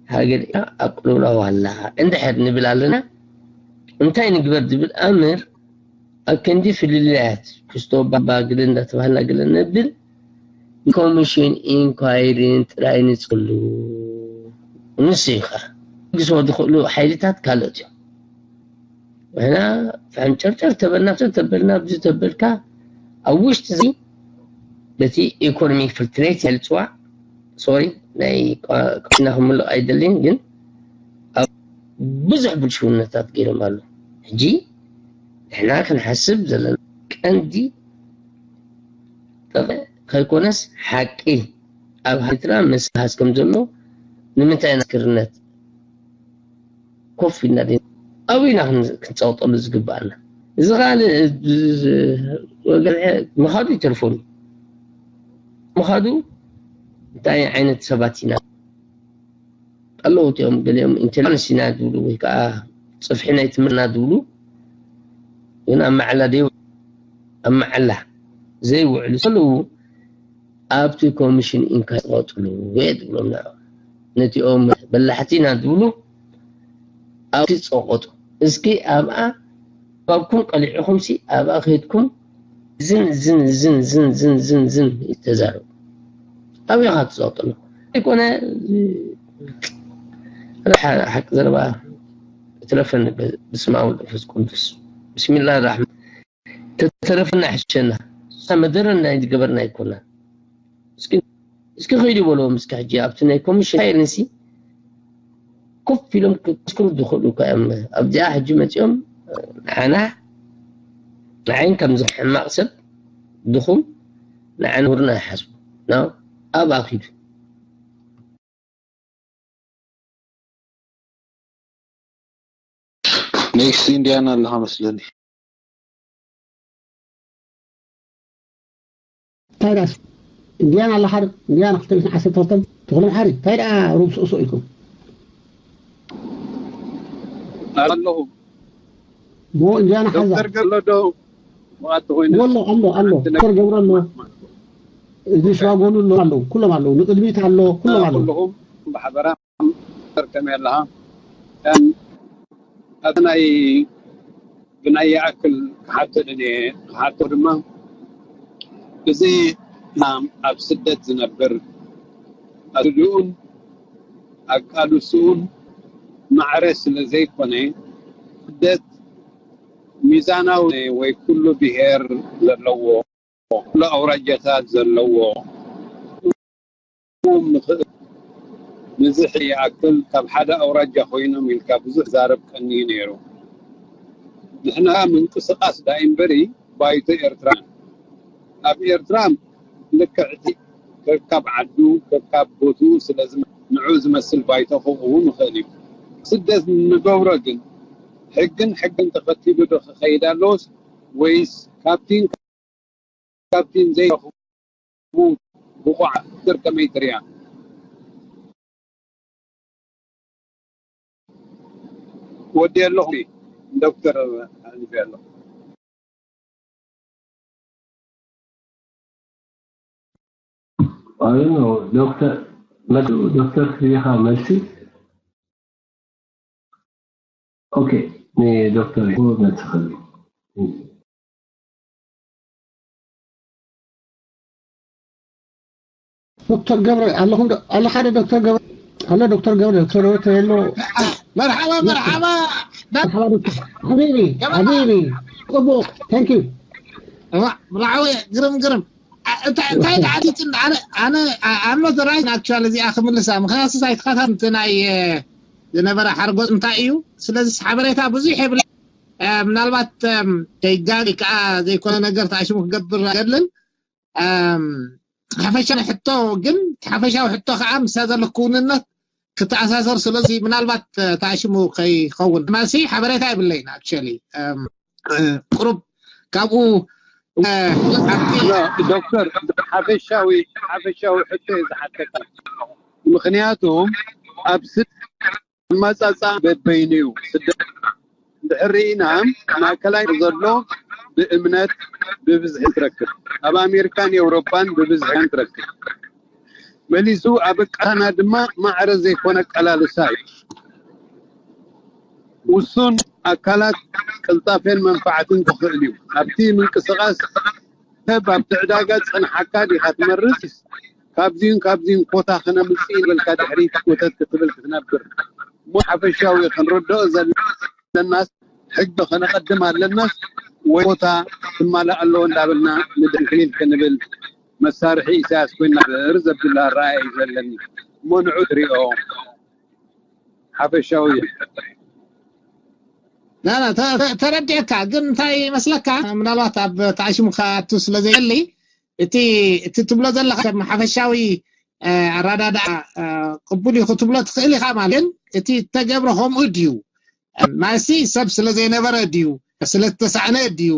ሃገር እያ ኣብ ቅልውላው ኣላ እንድሕር ንብል ኣለና፣ እንታይ ንግበር ዝብል ኣምር ኣብ ክንዲ ፍልልያት ክስቶ ባባ ግደ እንዳተባህልና ግለ ነብል፣ ኮሚሽን ኢንኳይሪን ጥራይ ንጽሉ። ንሱ እዩ ኸኣ ክግዝፎ ዝኽእሉ ሓይልታት ካልኦት እዮም። ንሕና ፈንጨርጨር ተበልና፣ ተበልና፣ ብዙ ተበልካ፣ ኣብ ውሽጢ እዚ በቲ ኢኮኖሚክ ፍልትሬት ይበሃል ዝጽዋዕ፣ ሶሪ፣ ናይ ቋ-፣ ቋንቋና ክምልቕ ኣይደልን፣ ግን ኣብ ብዙሕ ብልሽውነታት ገይሮም ኣለዉ። ሕጂ ንሕና ክንሓስብ ዘለና ቀንዲ ጠቐ-፣ ከይኮነስ ሓቂ ኣብ ሃገርና ምስሓዝ ከም ዘሎ ንምንታይ ኢና ክርነት ኮፍ ኢልና ደ-፣ ኣብኡ ኢና ክን-፣ ክንጸቕጠሉ ዝግብኣና። እዚ ካልእ፣ እ፣ ወገን ምኻዱ ይተርፎም እዩ። ምኻዱ እንታይ ዓይነት ሰባት ኢና? ኣለዉ እቲኦም ገሊኦም ኢንተሊጀንስ ኢና ዝብሉ ወይ ከዓ ጽፍሒ ናይ ትምህርትና ዝብሉ፣ ግን ኣብ መዓላ ደይ-፣ ኣብ መዓላ ዘይውዕሉ ዘለዉ ኣብቲ ኮሚሽን ኢንካ ዝቐጥሉ እየ ዝብሎም ንዕኦም። ነቲኦም በላሕቲ ኢና ዝብሉ ኣብቲ ጸቐጡ። እስኪ ኣብኣ፣ ኣብኩም ቀሊዕኹምሲ ኣብኣ ከይድኩም ዝን፣ ዝን፣ ዝን፣ ዝን፣ ዝን፣ ዝን፣ ዝን ተዛረቡ። ኣብኡ ኢኻ ትጸቐጥሉ። ኣይኮነ፣ ሓ-፣ ሓቂ ዘረባ ትለፈኒ ብ-፣ ብስመ ኣብ ወወልድ ወመንፈስ ቅዱስ። ብስሚላህ ራሕማን ተተረፈና ይሕሸና። እሳ መደረና ዝገበርና ኣይኮና። እስኪ፣ እስኪ ኸይዱ በልዎም እስኪ ሕጂ ኣብቲ ናይ ኮሚሽን ፋይል ንሲ ኮፍ ኢሎም ክምስክሩ ዝኽእሉ እኳ እዮም። ኣብዚኣ ሕጂ መጺኦም ንዓና፣ ንዓይን ከምዚ ሕማቕ ሰብ ድኹም ንዓና ውርና ይሓስቡ። ና፣ ኣብኣ ኺዱ። ኔክስት ኢንዲያና ኣለኻ መስለኒ። እንታይ ደኣ ኢንዲያና ኣለኻ ዶ? ኢንዲያና ክልተ ሚእትን ዓሰርተ ክልተን ተኽለ መሓሪ። እንታይ ደኣ ሩብ ሱቕ ሱቕ ኢልኩም? ኣለኹ። ሞ ኢንዲያና ሓዛ። ዶክተር ገሎ ዶ? ብቕዓት ተኾይኑ ኣሎ፣ ኣሎ፣ ኣሎ። ሓንቲ ዶክተር ገብሩ ኣሎ። እዚ ሽዋጎኑ ኣሎ፣ ኣለዉ። ኩሎም ኣለዉ። ንቕድሚት ኣሎ፣ ኩሎም ኣለዉ። ኩልኹም ብሓበራ ዶክተር ከመይ ኣለኻ? እም፣ ኣብቲ ናይ ብናይ ይኣክል ክሓቶ ደልየ፣ ክሓቶ ድማ፣ እዚ ኣብ ስደት ዝነብር ኣስልኡን ኣቃልስኡን ማዕረ ስለ ዘይኮነ፣ ስደት ሚዛናዊ ወይ ኩሉ ብሄር ዘለዎ፣ ኩሉ ኣውራጃታት ዘለዎ፣ ንኽእል፣ ንዚ ይኣክል ካብ ሓደ ኣውራጃ ኮይኖም ኢልካ ብዙሕ ዛረብ ቀንዩ ነይሩ። ንሕና ምንቅስቓስ ዳኣ እምበሪ፣ ባይቶ ኤርትራ። ኣብ ኤርትራ ልክዕቲ ከካብ ዓዱ ከካብ ቦትኡ ስለ ዝመ ንዑ ዝመስል ባይቶ ክኸውን ይኽእል እዩ። ስደት ንገብሮ ግን ሕግን ሕግን ተኸቲሉ ዶ ክኸይድ ኣለዎስ ወይስ ካብቲን ካብቲን ዘይረኽቡ ብቑዕ ዶክተር ከመይ ትሪኣ? ወዲ ኣለኹ ዶክተር ኣሊፍ ኣለኹ። I don't know ዶክተር መጡ ዶክተር ክሪኻ መልሲ ኦኬ ንዶክተር ይኹ መልሲ ኸሊ ዶክተር ገብረ ኣለኹም ኣለኻ ዶ ዶክተር ገብረ ኣሎ ዶክተር ገብረ ዶክተር ገብረ ተየሎ መርሓባ መርሓባ ሓቢቢ ሓቢቢ ጽቡቅ thank you ብራዕወ ግርም ግርም እንታይ እንታይ ተዓዲት ኣነ ኣነ ኣምኖ ተራይ ናክቹዋል እዚኣ ክምልሳ ምክንያቱ ሳይትካታት ናይ ዝነበረ ሓርጎፅ እንታይ እዩ ስለዚ ሓበሬታ ብዙሕ የብለ ምናልባት ከይጋሪ ከዓ ዘይኮነ ነገር ተኣሽሙ ክገብር ገድልን ሓፈሻዊ ሕቶ ግን ሓፈሻዊ ሕቶ ከዓ ምሳ ዘሎ ክውንነት ክተኣሳሰር ስለዚ ምናልባት ተኣሽሙ ከይኸውን ማሲ ሓበሬታ የብለይን ኣክቸሊ ቁሩብ ካብኡ ዶክተር ሓፈሻዊ ሓፈሻዊ ሕቶ እየ ዝሓተካ ምክንያቱ ኣብ ስድ ኣመጻጽኣ በበይኑ እዩ ስደት እንድሕር ርኢና ማእከላይ ዘሎ ብእምነት ብብዝሒ ትረክብ ኣብ ኣሜሪካን ኤውሮጳን ብብዝሒ ትረክብ መሊሱ ኣብ ቃና ድማ ማዕረ ዘይኮነ ኣቀላልሳ እዩ ውሱን ኣካላት ቅልጣፌን መንፋዕትን ክኽእል እዩ ኣብቲ ምንቅስቃስ ሰብ ኣብቲ ዕዳጋ ጸንሓካ ዲኻ ትመርጽ ካብዚን ካብዚን ኮታ ክነምጽእ ኢልካ ድሕሪት ኮተት ክትብል ክትነብር እሞ ሓፈሻዊ ክንርድኦ ዘለናስ ሕጊ ከነቐድም ኣለናስ ወይ ኮታ ክማላእ ኣለዎ እንዳበልና ንድሕሪት ክንብል መሳርሒ ኢሳያስ ኮይና ብር ዘብላ ራእይ እዩ ዘለኒ እሞ ንዑ ትሪኦ ሓፈሻዊ ተረዲአካ ግን እንታይ ይመስለካ ምናልባት ኣብ ተኣሽሙ ከኣቱ ስለ ዘየሊ እቲ እቲ ትብሎ ዘለካ ከም ሓፈሻዊ ኣረዳድኣ ቅቡል እዩ ክትብሎ ትኽእል ኢኻ ማለት ግን እቲ ተገብረ ከምኡ ድዩ ማለትሲ ሰብ ስለ ዘይነበረ ድዩ ስለ ዝተሳእነ ድዩ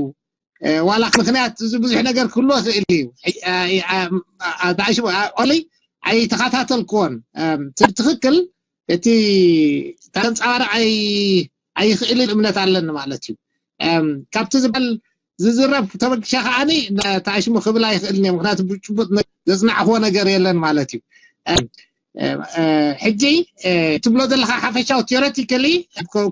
ዋላ ምክንያት እዚ ብዙሕ ነገር ክህልዎ ይኽእል እዩ ተኣሽሙ ኦሊ ኣይተኸታተልክዎን ትክክል እቲ ተንፀባርቕ ኣይኽእልን እምነት ኣለኒ ማለት እዩ ካብቲ ዝበል ዝዝረብ ተበግሻ ከዓኒ ተኣሽሙ ክብል ኣይኽእልን እየ ምክንያቱ ብጭቡጥ ዘፅናዕክዎ ነገር የለን ማለት እዩ ሕጂ ትብሎ ዘለካ ሓፈሻዊ ቴዎሬቲካሊ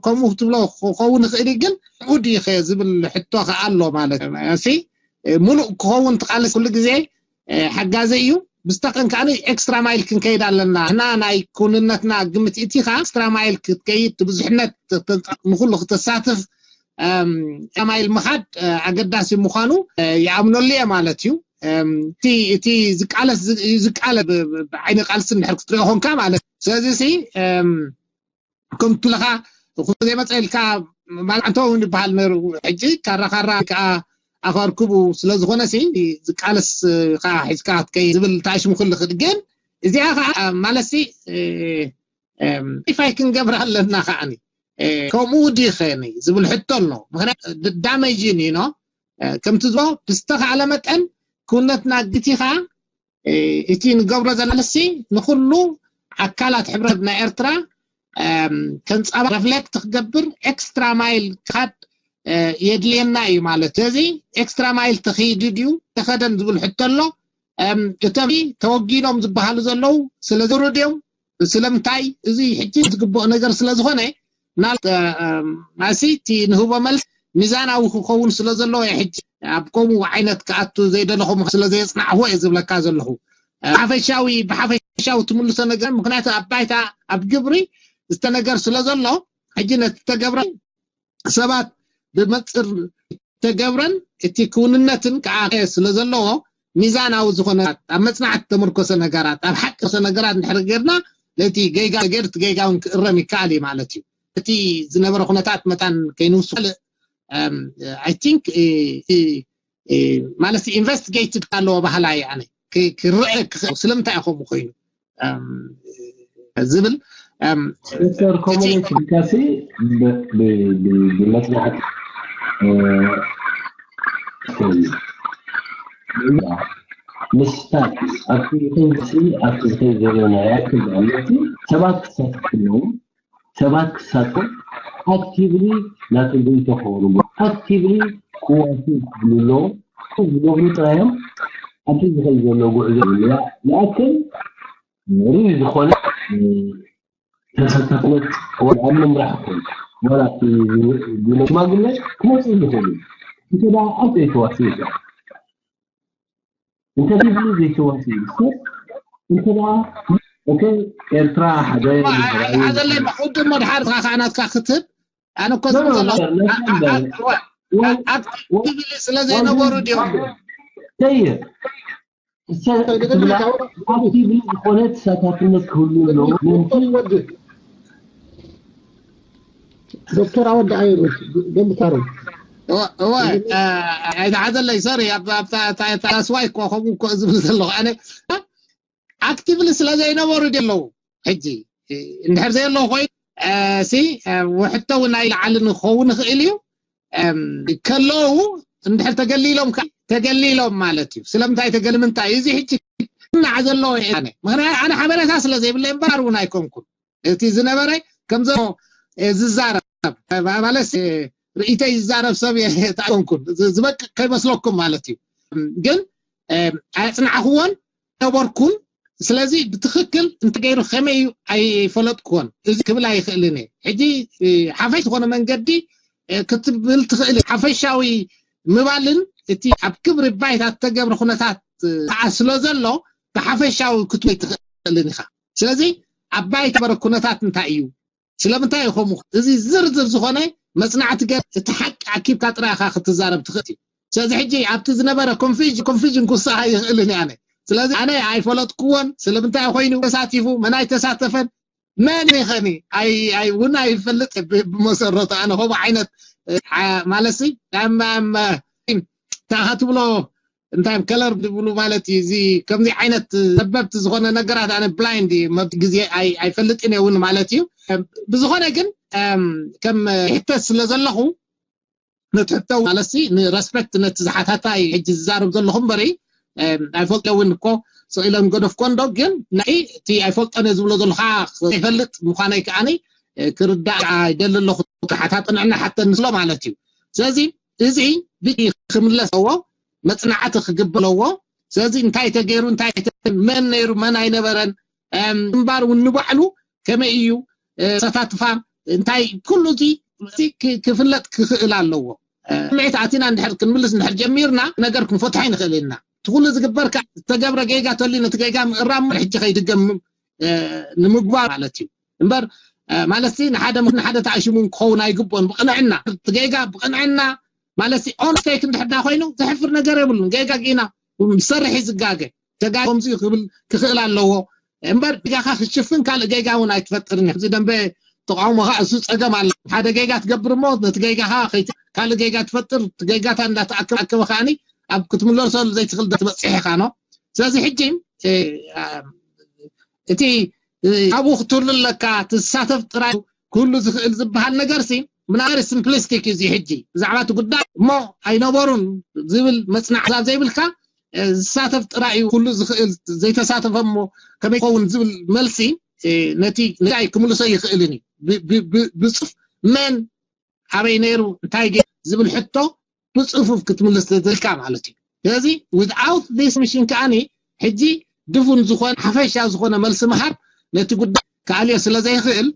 ከምኡ ክትብሎ ክኸውን ይኽእል ግን ብኡ ድዩ ዝብል ሕቶ ከኣ ኣሎ ማለት እዩ ሙሉእ ክኸውን ትቃልስ ኩሉ ግዜ ሓጋዚ እዩ ብስተቀን ከዓ ኤክስትራ ማይል ክንከይድ ኣለና እና ናይ ኩንነትና ግምት እቲካ ኤክስትራ ማይል ክትከይድ ብዝሕነት ንኩሉ ክተሳትፍ ማይል ምኻድ ኣገዳሲ ምዃኑ ይኣምነሉ እየ ማለት እዩ እቲ ዝቃለስ ዝቃለ ብዓይኒ ቃልሲ እንድሕር ክትሪኦ ኮንካ ማለት ስለዚ ሲ ከምቱ ለኻ ዘይመፀ ኢልካ ማልዓንቶ እውን ይበሃል ነሩ ሕጂ ካራኻራ ከዓ ኣኸርክቡ ስለዝኾነ ሲ ዝቃለስ ከዓ ሒዝካ ክትከይ ዝብል ታሽሙ ክልኽል ግን እዚኣ ከዓ ማለት ሲ ሪፋይ ክንገብር ኣለና ከዓኒ ከምኡ ድኸኒ ዝብል ሕቶ ኣሎ ምክንያቱ ዳመጅን ኢኖ ከምቲ ዝቦ ብዝተኻእለ መጠን ክውነትና ግቲኻ እቲ ንገብሮ ዘለና ንሲ ንኩሉ ኣካላት ሕብረተሰብ ናይ ኤርትራ ከንፃባ ረፍሌክት ክገብር ኤክስትራ ማይል ክካድ የድልየና እዩ ማለት ስለዚ ኤክስትራ ማይል ተኸይዱ ድዩ ተኸደን ዝብል ሕቶ ኣሎ እቶም ተወጊኖም ዝበሃሉ ዘለዉ ስለዝውርድ እዮም ስለምንታይ እዚ ሕጂ ዝግብኦ ነገር ስለዝኾነ ናልማሲ እቲ ንህቦ መልስ ሚዛናዊ ክኸውን ስለ ዘለዎ ሕጂ ኣብ ከምኡ ዓይነት ክኣቱ ዘይደለኹም ስለ ዘየፅናዕዎ እየ ዝብለካ ዘለኹ ሓፈሻዊ ብሓፈሻዊ ትምልሶ ነገር ምክንያቱ ኣብ ባይታ ኣብ ግብሪ ዝተነገር ስለ ዘሎ ሕጂ ነቲ ተገብረ ሰባት ብመፅር ተገብረን እቲ ክውንነትን ከዓ ስለ ዘለዎ ሚዛናዊ ዝኾነ ኣብ መፅናዕቲ ተመርኮሰ ነገራት ኣብ ሓቂ ነገራት እንድሕር ጌርና ነቲ ገይጋ ገር እቲ ገይጋ እውን ክእረም ይከኣል እዩ ማለት እዩ እቲ ዝነበረ ኩነታት መታን ከይንውስልእ I think ማለት ኢንቨስቲጌትድ ኣለዎ ባህላ እየ ኣነ ክርአ ክኽእል ስለምንታይ ከምኡ ኮይኑ ዝብል ዶክተር ኮሞሌ ዲሞክራሲ ብመፅናዕቲ ምስታት ኣብቲ ዝኸይሲ ኣብቲ ዝኸይ ዘሎ ናይ ኣክል ማለት ሰባት ክሳተፍ ኣለዎም ሰባት ክሳተፍ ኣክቲቭሊ ናቱ ርእይቶ ከቕርቡ ኣክቲቭሊ ክዋሱ ክብሉ ኣለዎም ዝገብሩ ጥራዮም ኣብቲ ዝኸይ ዘሎ ጉዕዞ ይኣክል ርኡይ ዝኾነ ተሳታፍነት ኣብ ምምራሕ ኮን ዋላ ሽማግለ ክመፅእ ዝኽእሉ እንተ ኣብ ዘይተዋስኡ እንተ ዘይብሉ ዘይተዋስኡ ሰብ እንተ ኦኬ ኤርትራ ሓደ ዘለይ መሕውድ እሞ ድሓር ከዓናትካ ክትብ ኣነ እኮ ዝብል ዘለኹ ኣክቲቪሊ ስለ ዘይነበሩ ድዮም ሰይር ኣክቲቭሊ ዝኾነ ተሳታፍነት ክህሉ ኣለዎ ምእንቲ ዶክተር ኣወድ ኣይሩት ደምታሩ እወ ኣይተሓዘለይ ሶሪ ኣስዋይ እኮ ከምኡ እኮ ዝብል ዘለኹ ኣነ ኣክቲቭሊ ስለ ዘይነበሩ ኣለዉ ሕጂ እንድሕር ዘየለዉ ኮይኑ ሲ ውሕቶ እውን ኣይለዓልን ክኸውን ይኽእል እዩ ከለዉ እንድሕር ተገሊሎም ተገሊሎም ማለት እዩ ስለምንታይ ተገል ምንታይ እዚ ሕጂ ናዓ ዘለዎ ምክንያቱ ኣነ ሓበሬታ ስለ ዘይብለ እምበር እውን ኣይኮንኩን እቲ ዝነበረ ከምዞ ዝዛረብ ማለስ ርእይተይ ዝዛረብ ሰብ ኣይኮንኩን ዝበቅ ከይመስለኩም ማለት እዩ ግን ኣየፅናዕክዎን ነበርኩን ስለዚ ብትክክል እንተገይሩ ከመይ እዩ ኣይፈለጥክዎን እዚ ክብል ኣይኽእልን እየ ሕጂ ሓፈሽ ዝኾነ መንገዲ ክትብል ትኽእል ሓፈሻዊ ምባልን እቲ ኣብ ክብሪ ባይታ እተገብረ ኩነታት ከዓ ስለ ዘሎ ብሓፈሻዊ ክትወይ ትኽእልን ኢኻ ስለዚ ኣብ ባይታ በረ ኩነታት እንታይ እዩ ስለምንታይ እዩ ከምኡ እዚ ዝርዝር ዝኾነ መፅናዕቲ ገር እቲ ሓቂ ኣኪብካ ጥራይ ኢኻ ክትዛረብ ትኽእል እዩ ስለዚ ሕጂ ኣብቲ ዝነበረ ኮንፊዥን ኮንፊዥን ክውሳእ ይኽእልን ኣነ ስለዚ ኣነ ኣይፈለጥክዎን ስለምንታይ ኮይኑ ተሳቲፉ መን ኣይተሳተፈን መን ይኸኒ እውን ኣይፈልጥ ብመሰረቱ ኣነ ከምኡ ዓይነት ማለት ታኻ ትብሎ እንታይ ከለር ዝብሉ ማለት እዩ እዚ ከምዚ ዓይነት ሰበብቲ ዝኾነ ነገራት ኣነ ብላይንድ መብት ግዜ ኣይፈልጥን እውን ማለት እዩ ብዝኾነ ግን ከም ሕተት ስለ ዘለኹ ንትሕተው ማለት ንረስፔክት ነቲ ዝሓታታይ ሕጂ ዝዛረብ ዘለኹ እምበሪ ኣይፈልጦ እውን እኮ ስኢሎም ገደፍ ኮንዶ ግን ናይ እቲ ኣይፈልጦን ዝብሎ ዘለካ ይፈልጥ ምኳነይ ከዓኒ ክርዳእ ይደሊ ኣለኹ ተሓታጥንዕና ሓተኒ ስሎ ማለት እዩ ስለዚ እዚ ብቂ ክምለስ ኣለዎ መፅናዕቲ ክግበር ኣለዎ ስለዚ እንታይ ተገይሩ እንታይ መን ነይሩ መን ኣይነበረን ምንባር እውን ንባዕሉ ከመይ እዩ ተሳትፋ እንታይ ኩሉ እዚ ክፍለጥ ክኽእል ኣለዎ ምዒት ኣቲና እንድሕር ክንምልስ እንድሕር ጀሚርና ነገር ክንፈትሖ ይንኽእል ኢና እቲ ኩሉ ዝግበር ዝተገብረ ጌጋ ተልዩ ነቲ ጌጋ ምእራም ሕጂ ከይድገም ንምግባር ማለት እዩ እምበር ማለት ንሓደ ንሓደ ተኣሽሙ ክኸውን ኣይግብኦን ብቅንዕና እቲ ጌጋ ብቅንዕና ማለት ኦንስቴክ እንድሕርና ኮይኑ ዘሕፍር ነገር የብሉን ጌጋ ጌና ዝሰርሕ ዝጋገ ተጋ ከምዚ ክብል ክኽእል ኣለዎ እምበር ጌጋኻ ክሽፍን ካልእ ጌጋ እውን ኣይትፈጥርን እዚ ደንበ ተቃውሞ ከዓ እሱ ፀገም ኣሎ ሓደ ጌጋ ትገብር እሞ ነቲ ጌጋኻ ካልእ ጌጋ ትፈጥር ጌጋታ እንዳተኣከበ ከዓኒ ኣብ ክትምለሰሉ ዘይትኽእል ትበፅሕ ኢኻ ነው ስለዚ ሕጂ እቲ ኣብኡ ክትህሉ ኣለካ ትሳተፍ ጥራይ ክህሉ ዝኽእል ዝበሃል ነገር ሲ ምናሪ ሲምፕሊስቲክ እዩ ሕጂ ብዛዕባ እቲ ጉዳይ እሞ ኣይነበሩን ዝብል መፅናዕቲ ኣብ ዘይብልካ ዝሳተፍ ጥራይ እዩ ኩሉ ዝኽእል ዘይተሳተፈ እሞ ከመይ ይኸውን ዝብል መልሲ ነቲ ንዳይ ክምልሶ ይኽእልን እዩ ብፅፍ መን ኣበይ ነይሩ እንታይ ገ ዝብል ሕቶ ብፅፉፍ ክትምልስ ትኽእልካ ማለት እዩ ስለዚ without this mission ከዓኒ ሕጂ ድፉን ዝኾነ ሓፈሻ ዝኾነ መልሲ ምሃብ ነቲ ጉዳይ ክኣልዮ ስለ ዘይኽእል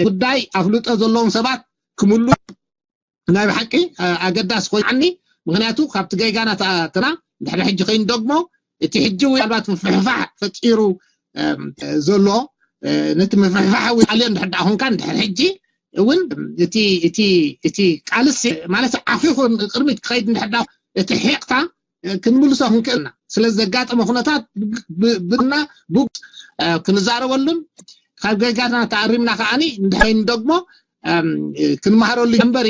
ጉዳይ ኣፍልጦ ዘለዎም ሰባት ክምሉ ናይ ብሓቂ ኣገዳሲ ኮይዓኒ ምክንያቱ ካብቲ ገይጋና ተና ድሕሪ ሕጂ ከይኑ ደግሞ እቲ ሕጂ ምናልባት ምፍሕፋሕ ፈጢሩ ዘሎ ነቲ ምፍሕፋሕ ኣልዮ እንድሕር ዳኣ ኮንካ እንድሕር ሕጂ እውን እቲ እቲ እቲ ቃልሲ ማለት ዓፊኹ ቅድሚት ክኸይድ እንድሕር ዳኣ እቲ ሒቕታ ክንምልሶ ክንክእልና ስለ ዘጋጠመ ኩነታት ብና ቡቅ ክንዛረበሉን ካብ ገጋትና ተኣሪምና ከዓኒ እንድሕር ደግሞ ክንመሃረሉ እምበሪ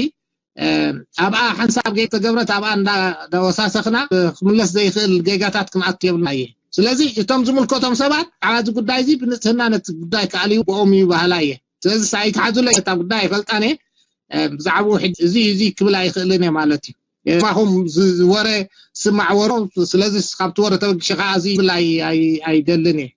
ኣብኣ ሓንሳብ ገይ ተገብረት ኣብኣ እንዳወሳሰኽና ክምለስ ዘይኽእል ጌጋታት ክንኣቱ የብልና እየ። ስለዚ እቶም ዝምልከቶም ሰባት ኣብዚ ጉዳይ እዚ ብንጽህና ነቲ ጉዳይ ክኣልዩ ብኦም እዩ ባህላ እየ። ስለዚ ኣይትሓዙለይ፣ እታ ጉዳይ ኣይፈልጣን እየ። ብዛዕባኡ እዚ እዚ ክብል ኣይኽእልን እየ ማለት እዩ። ማኹም ዝወረ ስማዕ ወሮ። ስለዚ ካብቲ ወረ ተበግሸ ከዓ እዚ ይብል ኣይደልን እየ።